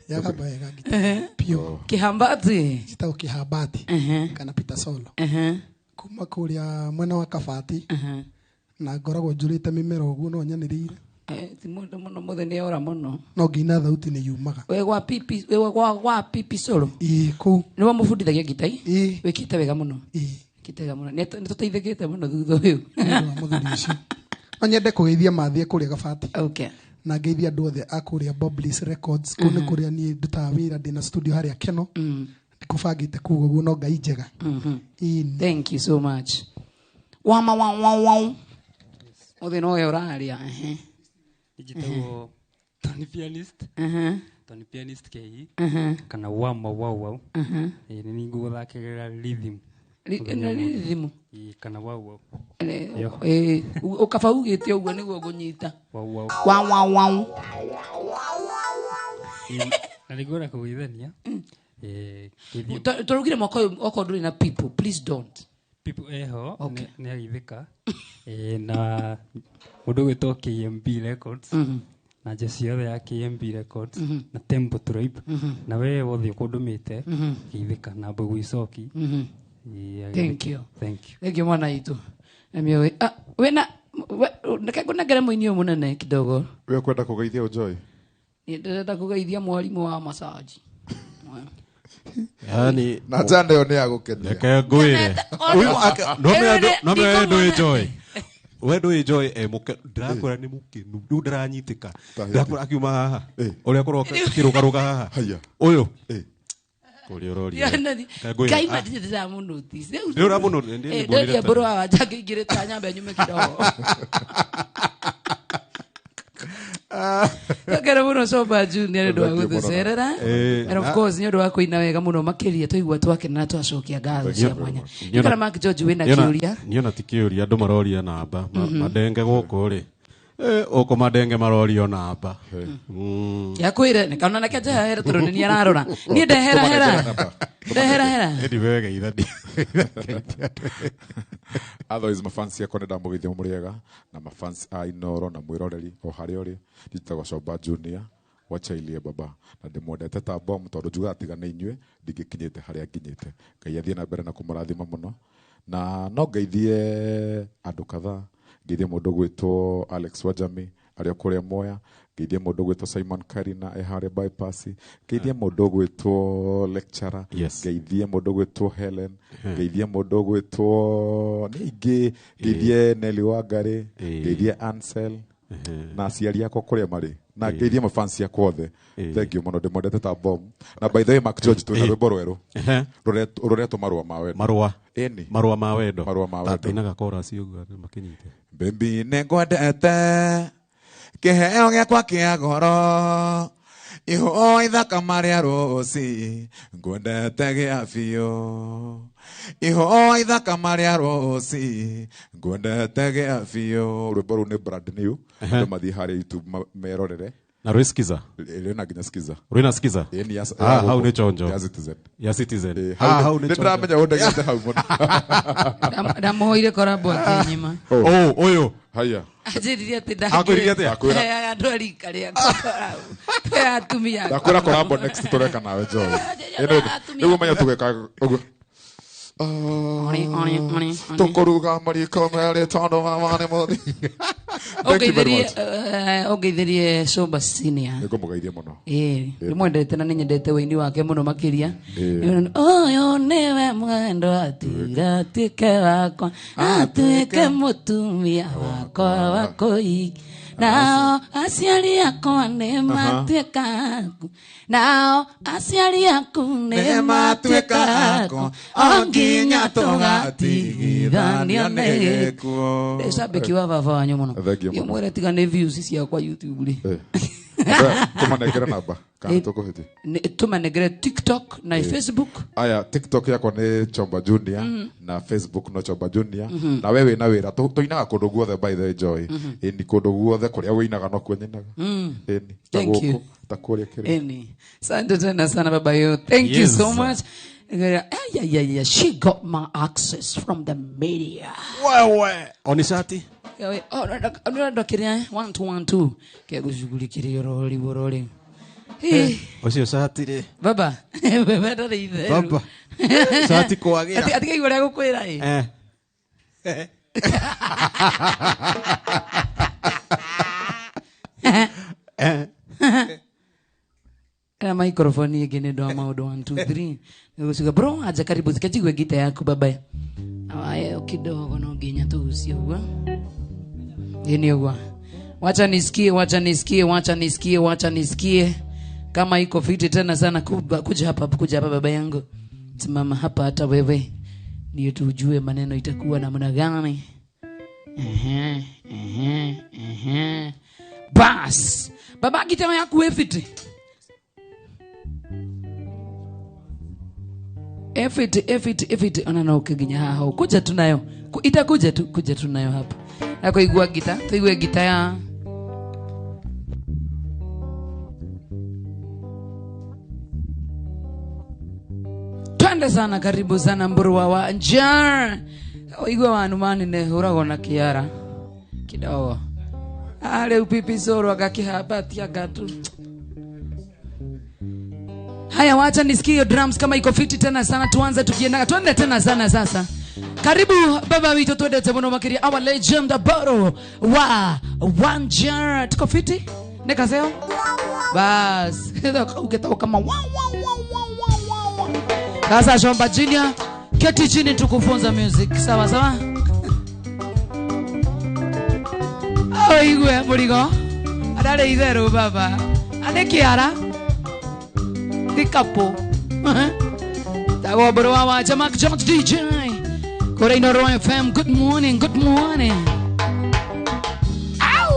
F: Yagamba wega ngita. Pio.
B: Kĩhambati.
F: Njĩtagwo Kĩhambati kana Peter Solo. Kuma kũrĩa mwena wa Kabati. Na ngoragwo njũrĩte mĩmera ũguo no nyanĩrĩire.
B: Ti mũndũ mũno mũthĩ nĩ ora mũno.
F: No ngĩina thauti nĩ yumaga.
B: We gwa pipi, we gwa pipi solo.
F: Ĩĩ kũu.
B: Nĩwe mũbundithagia ngita ii?
F: Ĩĩ.
B: Wĩkĩte wega mũno.
F: Ĩĩ.
B: Wĩkĩte wega mũno. Nĩ tũteithĩkĩte mũno thutha ũyũ.
F: Nĩ ũndũ wa mũthuri ũcio. No nyende kũgeithia mathiĩ kũrĩa Kabati.
B: Okay.
F: Na ngeithia andũ othe a kũrĩa Boblis Records. Kũu nĩ kũrĩa niĩ ndutaga wĩra ndĩna studio harĩa Keno. Ndikũbangĩte kũu ũguo no Ngai njega. Ĩĩ.
B: Thank you so much. Wama wa wa wa. Mũthĩ nowe ũraria.
G: Njĩtagwo Tony Pianist. Tony Pianist KE. Kana wama wow wow. Nĩ niĩ ngũgũthakĩra rhythm.
B: Nĩ rhythm.
G: Kana wow wow.
B: Ũkaba ugĩte ũguo nĩguo ngũnyita.
G: Wow wow.
B: Wa wa wa.
G: Na nĩngwenda kũgeithania.
B: Tũraugire mwaka ũyũ okorwo ndũrĩ na people, please don't.
G: People eho nĩ ageithĩka. Na mũndũ ũgwĩtwo KMB Records. Na jeshi yothe ya KMB Records na Temple Tribe. Na we wothe ũkũndũmĩte geithĩka na Mbũgũ Icoki.
B: Thank you.
G: Thank you.
B: Thank you mwana itũ. Nĩmĩũĩ. Wĩna reke ngũnengere mũini ũyũ mũnene kidogo.
D: We ũkwenda kũgeithia Joy?
B: Niĩ ndĩrenda kũgeithia mwarimũ wa massage.
C: Yani
D: na njanda ĩyo nĩ ya gũkenia.
C: Reke ngwĩre. No me ndũĩ Joy. We ndũĩ Joy ndĩrakwĩra nĩ mũkenu. Rĩu ndaranyitĩka. Ndĩrakwĩra akiuma haha. Ũrĩa akorwo akĩrũgarũga haha. Ũyũ. Kũria ũroria.
B: Ngai matirĩ mũnotice.
C: Nĩ ũramũnotice, nĩ nguonire
B: Nderia mbũrũ wa wanja ngĩingĩrĩte nyambe nyume kidogo. Ngera mũno Shomba Junior nĩ ũndũ wa gũtũcerera. And of course nĩ ũndũ wa kũina wega mũno makĩria twaigua twakena na twacokia ngatho cia mwanya. Ikara Mark George wĩna kĩũria.
C: Niona ti kĩũria andũ maroria namba. Madenge gũkũ rĩ. Ũkũ madenge marorio namba.
B: Yakwĩre nĩ kana nake njehere tondũ nĩ niĩ ararora. Niĩ ndehera hera. Ndehera hera.
C: Ĩndi wega ithani.
D: Otherwise mafansi yakwa nĩ ndamũgeithia mũrĩega na mafansi a Inoro na mwĩroreri o harĩa ũrĩ. Njĩtagwo Shomba Junior wachailie baba na ndĩmwendete ta bomu tondũ njugaga tiga nĩ inyuĩ ndingĩkinyĩte harĩa nginyĩte. Ngai athiĩ na mbere na kũmũrathima mũno na no ngeithie andũ kadhaa. Ngeithie mũndũ gwĩtwo Alex Wajami arĩa kũrĩa Moya, ngeithie mũndũ gwĩtwo Simon Karina e harĩa bypass, ngeithie mũndũ gwĩtwo lecturer, ngeithie mũndũ gwĩtwo Helen, ngeithie mũndũ gwĩtwo ningĩ, ngeithie Nelly Wangari, ngeithie Ansel na aciari akwa kũrĩa marĩ na ngeithie mafansi akwa othe. Thank you mũno, ndĩmwendete ta bomu. Na by the way Mark George twĩna rwĩmbo rwerũ rũretwo Marũa ma Wendo.
C: Marũa.
D: Ĩni.
C: Marũa ma Wendo.
D: Marũa ma Wendo.
C: Tainaga chorus ũguo andũ makĩnyite.
D: Baby nĩngwendete kĩheo gĩakwa kĩa goro ihũa ithaka marĩa rũci ngwendete gĩa biũ ihũa ithaka marĩa rũci ngwendete gĩa biũ. Rwĩmbo rũu nĩ brand new, andũ mathiĩ harĩa YouTube merorere.
C: Na rwĩ skiza?
D: Rwĩna nginya skiza.
C: Rwĩna skiza?
D: Ĩni ya
C: hau nĩ chonjo.
D: Ya Citizen.
C: Ya Citizen.
D: Hau nĩ ndĩramenya ũndegete hau mũno.
B: Ndamuhoire korabo akĩnyima.
C: Oh, ũyũ.
D: Haya.
B: Anjĩrire atĩ
C: Akwĩrire atĩa?
B: Ndaheaga andũ a rika rĩakwa korabo. Twĩ atumia.
D: Ndakwĩra korabo next tũreka nawe Joy. Nĩguo menya tũgeka ũguo. Tũkũruga mariko merĩ tondũ mama nĩ mũthi.
B: Ũngeithirie Shomba Senior.
D: Nĩngũmũgeithia mũno.
B: Ndĩmwendete na nĩnyendete ũini wake mũno makĩria. Ũyũ nĩwe mwendo atiga atuĩke wakwa atuĩke mũtumia wakwa wa kũiga nao aciari akwa nĩ matuĩka aku nao aciari aku nĩ matuĩka aku o nginya tũgatigithanio nĩ gĩkuũ. Ndĩ cambĩki wa baba wanyu mũno. Mwĩre tiga nĩ views ciakwa YouTube rĩ.
D: Tũmanengere namba kana tũkũhĩtie?
B: Tũmanengere TikTok na Facebook.
D: Aya, TikTok yakwa nĩ Chomba Junior na Facebook no Chomba Junior. Na we wĩna wĩra tũinaga kũndũ guothe by the way Joy. Ĩni kũndũ guothe kũrĩa wĩinaga no kuo nyinaga. Ĩni ta gũkũ ta kũrĩa kĩrĩa.
B: Ĩni. Asante tena sana baba yo. Thank you so much. Yeah. She got my access from the media.
C: Wewe. Oni shati?
B: Ndio kiria 1 2 1 2 kia gushughulikia rori rori.
C: Ucio shati ri.
B: Baba, baba ndari itheru.
C: Baba. Shati kwagira.
B: Ati ati igura gukwira ri. Na microphone yake ni ndo maundu 1 2 3. Niguciga bro aja karibu zikajigwe gita yaku baba. Ayo kidogo no nginya tugucie uguo. Ni uguo. Wacha nisikie, wacha nisikie, wacha nisikie, wacha nisikie. Kama iko fiti tena sana kuja hapa baba yangu. Simama hapa hata wewe. Ndio tujue maneno itakuwa namna gani. Bas. Baba gita yaku fiti. Effort ona na ukiginya haha kuja tunayo itakuja tu kuja tunayo hapa na kuigua gita tuigue gita ya twende sana karibu sana mburwa wa njar igua wanu manene hurago na kiara kidogo ale upipi soro akakihabatia gatu. Haya, wacha nisikie drums kama iko fiti tena sana. Tuanze tukienda. Tuende tena sana sasa. Karibu baba wetu twende muno makiria our legend Boro wa Wanja. Tuko fiti? Nikaseo? Bas. Ukitoka kama wa wa wa wa wa. Sasa Shomba Junior, keti chini tukufunza music. Sawa sawa? Oh, igwe murigo. Adare itheru baba. Ane kiara. Dikapo. Tago boro wa wacha Mark George DJ. Kore Inooro FM. Good morning, good morning. Au!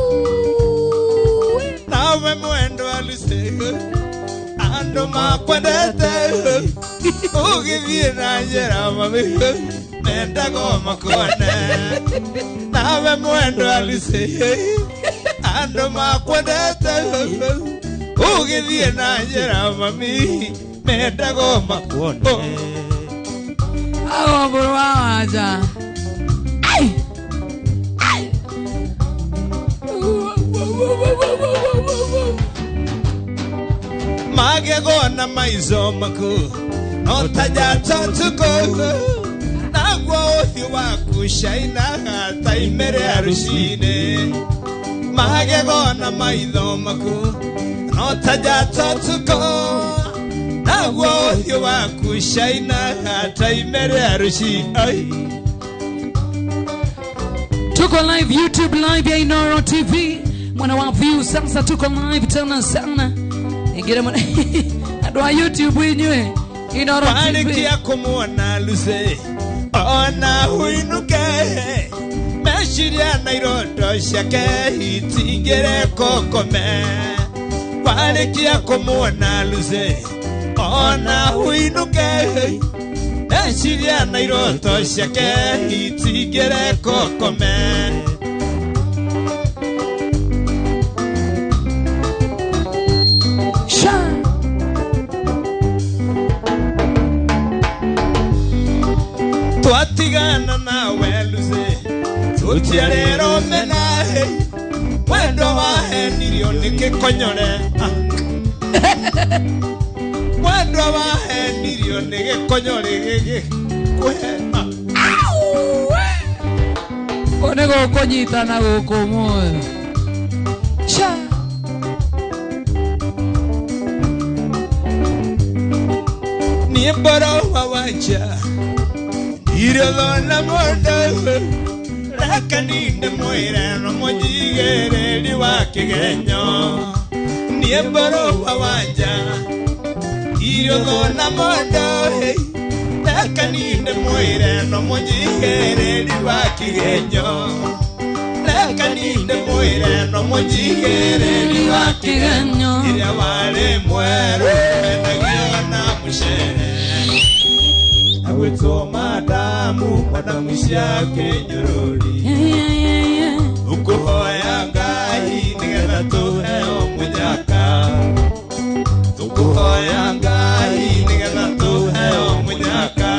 E: Nawe mwendo alisego ando makwendete ugithie na njira mami mendago makone. Nawe mwendo alisego ando makwendete ugithie na njira mami mendago makone.
B: Awo boro wa wacha. Ai! Ai!
E: Magego na maizo maku no taja tuko nagwo uthi waku shaina ta imere arushine. Magego na maizo maku no taja tuko nagwo uthi waku shaina ta imere arushine.
B: Tuko live YouTube live ya Inooro TV. Mwana wa view sasa tuko live tena sana. Ingire mwana adwa YouTube wenywe Inooro TV.
E: Walikia kumuona Lucy ona huinuke meshiria na irondo ciake itingire kokome. Walikia kumuona Lucy ona huinuke meshiria na irondo ciake itingire kokome. Twatigana nawe Lucy tutiarero mena wendo wahenirio nĩ gĩkonyore. Wendo wahenirio nĩ gĩkonyore gĩgĩkũhe.
B: One gũkũnyitana gũkũ mũthĩ. Sha.
E: Niĩ mboro wa wanja Irothona mũndũ reke ninde mwĩre no mũnjigĩrĩri wa kĩgenyo. Niĩ mboro wa wanja irothona mũndũ reke ninde mwĩre no mũnjigĩrĩri wa kĩgenyo. Reke ninde mwĩre no mũnjigĩrĩri wa kĩgenyo. Iria warĩ mwerũ menagio na mũcere agwĩtwo madamu madamu ciake njũrũri. Tũkũhoya Ngai nĩgetha tũheo mũnyaka. Tũkũhoya Ngai nĩgetha tũheo mũnyaka.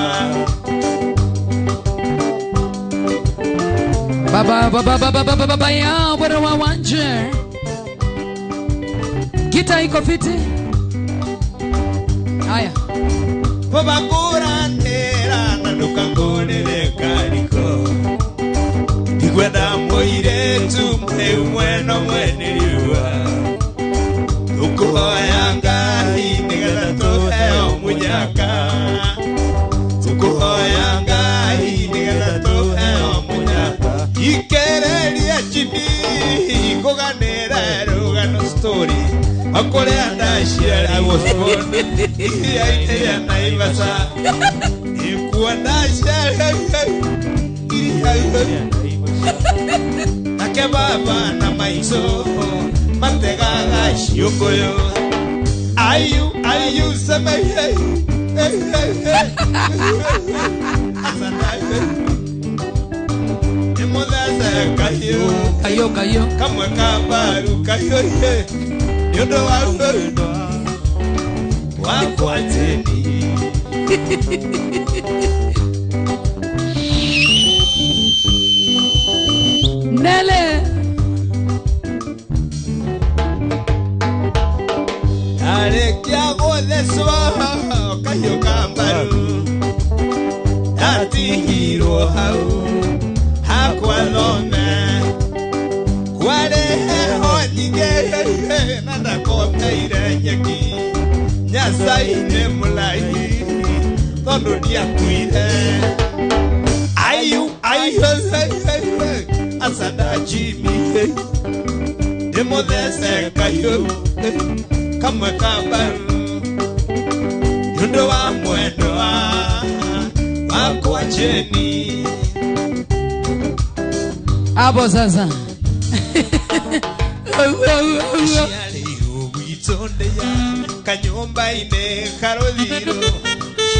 B: Baba baba baba baba baba ya bwana wa wanje. Gita iko fiti. Haya.
E: Baba kũranĩra na ndũkangũrĩre kariko. Ndikwenda mũirĩtu mwĩu mwena mwene riũa. Tũkũhoya Ngai nĩgetha tũheo mũnyaka. Tũkũhoya Ngai nĩgetha tũheo mũnyaka. Ikereria chibi kũganĩra rũgano story. Akũrĩa ndaciara gũcona iria-inĩ rĩa Naivasha. Nĩkuo ndaciara iria-inĩ. Nake baba na maitũ mategaga ciũngũyũ. Ayu ayu seme hey hey hey hey. Nĩ mũthece kahiũ
B: kahiũ kahiũ
E: kamwe ka mbaru kahiũ nĩ ũndũ wa wendo wakwa tĩni.
B: Nele
E: arĩkia gũthecwo kahiũ ka mbaru ndatigirwo hau hakwa thome kwarĩ heho nyingĩ na ndakomeire nyeki nyacainĩ mũraihi tondũ ndiakuire. Ayu ayu asanda Jimmy ndĩmũthece kahiũ kamwe ka mbaru nĩ ũndũ wa mwendwa Wacheni
B: hapo sasa.
E: Kanyumba ine karodiro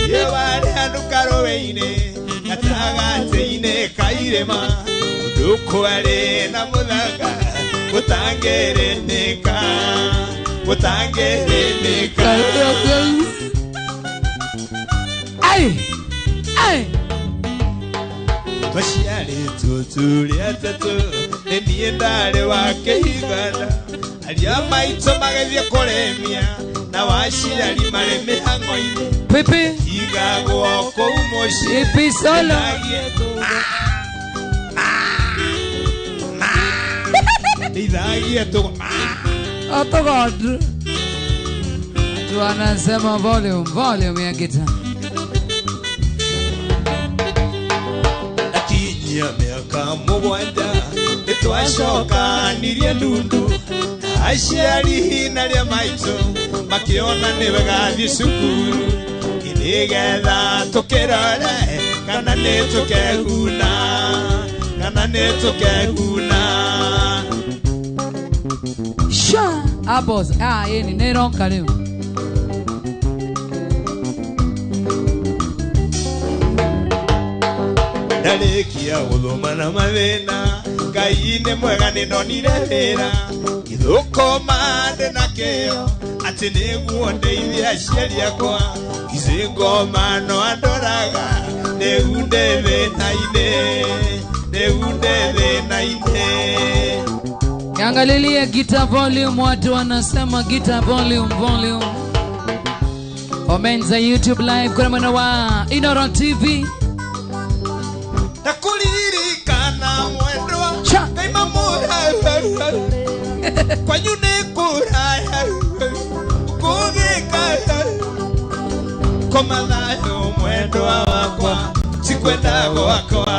E: Sheware handu karoweine Katagate ine kairema Udukware na mulaga Utangere neka Utangere neka.
B: Ai ai
E: Twashiare tuturi atatu Nenie ndare wake higana Aria maito magethie kuremia Na waciari mare mihango-inĩ
B: Pipi
E: Igagwo kũu mũciĩ
B: Pipi solo
E: Ndeithagie tũgo
B: Otogod. Tu anasema volume, volume ya gita.
E: Akinyia miaka mũgwanja nĩtwacokanirie ndundu Aciari na arĩa maitũ makiona nĩ wega thiĩ cukuru nĩgetha tũkĩrore kana nĩ tũkeguna kana nĩ tũkeguna.
B: Sha hapo yeye ni nĩroka rĩu.
E: Ndarĩkia gũthoma na mathĩna Ngai nĩ mwega nĩndonire wĩra Gĩthũkũma ndĩ na kĩyo atĩ nĩguo ndeithie aciari akwa Ici ngoma no andoraga rĩu ndĩ thĩna-inĩ rĩu ndĩ thĩna-inĩ.
B: Angalilie guitar volume, watu wanasema guitar volume, volume. Omenza YouTube live kwa mwana wa Inooro TV.
E: Nakuririkana mwendwa Ngai mamura kwanyu nĩ kũraya kũgĩka koma thayũ mwendwa wakwa sikwenda gwakwa.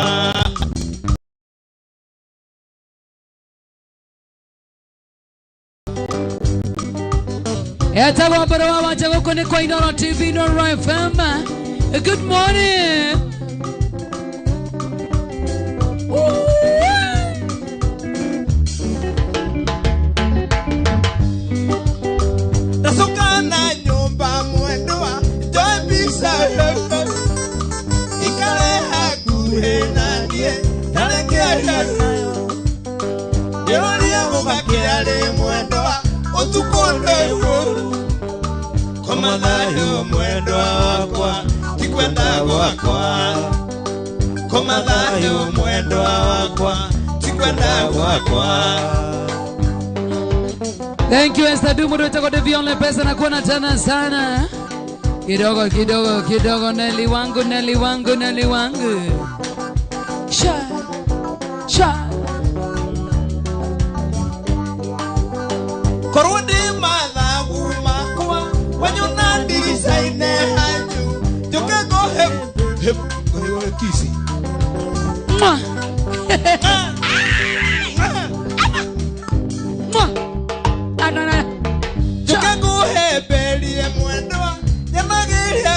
B: Etagwo mbere wa wanja gũkũ nĩ kwa Inooro TV, Inooro FM. Good morning.
E: Ndacoka na nyũmba mwendwa njoe mbica ikare hakuhĩ na niĩ ndareke ndĩroria gũbakĩra rĩ mwendwa ũtukũ ndũyũ koma thayũ mwendwa wakwa ti kwenda gwakwa koma thayũ mwendwa wakwa ti kwenda gwakwa.
B: Thank you Esther Dumu kutoka Devion Pesa na kuona tena sana. Kidogo kidogo kidogo Nelly wangu Nelly wangu Nelly wangu. Sha sha
E: Korwo ndĩ mathagu makwa wanyona ndirica-inĩ hanyu njũke ngũhe hep ngũhe kisi.
B: Mwah. Mwah. Anana.
E: Njũke ngũhemberie mwendwa nyamagĩrie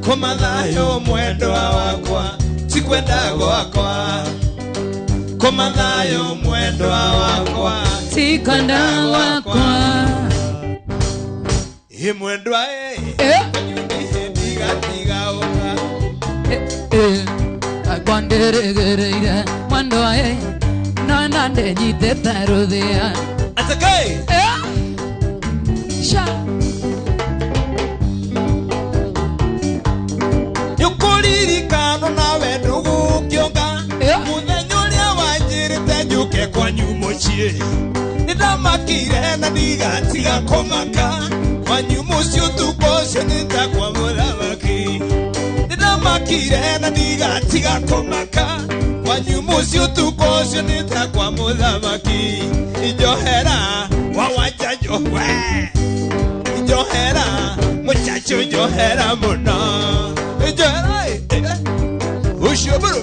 E: koma thayũ mwendwa wakwa ti kwenda gwakwa koma thayũ mwendwa wakwa
B: ti kwenda gwakwa.
E: Ĩ mwendwa ĩ ndigatiga ũka
B: Akwanderegereire mwendwa ĩ no na ndenyitĩte rũthĩa.
E: Atake
B: Sha
E: Nĩũkũririkano nawe ndũgũkĩonga mũthenya ũrĩa wanjĩrĩte njũke kwanyu mũciĩ nĩndamakire na ndigatiga kũmaka kwanyu mũciĩ ũtukũ ũcio nĩtakwa mũthamaki nĩndamakire na ndigatiga kũmaka kwanyu mũciĩ ũtukũ ũcio nĩtakwa mũthamaki njohera wawanja njohwe njohera muchacho njohera mũno njohera ũcio bro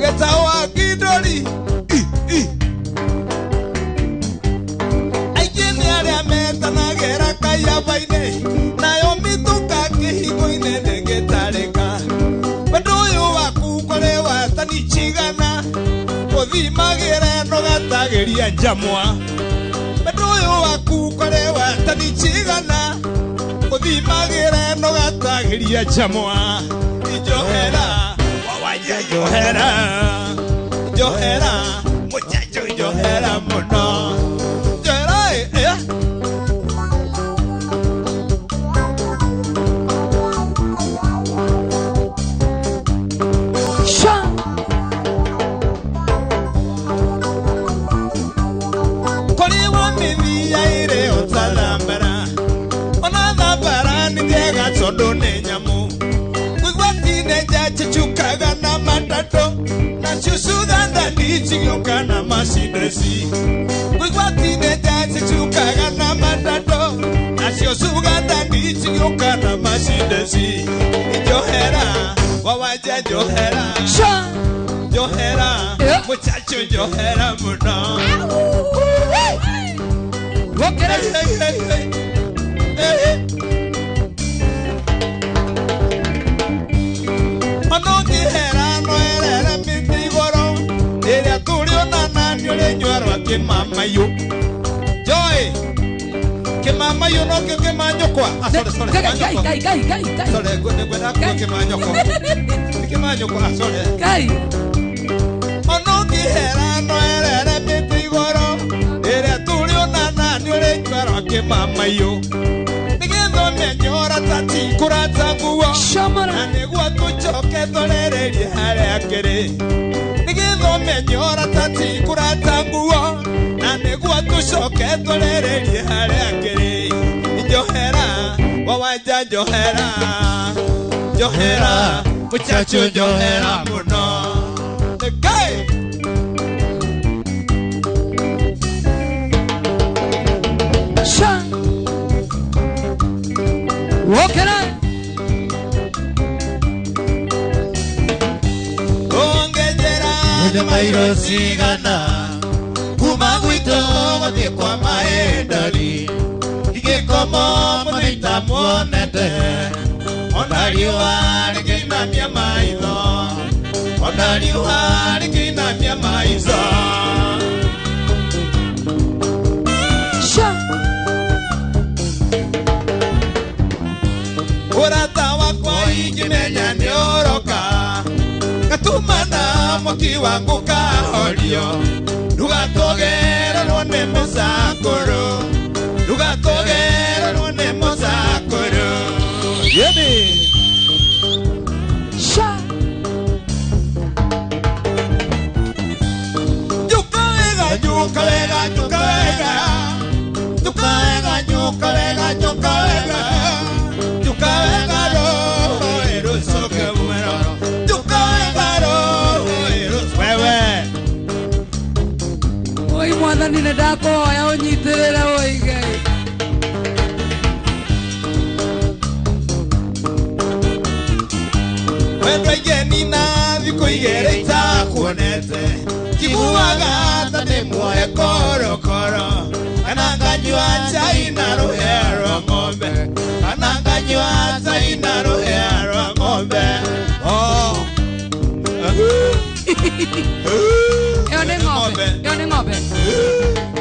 E: getawa kidori aingĩ nĩ arĩa metanagĩra kayaba-inĩ nayo mĩtũka kĩhi Ndũgatagĩria njamwa Wendo ũyũ waku ũkorewa tani cigana Ũthimagĩre ndũgatagĩria njamwa Njohera wawanja njohera Njohera muchacho njohera mũno Njohera eh Tondu nĩ nyamũ Gwĩgwatine njachichukaga na matatũ Na cucuganda ndicigĩũka na macindeci Gwĩgwatine njachichukaga na matatũ Na cucuganda ndicigĩũka na macindeci Njohera, wawanja njohera Njohera, muchacho njohera mũno Hey, hey, hey, hey. Hey, hey. Kimamayo Joy Kimamayo no kio kimanyokwa ah sorry sorry
B: Kai kai kai kai
E: sorry gwenda kwa kimanyokwa kimanyokwa ah sorry
B: kai
E: ono kihera no erere miti igoro ira tuliona ni urenywa kimamayo nigetho menyora tati kurata nguo na niguo tucoke tũrererie harĩa kĩrĩ nĩgetha ũmenye ũrata ti kũrata nguo na nĩguo tũcoke tũrererie harĩa kĩrĩ njohera wawanja njohera njohera muchacho njohera mũno Ngai
B: Sha Wokera
E: Mairo cigana kuma gwitũ gũthiĩ kwa maendari igĩkomo mũthita muonete ona riũa rĩkĩinamia maitho ona riũa rĩkĩinamia maitho
B: Sha
E: Ũrata wakwa ingĩmenya nĩ ũroka Gatumana mwaki wangu kahorio Ndũgatogererwo nĩ mũcakũrũ Ndũgatogererwo nĩ mũcakũrũ Yeni
B: Sha
E: Nyuka wega nyuka wega nyuka wega Nyuka wega nyuka wega nyuka wega Nyuka wega roho ĩrũcoke mũmero Nyuka wega roho ĩrũcoke wewe
B: Oi mwathani nĩ ndakũhoya ũnyitĩrĩre oi Ngai
E: Wendo igeni na thikũ igĩrĩ itakuonete Njiguaga ta ndĩ muohe korokoro Kana nganyua chai na rũhĩa rwa ng'ombe Kana nganyua chai na rũhĩa rwa ng'ombe Oh
B: Ĩyo nĩ ng'ombe ĩyo nĩ ng'ombe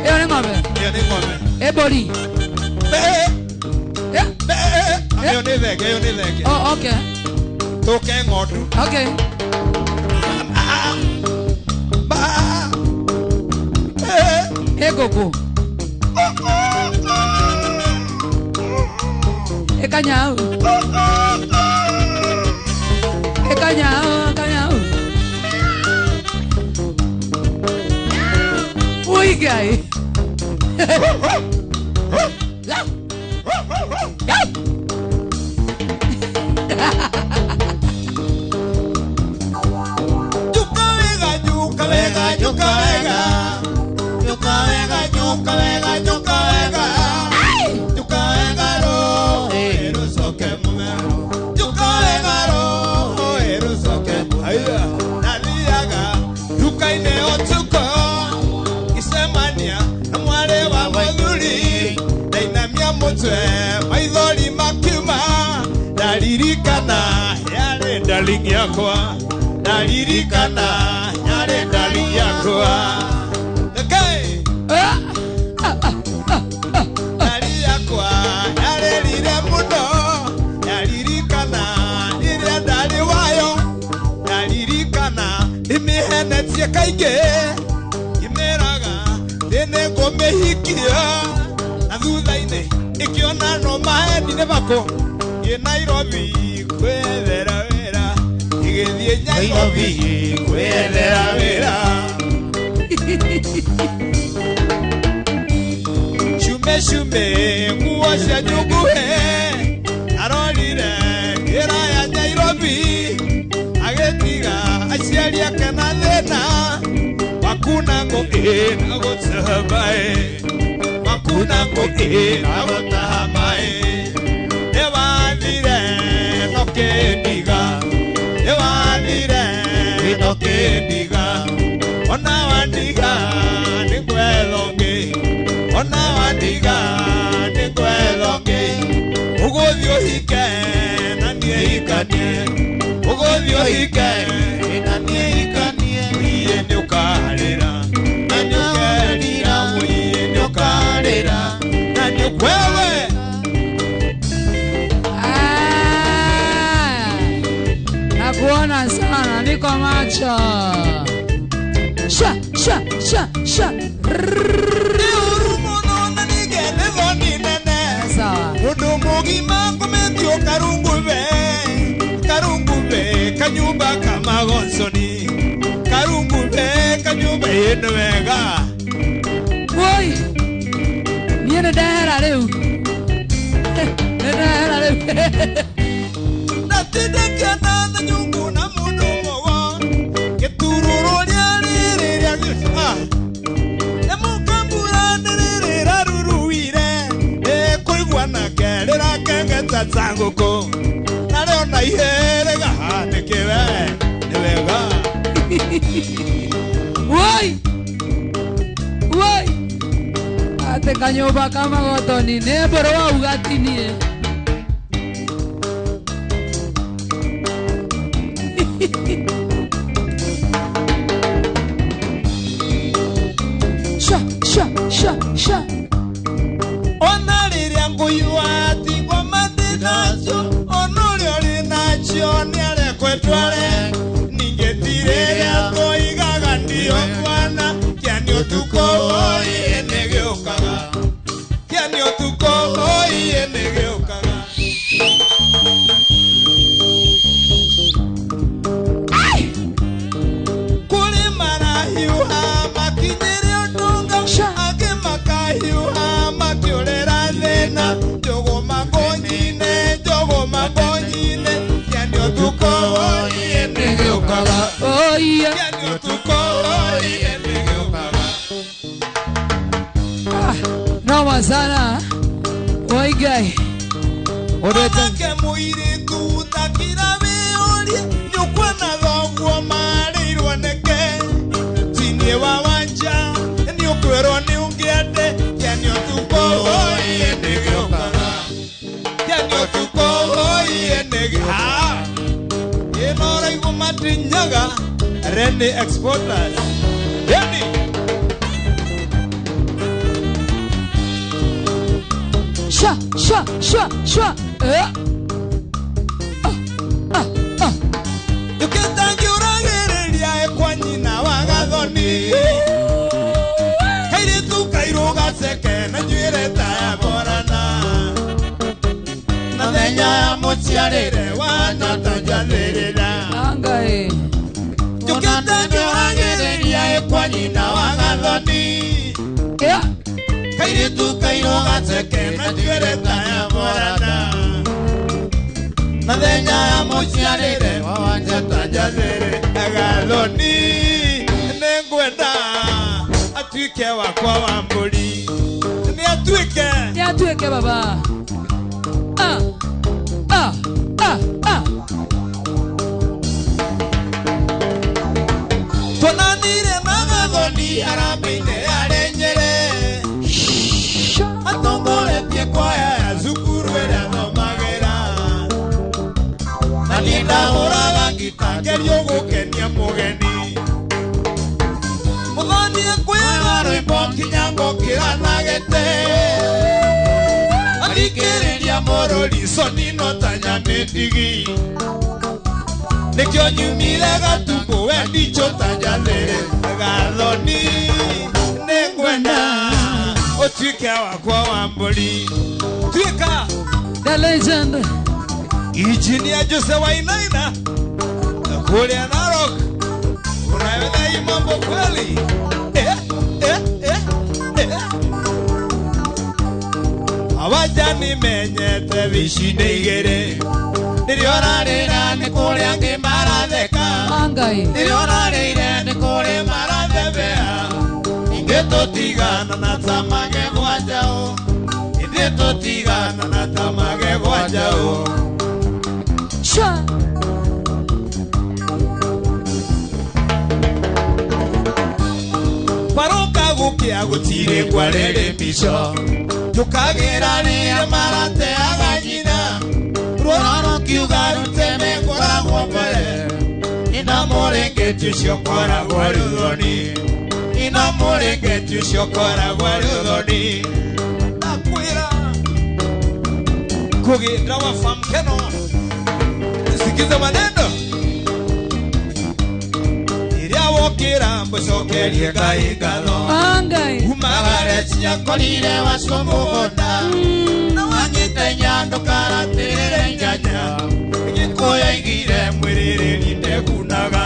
B: ĩyo nĩ ng'ombe
E: ĩyo nĩ ng'ombe
B: ĩ mbũri
E: ĩyo nĩ thenge ĩyo nĩ thenge
B: Oh okay
E: Tũke ng'ondu
B: Okay Ĩ ngũkũ Ĩ kanyau Ĩ kanyau kanyau Ui Ngai
E: Nyuka wega nyuka wega nyuka wega Nyuka wega nyuka wega nyuka wega Nyuka wega roho ĩrũcoke mũmero Nyuka wega roho ĩrũcoke haya Nathiaga nduka-inĩ ũtukũ ngĩcemania na mwarĩ wa mũthuri ndainamia mũtwe maithori makiuma ndaririkana yarĩ darling yakwa ndaririkana yarĩ darling yakwa Okay.
A: nyingĩ imeraga thĩnĩ ngũmĩhikia na thutha-inĩ ĩkĩona no mahendi nĩ bako ĩ Nairobi kwethera wĩra ĩgĩthiĩ Nairobi kwethera wĩra shume shume nguo cia nyũngũhe arorire njĩra ya Nairobi agĩtiga aciari ake na thĩna wakuna ngũĩ na gũtaha maĩ wakuna ngũĩ na gũtaha maĩ nĩwathire nokĩndiga nĩwathire nokĩndiga ona wandiga nĩngwetha ũngĩ ona wandiga nĩngwetha ũngĩ ũgũthiĩ ũhike na niĩ hikanie ũgũthiĩ ũhike na niĩ hikanie ũiye nĩũkarĩra na nĩũkerira ũiye nĩũkarĩra na nĩũkwewe.
B: Nakuona sana, niko macho. Sha sha sha sha.
A: Mundu mugima ngũmĩtio karungube karungube kanyumba kamagoconi karungube kanyumba ĩno wega.
B: Woi, niĩ nĩ ndehera rĩu, nĩ ndehera rĩu.
A: Ndatindakiana na nyungu na mundu mũgo gĩturũrũ rĩa rĩrĩ rĩa nĩmũkambura nĩ rĩrĩ raruruire ĩkũigua nake rĩrakengeta ta ngũkũ narĩo na ihĩrĩga nĩkĩwe nĩ wega.
B: Woi, woi, atĩ kanyũmba ka magotoni nĩ mbũrũ wauga ti niĩ. Sha sha sha sha.
A: Ona rĩrĩa ngũigua ati ngoma ndĩ nacio ona ũrĩa ũrĩ nacio nĩarekwo ĩtware ningĩ ti rĩrĩa tũigaga ndio bwana kĩani ũtukũ ũiĩ nĩgĩũkaga kĩani ũtukũ ũiĩ nĩgĩũkaga. Kũrĩ marahiũha makinyĩre ũtonga angĩ makahiũha makĩũrĩra thĩna njũgũma ngũnyine njũgũma ngũnyine kĩani ũtukũ ũiĩ nĩgĩũkaga
B: Oiye.
A: Kĩani ũtukũ ũiĩ nĩgĩũkaga.
B: Noma sana. Oi Ngai.
A: Anake mũirĩtu takira wĩũrie nĩũkuona thoguo marĩirwo nĩkĩ tinie wa wanja nĩũkwĩrwo nĩ ũngĩende kĩani ũtukũ ũiĩ nĩgĩũkaga kĩani ũtukũ ũiĩ nĩgĩũkaga ĩno ũraigua matinyaga Rene Exporters yani.
B: Sha sha sha sha. Ah ah.
A: Njũkĩtangiũragĩrĩria ĩkwa nyina wa gathoni kairĩtu kairũ gaceke na njuĩrĩ ta ya borana na thenya ya mũciarĩre wana ta njathĩrĩra.
B: Angai.
A: Njũkĩtangiũragĩrĩria ĩkwa nyina wa gathoni kairĩtu kairũ gaceke na njuĩrĩ ta ya borana na thenya ya mũciarĩre wanja ta njathĩrĩ gathoni nĩngwenda atuĩke wakwa wa mbũri nĩ atuĩke
B: nĩ atuĩke baba. Ah ah ah ah.
A: Tuonanire na gathoni harambĩ-inĩ yarĩ Nyĩrĩ atongoretie kwaya ya cukuru ĩrĩa thomagĩra na niĩ ndahũraga ngita ngerio gũkenia mũgeni mũthoni ekwĩra rwĩmbo nginya ngokĩra na gĩtĩ athikĩrĩria mũrũri conino ta nyamĩndigi
E: Nikio nyumire gatumbo we ndicho tanjathire gathoni nĩngwenda ũtuĩke wakwa wa mbũri tuĩka
B: the legend
E: Engineer Jose Wainaina kule Narok unaweza hii mambo kweli awaja nimenyete vici nĩ igĩrĩ nĩrĩorarĩra nĩ kũrĩa angĩ maratheka nĩrĩorarĩire nĩ kũrĩ marathebea ingĩ tũtigana na tamage gwa njaũ ithĩ tũtigana na tamage gwa njaũ.
B: Sha
E: Paroka gukia gutire kwarere mico tukagira rĩrĩa marateaga nyina ruoro rũkiuga rũteme ngoragwo mbere ina mũrĩngĩti ũcio koragwo rũthoni ina mũrĩngĩti ũcio koragwo rũthoni ndakwĩra kũgĩnda wa famkeno sikiza maneno iria wokĩra mbũcokerie Ngai ngatho umagare ciakorire wacio mũgũnda na wanyite nyandũkaratĩrĩre nyanya Gĩkũyũ aigire mwĩrĩrĩri ndegunaga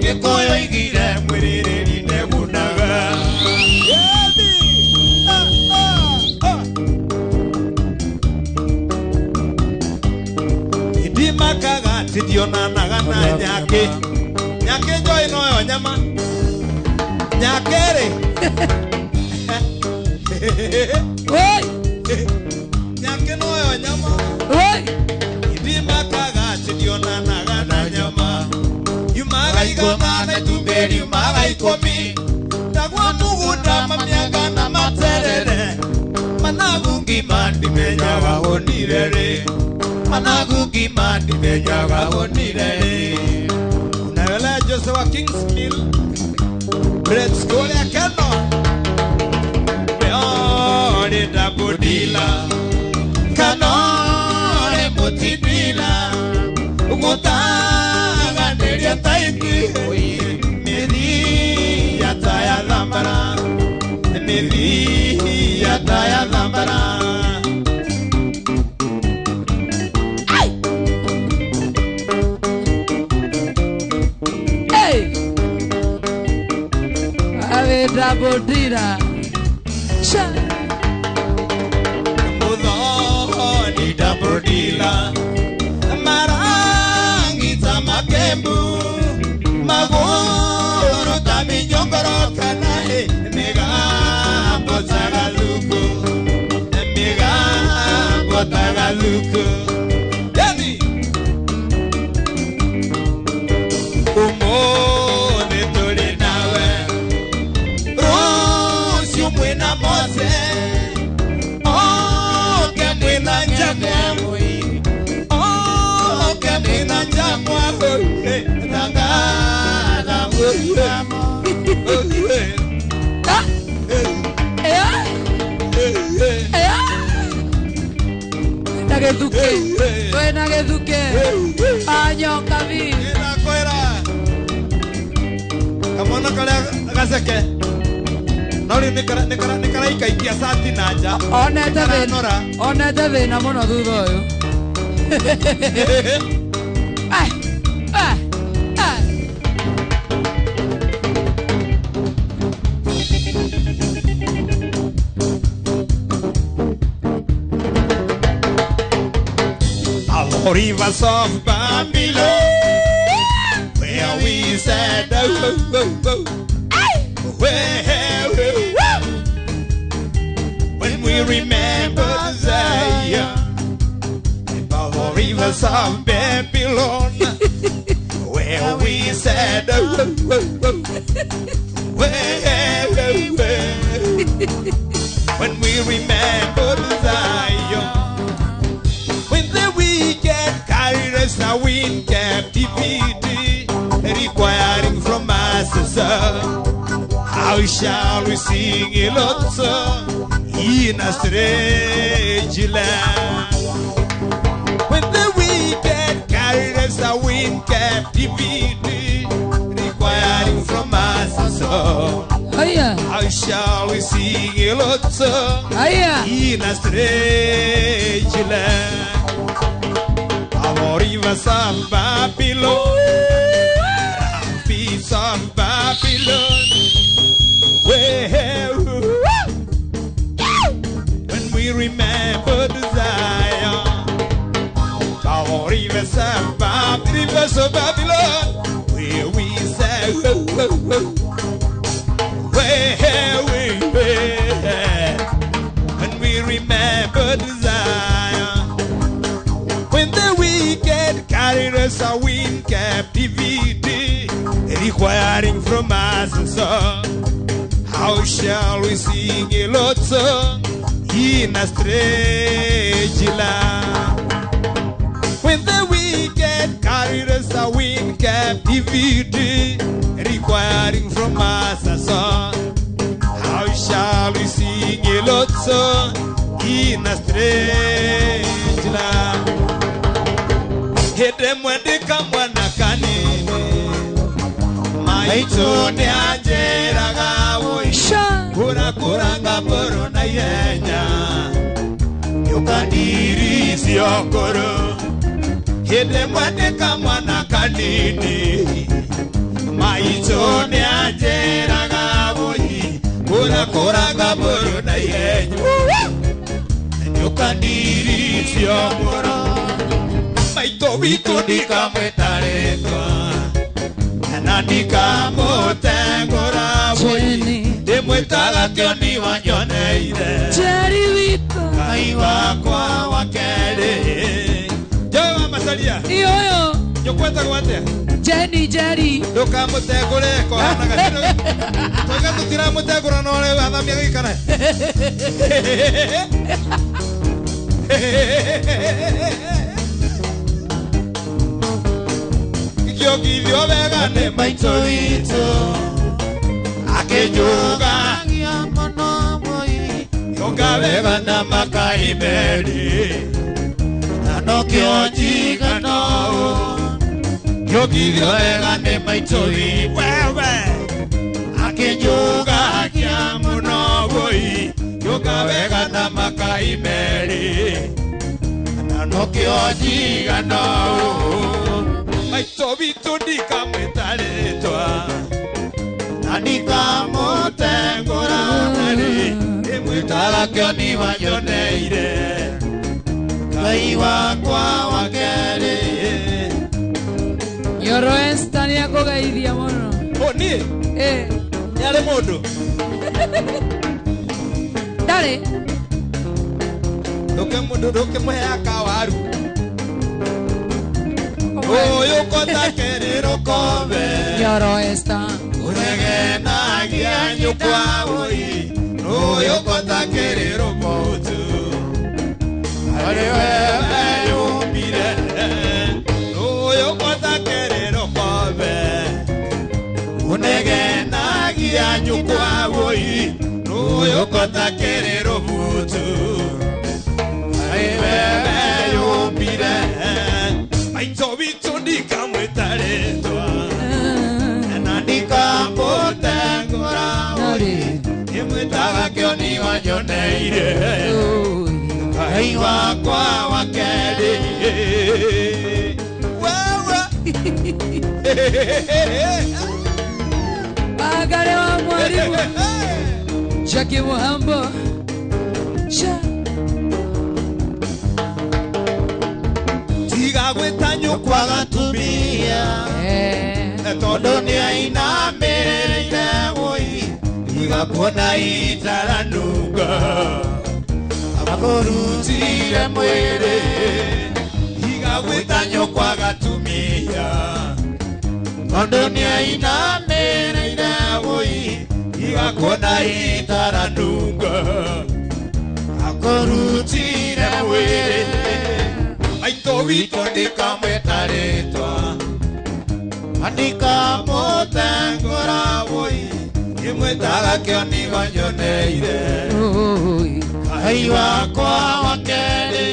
E: Gĩkũyũ aigire mwĩrĩrĩri ndegunaga. Ndimakaga atĩ ndionanaga na nyakĩ nyakĩ njoĩ noyo nyama nyakĩ rĩ nyakĩ noyo nyama ndimakaga atĩ ndionanaga na nyama yumaga igana na itumbĩ riumaga ikũmi ndagwa mũgũnda mamĩanga na materere managu ngima ndimenyaga honire rĩ managu ngima ndimenyaga honire rĩ. Unawela Jose wa Kings Mill Bread School ya Keno Meore dabudila Kanore mutidila Ugutaga neria taiti Miri yataya thambara Miri yataya thambara.
B: Dabodira sha
E: Muthoni dabodila marangi ta makembu maguru ta minyongoro kana migambo ta galuku migambo ta galuku yani umuthi tũrĩ nawe rũciũ mwĩna Mose oke mwĩna Njamwa oke mwĩna Njamwa tangatha
B: na gĩthukĩ wĩna gĩthukĩ anyoka bi
E: ndakwĩra kamwana karĩa gaceke no rĩu nĩ karaikaikia cati na nja
B: onete thĩna mũno thutha ũyũ.
E: Rivers of Babylon, where we said, oh, oh, oh, where, when we remember Zion, above the rivers of Babylon, where we said, oh, oh, oh, where, when we remember Zion. When the wicked carried us in captivity, requiring from us a song, how shall we sing a lot song in a strange land? When the wicked carried us in captivity, captivity, requiring from us a song. How shall we sing a Lord's song in a strange land? Our rivers of Babylon, peace of Babylon. Well, when we remember the Zion, our rivers of Babylon, where we say, oh, oh, oh. Where we were, when we remember the Zion, when the wicked carried us away in captivity, requiring from us a song. How shall we sing a Lord's song in a strange land? When the wicked carried us away in captivity, requiring from us a song. How shall we sing a Lord's song in a strange land? Hede mwende kamwana kanini, maito ne anjeraga woi, kura kuranga boro na yenya, yukandiri siokoro. Hede mwende kamwana kanini, maito ne anjeraga woi, kura kuranga boro na yenya, yukandiri siokoro. Maito witũ ndikamwĩtarĩtwa na ndikamũtengũra woi, ndĩmwĩtaga kĩoni wanyoneire
B: Njeri witũ
E: Ngai wakwa wa kerĩ. Joe wa Macaria
B: iyoyo
E: nyũkwetagwo atĩa?
B: Jenny Jerry
E: ndũkamũtengũre kohanaga twaiga tũtiramũtengũra no rĩu athamia gĩikare. Kĩongithio wega nĩ maitũ witũ akĩnjũgagia mũno moi, kĩonga wega na makai merĩ na nokĩo njigano. Kĩongithio wega nĩ maitũ witũ wewe akĩnjũgagia mũno moi, kĩonga wega na makai merĩ na nokĩo njigano. Maitũ witũ ndikamwĩtarĩtwa na ndikamũtengũra narĩ, ndĩmwĩtaga kĩoni wanyoneire Ngai wakwa wa kerĩ.
B: Nyoro Esther nĩakũgeithia mũno.
E: O niĩ?
B: Ĩ.
E: Nĩarĩ mũndũ?
B: Ndarĩ.
E: Ndũkĩmũheaga kawaru. Ũyũ kotakĩrĩ rũkombe
B: Nyoro Esther
E: ũnegenagia nyũkwa woi, ũyũ kotakĩrĩ rũmũtu arĩ we weyũmbire. Ũyũ kotakĩrĩ rũkombe ũnegenagia nyũkwa woi, ũyũ kotakĩrĩ rũmutu arĩ we weyũmbire. Maitũ witũ ndikamwĩtarĩtwa na ndikamũtengũra woi, ndĩmwĩtaga kĩoni wanyoneire Ngai wakwa wa kerĩ. Wewe
B: Bagare wa mwalimu Jackie Muhambo Sha
E: Tiga gwĩta nyũkwa gatumia tondũ nĩainamĩrĩire woi, tiga kuona itaranunga akũrutire mwĩrĩ. Tiga gwĩta nyũkwa gatumia tondũ nĩainamĩrĩire woi, tiga kuona itaranunga akũrutire mwĩrĩ. Maitũ witũ ndikamwĩtarĩtwa na ndikamũtengũra woi, ndĩmwĩtaga kĩoni wanyoneire Ngai wakwa wa kerĩ.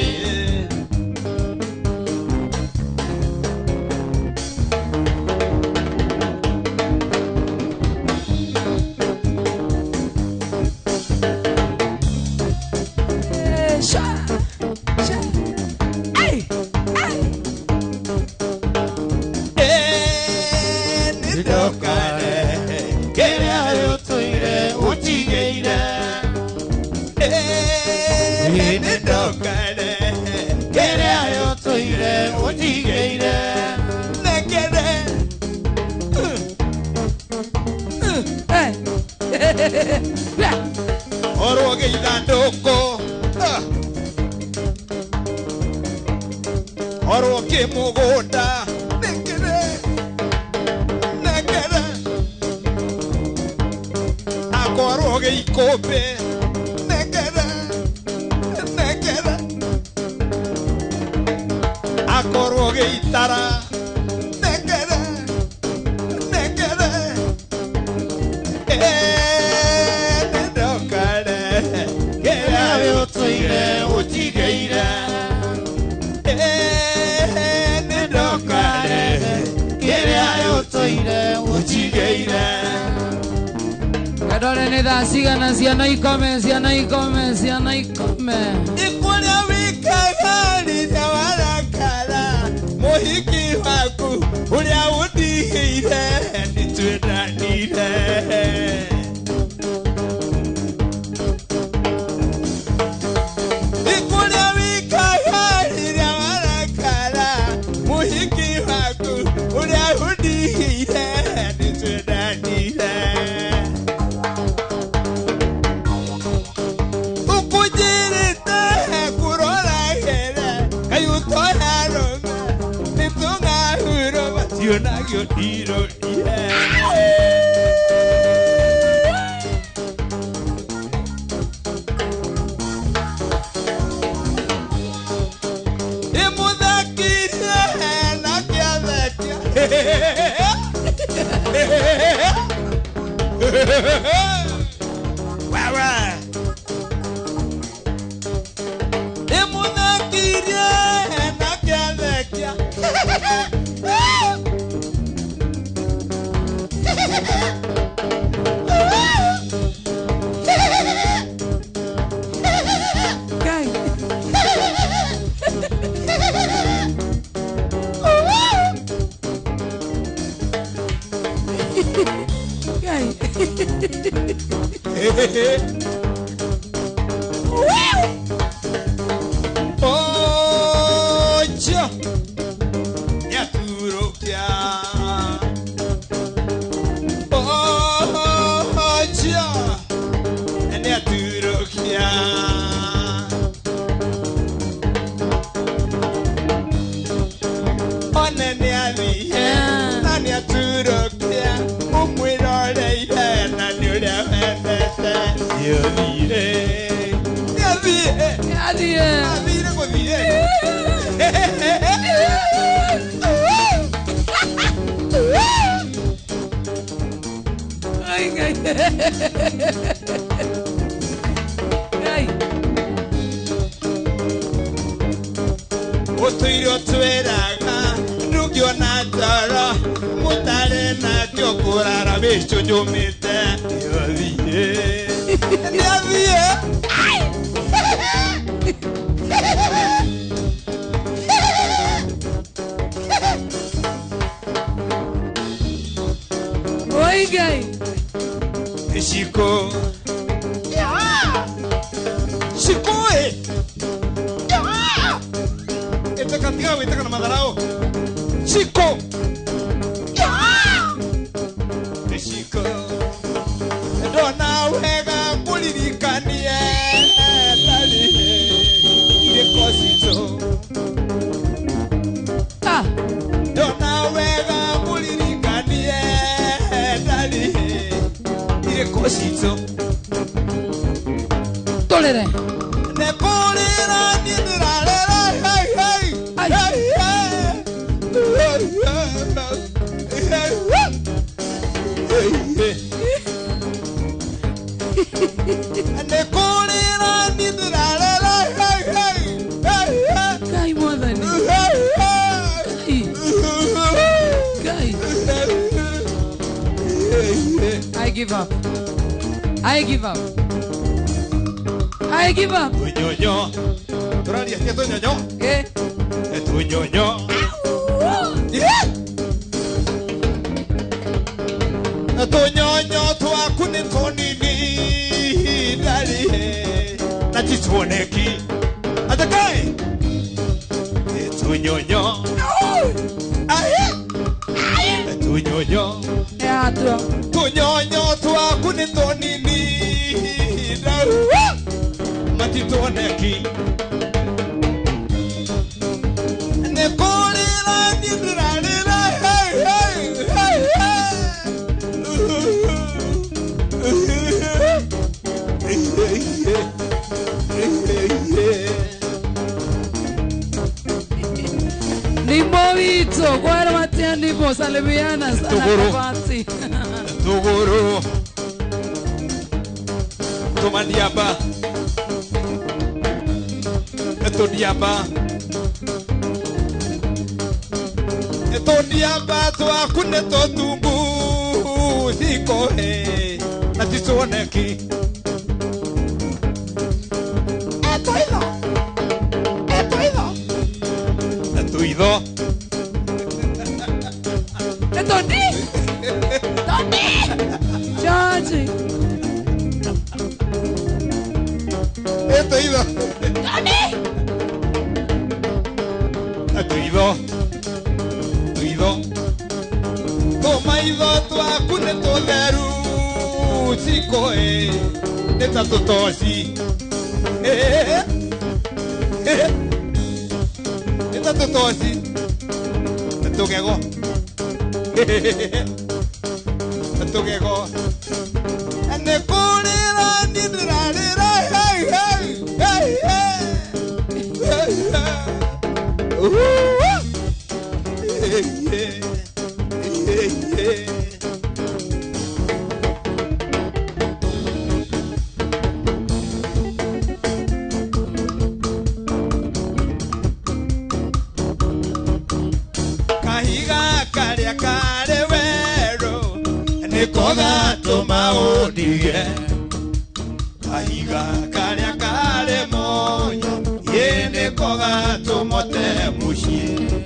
E: Korwo kĩmũgũnda nengere nengere akorwo gĩikũmbĩ nengere nengere akorwo gĩitara nengere nengere nendokare kĩrĩa ũtũire ũnjigĩire nendokare kĩrĩa ũtũire ũnjigĩire.
B: Kadore nĩ thaa cigana ciana ikome ciana ikome ciana ikome.
E: Ikuria wikaga rĩrĩa warakara mũhiki waku ũrĩa ũndigĩire nĩtwendanire. Ikuria wikaga rĩrĩa warakara mũhiki waku ũrĩa ũndigĩire nĩtwendanire. Ukujirite kuroragere kayutoyarome nitung'ahuro mationagio ndirorie. Imuthakirie na kĩathekia wewe imuthakirie na kĩathekia
B: Kai. Kai.
E: Ojo nyaturukia Ojo nyaturukia One nĩathiĩ na nĩaturukia ũmwĩroreire na nĩ ũrĩa wendete nĩũthire nĩathiĩ
B: Athiĩ.
E: athire gũthiĩ.
B: Ai Ngai. Ngai.
E: Ũtũire ũtwĩraga ndũngĩona toro mũtarĩ nakĩo kũrara wĩcũnjũmĩte nĩũthiĩ nĩathiĩ.
B: Oi Ngai.
E: Shiko Shiko ĩ ĩtĩka tiga gwĩtĩka na matharau Shiko Shiko ndona wega ngũririkanie ndarĩ irĩko citũ
B: Ah.
E: ndona wega ngũririkanie ndarĩ irĩko citũ
B: Tũrĩre.
E: Nĩkũrĩra niĩ ndĩrarĩra hei hei
B: Ai.
E: hei hei hei Nĩkũrĩra niĩ ndĩrarĩra hei hei hei hei
B: Ngai mwathani.
E: hei
B: Ngai. Ngai.
E: hei
B: I give up. I give up. I give up.
E: Tunyonyo tũraria cia tũnyonyo
B: Eh.
E: Tunyonyo Tũnyonyo twaku nĩ tũnini ndarĩ na tituoneki atakae Tunyonyo Tunyonyo
B: Teatro.
E: Tunyonyo twaku nĩ tũnini matituoneki Nĩ kũrĩra
B: Nimbo witũ kwera matia nimbo salimiana sana
E: Tuguru.
B: Kabati.
E: Tuguru. Tumandiaba. Tundiaba. Tundiaba twaku nĩ tũtungu cikohe na ticoneki.
A: Etoitho. Etoitho.
E: Tuitho.
B: Tondi. Tondi. George.
E: Tuitho.
B: Tondi.
E: Tuitho. Tuitho. Tũmaitho twaku nĩ tũtheru cikoe nĩ ta tũtoci. Nĩ ta tũtoci. Tũgego. Tũgego. Nĩ kũrĩra niĩ ndĩrarĩra. Hey, hey, hey, hey. Hey, hey. Ooh. Hey, hey. Hey, hey. Kahiga karĩa karĩ werũ nĩko gatũma ũndige. Kahiga karĩa karĩ mũnyũ ĩ nĩko gatũma ũte mũciĩ.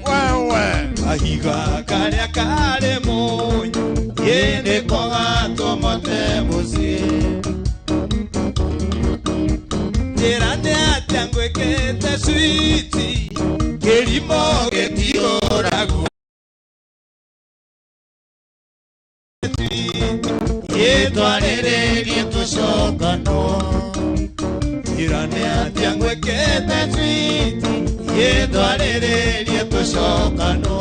A: Wewe.
E: Kahiga karĩa karĩ mũnyũ ĩ nĩko gatũma ũte mũciĩ. Njĩra nĩ atĩa ngwĩkĩte switi kĩrimũ gĩtihũragwo. Itwarĩrĩrie tũcokanwo. Njĩra nĩ atĩa ngwĩkĩte switi itwarĩrĩrie tũcokanwo.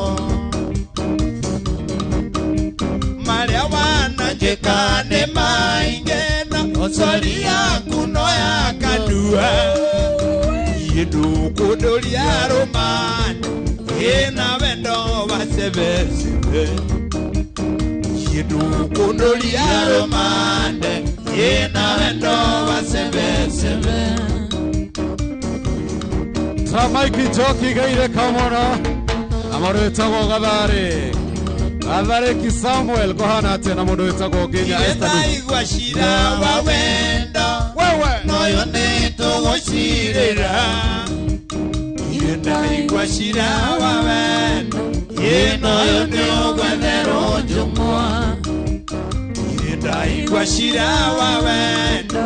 E: Marĩa wananjĩka nĩ maingĩ na ũcori yaku no ya kanua. Niĩ ndũkũndũria rũmani ĩna wendo wa cebecebe. Niĩ ndũkũndũria rũmande ĩna wendo wa cebecebe.
A: Tamaiki Njoki gaire kamona. Na mũndũ wĩtagwo Gathari. Gatharĩki Samuel kũhana atĩa na mũndũ wĩtagwo Nginya Esther Ndugu.
E: Ndaigua cira wa wendo
A: Wewe.
E: noyo nĩ tũgũcirĩra. Niĩ ndaigua cira wa wendo ĩ noyo nĩ ũgwetherwo njũng'wa. Niĩ ndaigua cira wa wendo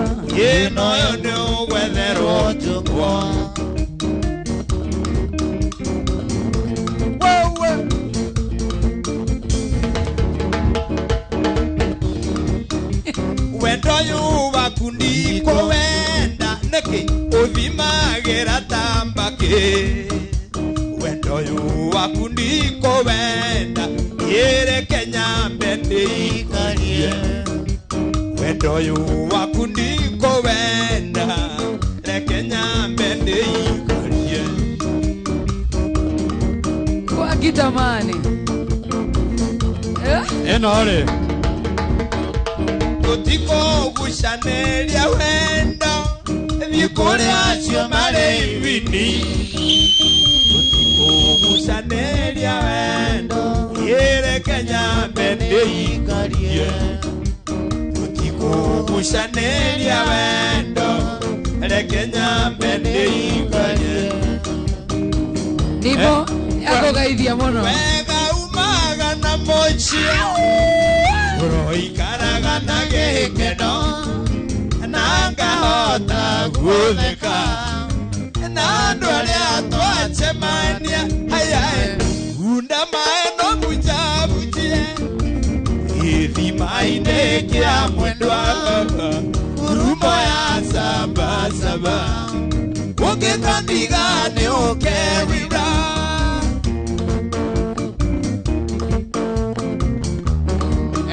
E: ĩ noyo nĩ ũgwetherwo njũng'wa.
A: Wewe.
E: Wendo ũyũ waku ndikũwenda nĩkĩ ũthimagĩra ta mbakĩ. Wendo ũyũ waku ndikũwenda ĩreke nyambe ndĩikarie. Wendo ũyũ waku ndikũwenda reke nyambe ndĩikarie.
B: Kwa gitamani. Eh?
A: Ĩno rĩ.
E: Tũtikũgucanĩria wendo thiĩ kũrĩ acio marĩ ibini. Tũtikũgucanĩria wendo ĩreke nyambe ndĩikarie. Tũtikũgucanĩria wendo reke nyambe ndĩikarie.
B: Nimbo akũgeithia mũno.
E: Wega umaga na mũciĩ ũroikaraga na gĩkeno na ngahota gũtheka na andũ arĩa twacemania hayae hunda maĩ no bunjabunjie gĩthima-inĩ kĩa mwendwa ngurumo ya sabasaba ũngĩkandiga nĩ ũkerira.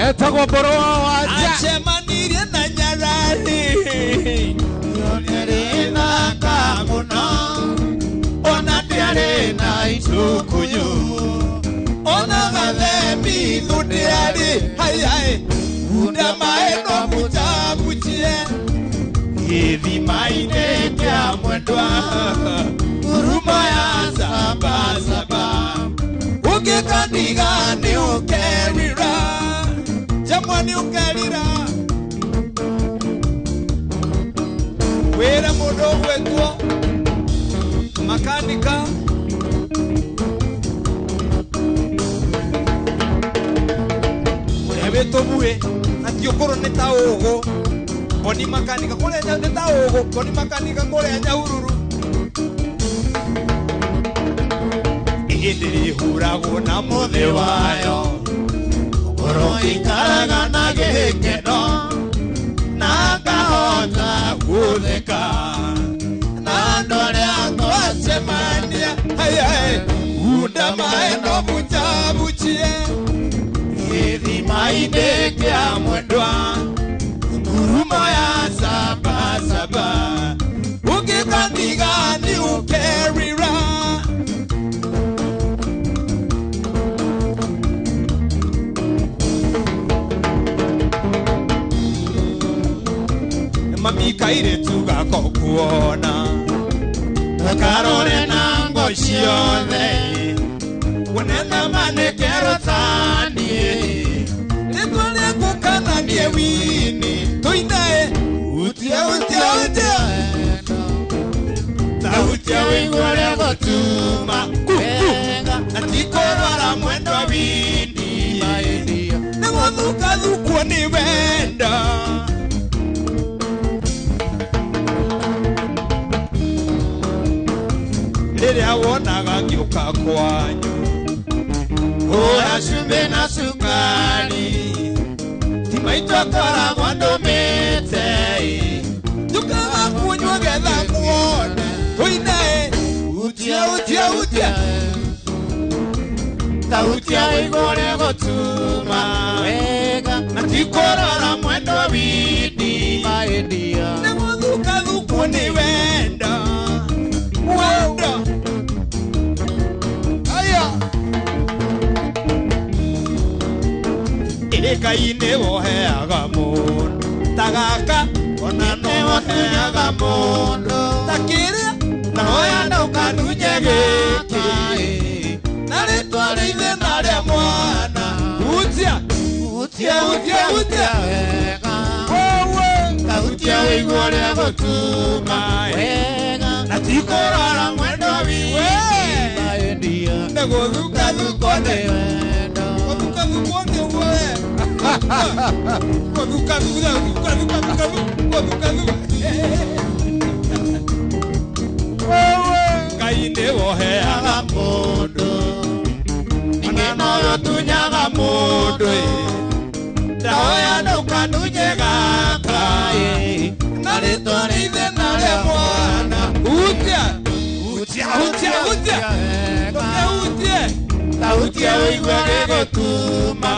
A: Etagwo Mboro wa Wanja.
E: Acemanirie na nyarari Yonere na kamuna Ona ndiarĩ na itukunyu Gĩthima-inĩ kĩa mwendwa Ngurumo ya saba saba Ũngĩkandiga nĩ ũkerira Jamwa nĩ ũkerira Wĩra mũndũ ũgwĩtwo Makanika Ũrĩa wĩtwo Buĩ na ti ũkũrũ nĩ ta ũgũ Boni makanika kũrĩa nĩ ta ũgũ Boni makanika kũrĩa Nyahururu Ĩndĩrĩhuragwo na mũthĩ wayo Ngoro ikaraga na gĩkeno Na ngahota gũtheka Na andũ arĩa twacemania Unda maĩ no bunjabuchie Gĩthima-inĩ kĩa mwendwa Ngurumo ya saba saba Ũngĩkandiga nĩ ũkerira Mami kairĩtu gako kuona Karore na ngo ciothe Wonena manekero taniĩ Rĩtwa rĩaku kana niĩ wini Tũinae utia utia utia Tautia wĩigua ũrĩa gũtuma Na ti kũrwara mwendwa wini Nĩ gũthukathukwo nĩ wendo Rĩrĩa wonaga ngĩũka kwanyu Hũra cumbĩ na cukari Ti maitũ akoragwo ndũmĩte Njũkaga kunyua getha nguone Tũinae utia utia utia Tautia wĩigua ũrĩa gũtuma Na ti kũrora mwendwa wini Nĩ gũthukathukwo nĩ wendo Wendo Aya Ngai nĩ woheaga mũndũ ta gaka ona no woheaga mũndũ ta kĩrĩa na hoya na ũkanunye gĩkĩ na rĩtwa rĩa ithe na rĩa mwana utia utia utia utia Tautia wĩigua ũrĩa gũtuma na ti kũrora mwendwa wiwe nĩ gũthukathukwo nĩ gũthukathukwo nĩ ũguo we Ngai nĩ woheaga mũndũ ona no ũtunyaga mũndũ Ndahoya ndũkanunye gaka na rĩtwa rĩa ithe na rĩa mwana Utia utia utia utia Ndũkehutie Tautia wĩigua gĩgũtuma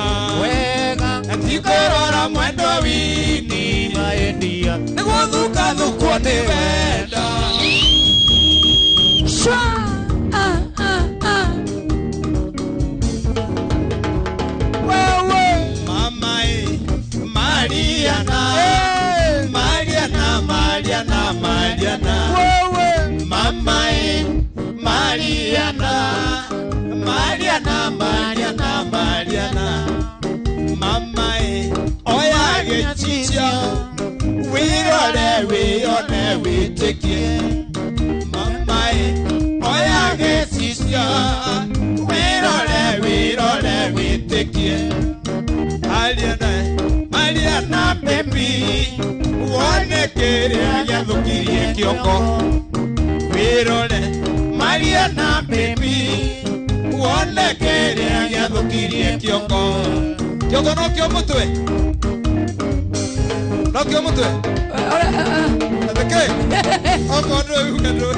E: Na ti kũrora mwendwa wini Nĩ gũthukathukwo nĩ wendo
B: Shwa ah ah ah
E: Wewe Mama Mariana Mariana Mariana Mariana Wewe Mama Mariana Mariana Mariana Mariana Mama oya gĩcicio wĩrore wĩone wĩtĩkie Mama oya gĩcicio wĩrore wĩrore wĩtĩkie Mariana Mariana baby wone kĩrĩa gĩathũkirie kĩongo wĩrore Mariana baby wone kĩrĩa gĩathũkirie kĩongo Kĩongo no kĩo mũtwe No kĩo mũtwe Atheke Okorwo ndũĩ uga ndũĩ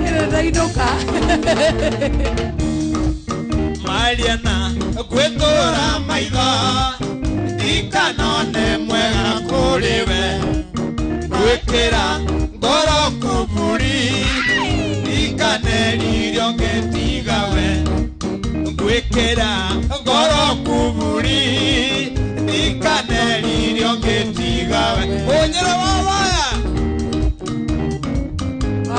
B: Ĩrĩa
E: Mariana gwĩtũra maitho ndikanone mwega kũrĩ we Gwĩkĩra ngoro kuburi ndikaneririo ngĩtiga we Gwĩkĩra ngoro kuburi ndikaneririo ngĩtiga wa waya.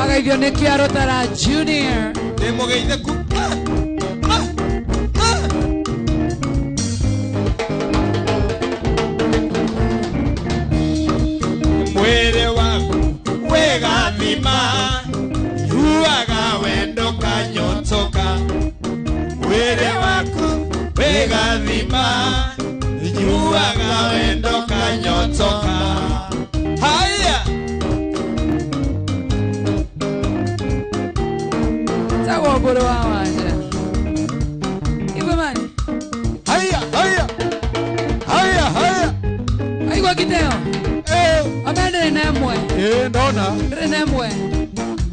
B: Agaithio nĩ Kĩarũtara Junior.
E: Ndĩ mũgeithĩku. Mwĩrĩ waku wĩgathima, yuaga wendo kanyotoka. Mwĩrĩ waku wĩgathima, yuaga wendo kanyotoka. Haya.
B: Tagwo mbũrũ wa wanja. Igwe mani.
E: Haya, haya. Haya, haya.
B: Aigua giteo. Amendere na ĩmwe.
E: Ndona.
B: Ndĩrĩ na ĩmwe.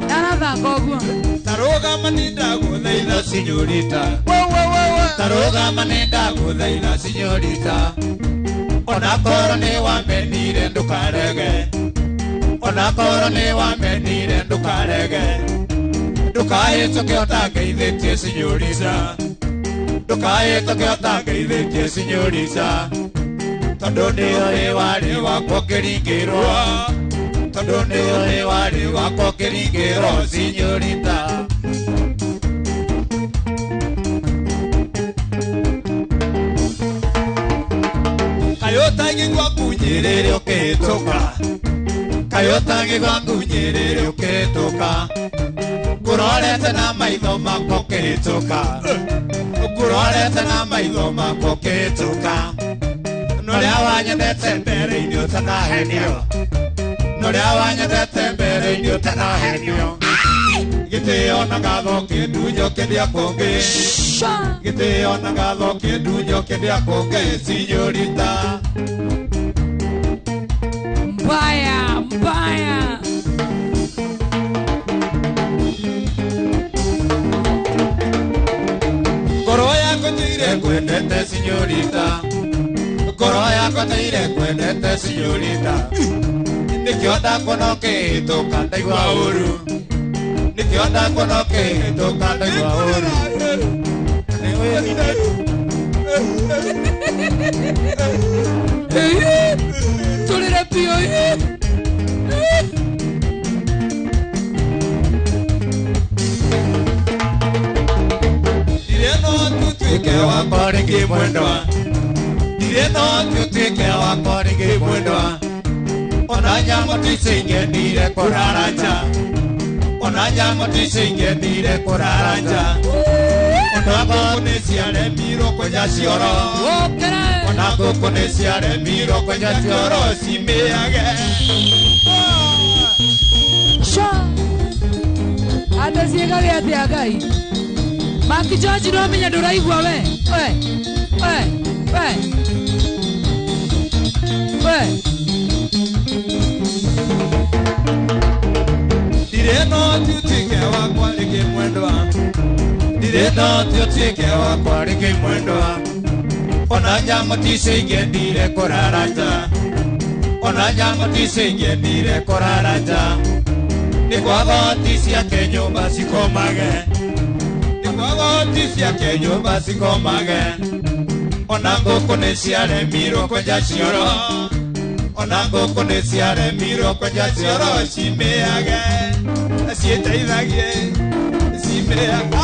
B: Ndarathaka ũguo.
E: Tarũgama nĩndagũthaitha sinyorita. Tarũgama nĩndagũthaitha sinyorita. Onakorwo nĩwamenire ndũkarege. Onakorwo nĩwamenire ndũkarege. Ndũkahĩtũke ũtangeithĩtie sinyorita. Ndũkahĩtũke ũtangeithĩtie sinyorita. Tondũ nĩũĩ warĩ wakwa ũkĩringĩrwo. Tondũ nĩũĩ warĩ wakwa ũkĩringĩrwo sinyorita. Kaĩ ũtangĩigua ngunyĩrĩre ũkĩhĩtũka. Kaĩ ũtangĩigua ngunyĩrĩre ũkĩhĩtũka. Ngũrorete na maitho makwa ũkĩhĩtũka. Ngũrorete na maitho makwa ũkĩhĩtũka. Norĩa wanyendete mbere-inĩ ũtanahenio. Norĩa wanyendete mbere-inĩ ũtanahenio. Gĩtĩo na ngatho kĩndunyo kĩrĩa kũngĩ. Gĩtĩo na ngatho kĩndunyo kĩrĩa kũngĩ sinyorita.
B: Mbaya, mbaya.
E: Ngoro yakwa njũire ngwendete sinyorita. Ngoro yakwa njũire ngwendete sinyorita. Nĩkĩo ndakuona ũkĩhĩtũka ndaigua ũru. Nĩkĩo ndakuona ũkĩhĩtũka ndaigua ũru.
B: Tũrĩre biũ.
E: Ndirĩ no tutuĩke wakwa rĩngĩ mwendwa. Ndirĩ no tutuĩke wakwa rĩngĩ mwendwa. Ona nyamũ ticingĩendire kũrara nja. Ona nyamũ ticingĩendire kũrara nja. Ona ngũkũ nĩciaremirwo kwenja cioro. Ona ngũkũ nĩciaremirwo kwenja cioro cimĩage.
B: Ate ciĩkage atĩa Ngai? Maki George no menya ndũraigua we. We. We. We. We.
E: Ndirĩ no tutuĩke wakwa rĩngĩ mwendwa. Ndirĩ no tutuĩke wakwa rĩngĩ mwendwa. Ona nyamũ ticingĩendire kũrara nja. Ona nyamũ ticingĩendire kũrara nja. Nĩ kwaga hoti ciake nyũmba cikomage. Nĩ kwaga hoti ciake nyũmba cikomage. Ona ngũkũ nĩciaremirwo kwenja cioro. Ona ngũkũ nĩciaremirwo kwenja cioro cimĩage. Ciĩteithagie cimĩage.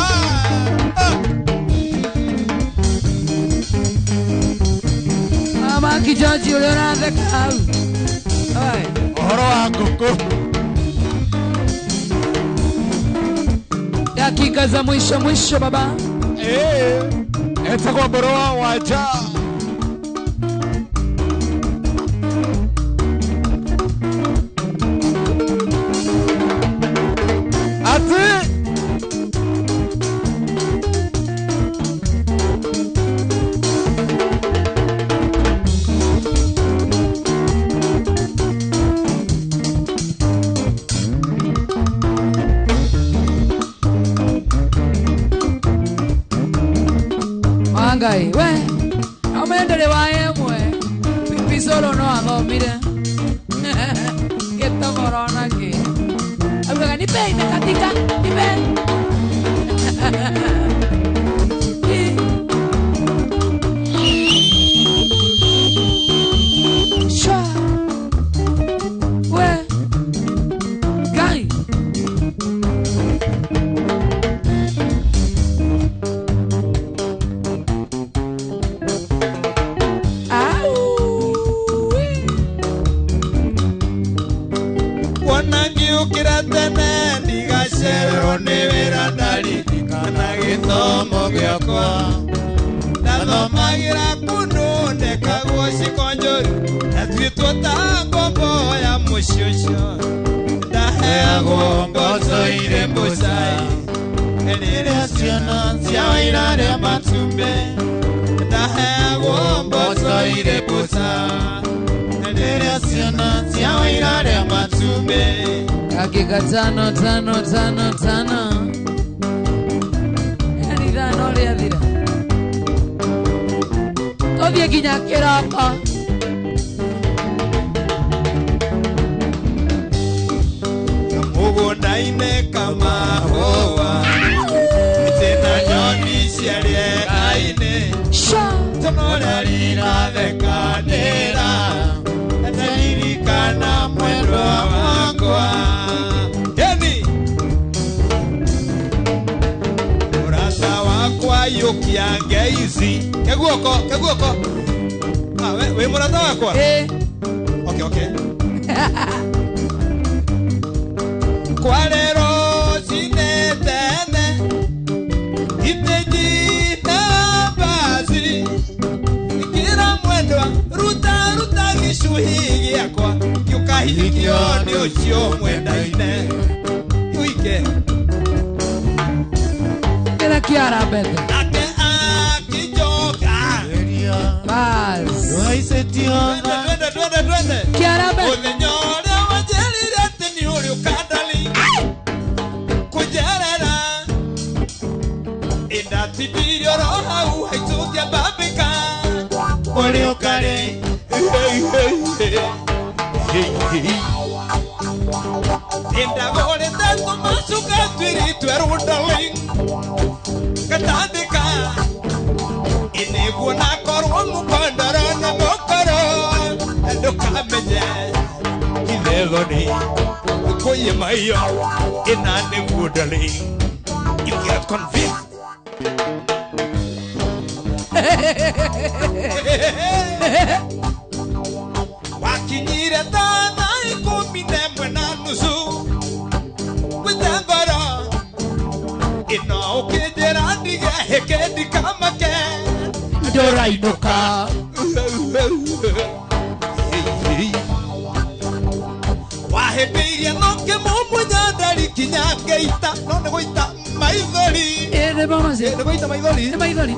B: Maki George ũrĩa ũratheka hau.
A: Ũhoro wa ngũkũ.
B: Dakika za mwisho mwisho baba.
A: Etagwo mbũrũ wa wanja. Ati
B: Ngai we amendere wa emwe pisolo no athomire gĩtomorona kĩ augaga nipe imekatika nipe. Sha.
E: wĩra ndaririkana gĩthomo gĩakwa ndathomagira kundu ndekagwo cikonjoru ndatuĩtwo ta ngombo ya mũciĩ ũcio ndaheagwo mboco irĩ mbucai rĩrĩa ciana cia wairarĩa matumbĩ ndaheagwo mboco irĩ mbuca rĩrĩa ciana cia wairarĩa matumbĩ
B: dakika 5 5 5 5 yani ithano rĩathira tũthiĩ nginya kĩroko
E: mũgũnda-inĩ kamahũa mĩtĩ na nyoni cia rĩera-inĩ tũnorĩa rirathekanĩra ndaririkana mwendwa wakwa yani mũrata wakwa yũkia ngeici keguoko keguoko wĩ mũrata wakwa okay okay Kwarero cinetene iteji na basi ikira mwendwa ruta ruta gĩcuhi gĩakwa gĩũkahikio nĩ ũcio mwendaine uike
B: Kĩra kĩara mbete
E: nake akĩnjoka
B: bas
E: twende twende twende
B: kĩara mbete
E: mũthenya ũrĩa wanjĩrire atĩ nĩ ũrĩũka darling kujerera indatindire oro hau haitũkia mbambĩka ũrĩũka rĩ indagũrĩte tũmacuka twĩrĩ twerũ darling ngatandĩka ĩnĩguo nakorwo mũkondoro na mũkoro ndũkamenye ithethoni kũyĩmaiyo ĩna nĩguo darling you get convinced wakinyire thaa 11:30 gwĩte ngoro ĩno ũkĩnjĩra ndige hĩkĩ ndikamake
B: ndũrainũka
E: wahĩmbĩirie no kĩmumunya ndari kinya ngĩita no nĩ gũita maithori nĩ gũita maithori
B: nĩ maithori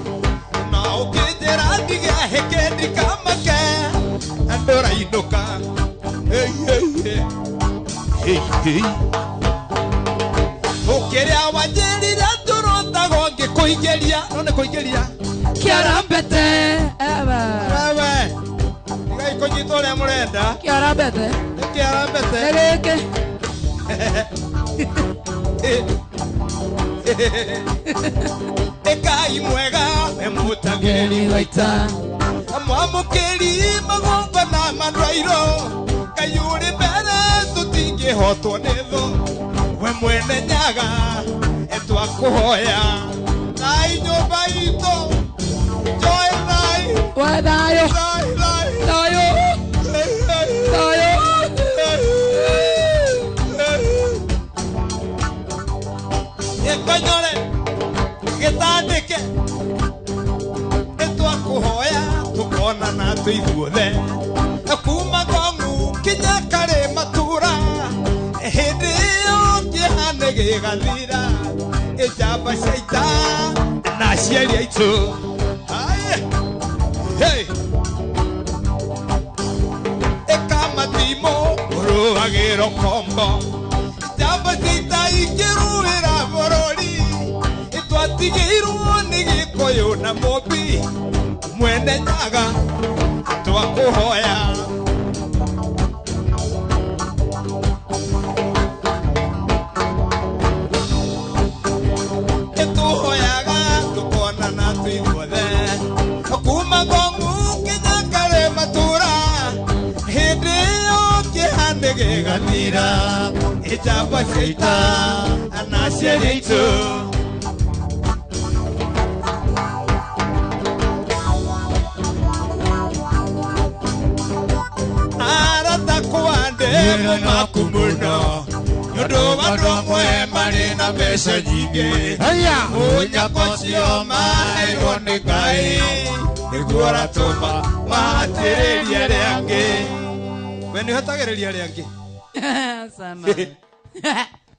E: no ũkĩnjĩra ndige hĩkĩ ndikamake ndũrainũka ũkĩrĩa wanjĩrire tũrotagwo ngĩkũingĩria no nĩ kũingĩria
B: kĩara mbete
E: wewe tigai kũnyita ũrĩa mũrenda
B: kĩara mbete
E: nĩ kĩara mbete
B: nĩ gĩkĩ
E: Ĩkai mwega we mũtangĩri
B: wa ita
E: mwamũkĩri magongona ma ndwairũ Ngai ũrĩ mbere tũtingĩhotwo nĩ thũ we mwene nyaga twakũhoya thai nyũmba itũ joy thai
B: wa thayũ
E: thai thai
B: thayũ thayũ
E: Gĩkonyore gĩtandĩke nĩtwakũhoya tũkonana twĩ ithuothe kuma Ngong'u kinya karĩ matura hĩndĩ ĩyo kĩeha nĩ gĩgathira ĩnjamba cia ita na aciari aitũ hey ĩkamatimũ ũrũagĩro kombo njamba cia ita ikĩrũĩra bũrũri ĩtwatigĩirwo nĩ Gĩkũyũ na Mũmbi mwene nyaga twakũhoya ĩtũhoyaga tũkonana twĩ ithuothe kuma Ngong'u nginya karĩ matura hĩndĩ ĩyo kĩeha nĩ gĩgathira ĩnjamba cia ita na aciari aitũ arata kwa ndĩ mũmaku mũno nĩ ũndũ wa andũ amwe Marĩ na mbeca nyingĩ. Mũnyaka ũcio maheirwo nĩ Ngai nĩguo ũratũma mahatĩrĩrie arĩa angĩ. We nĩ ũhatagĩrĩria arĩa angĩ?
B: Sana.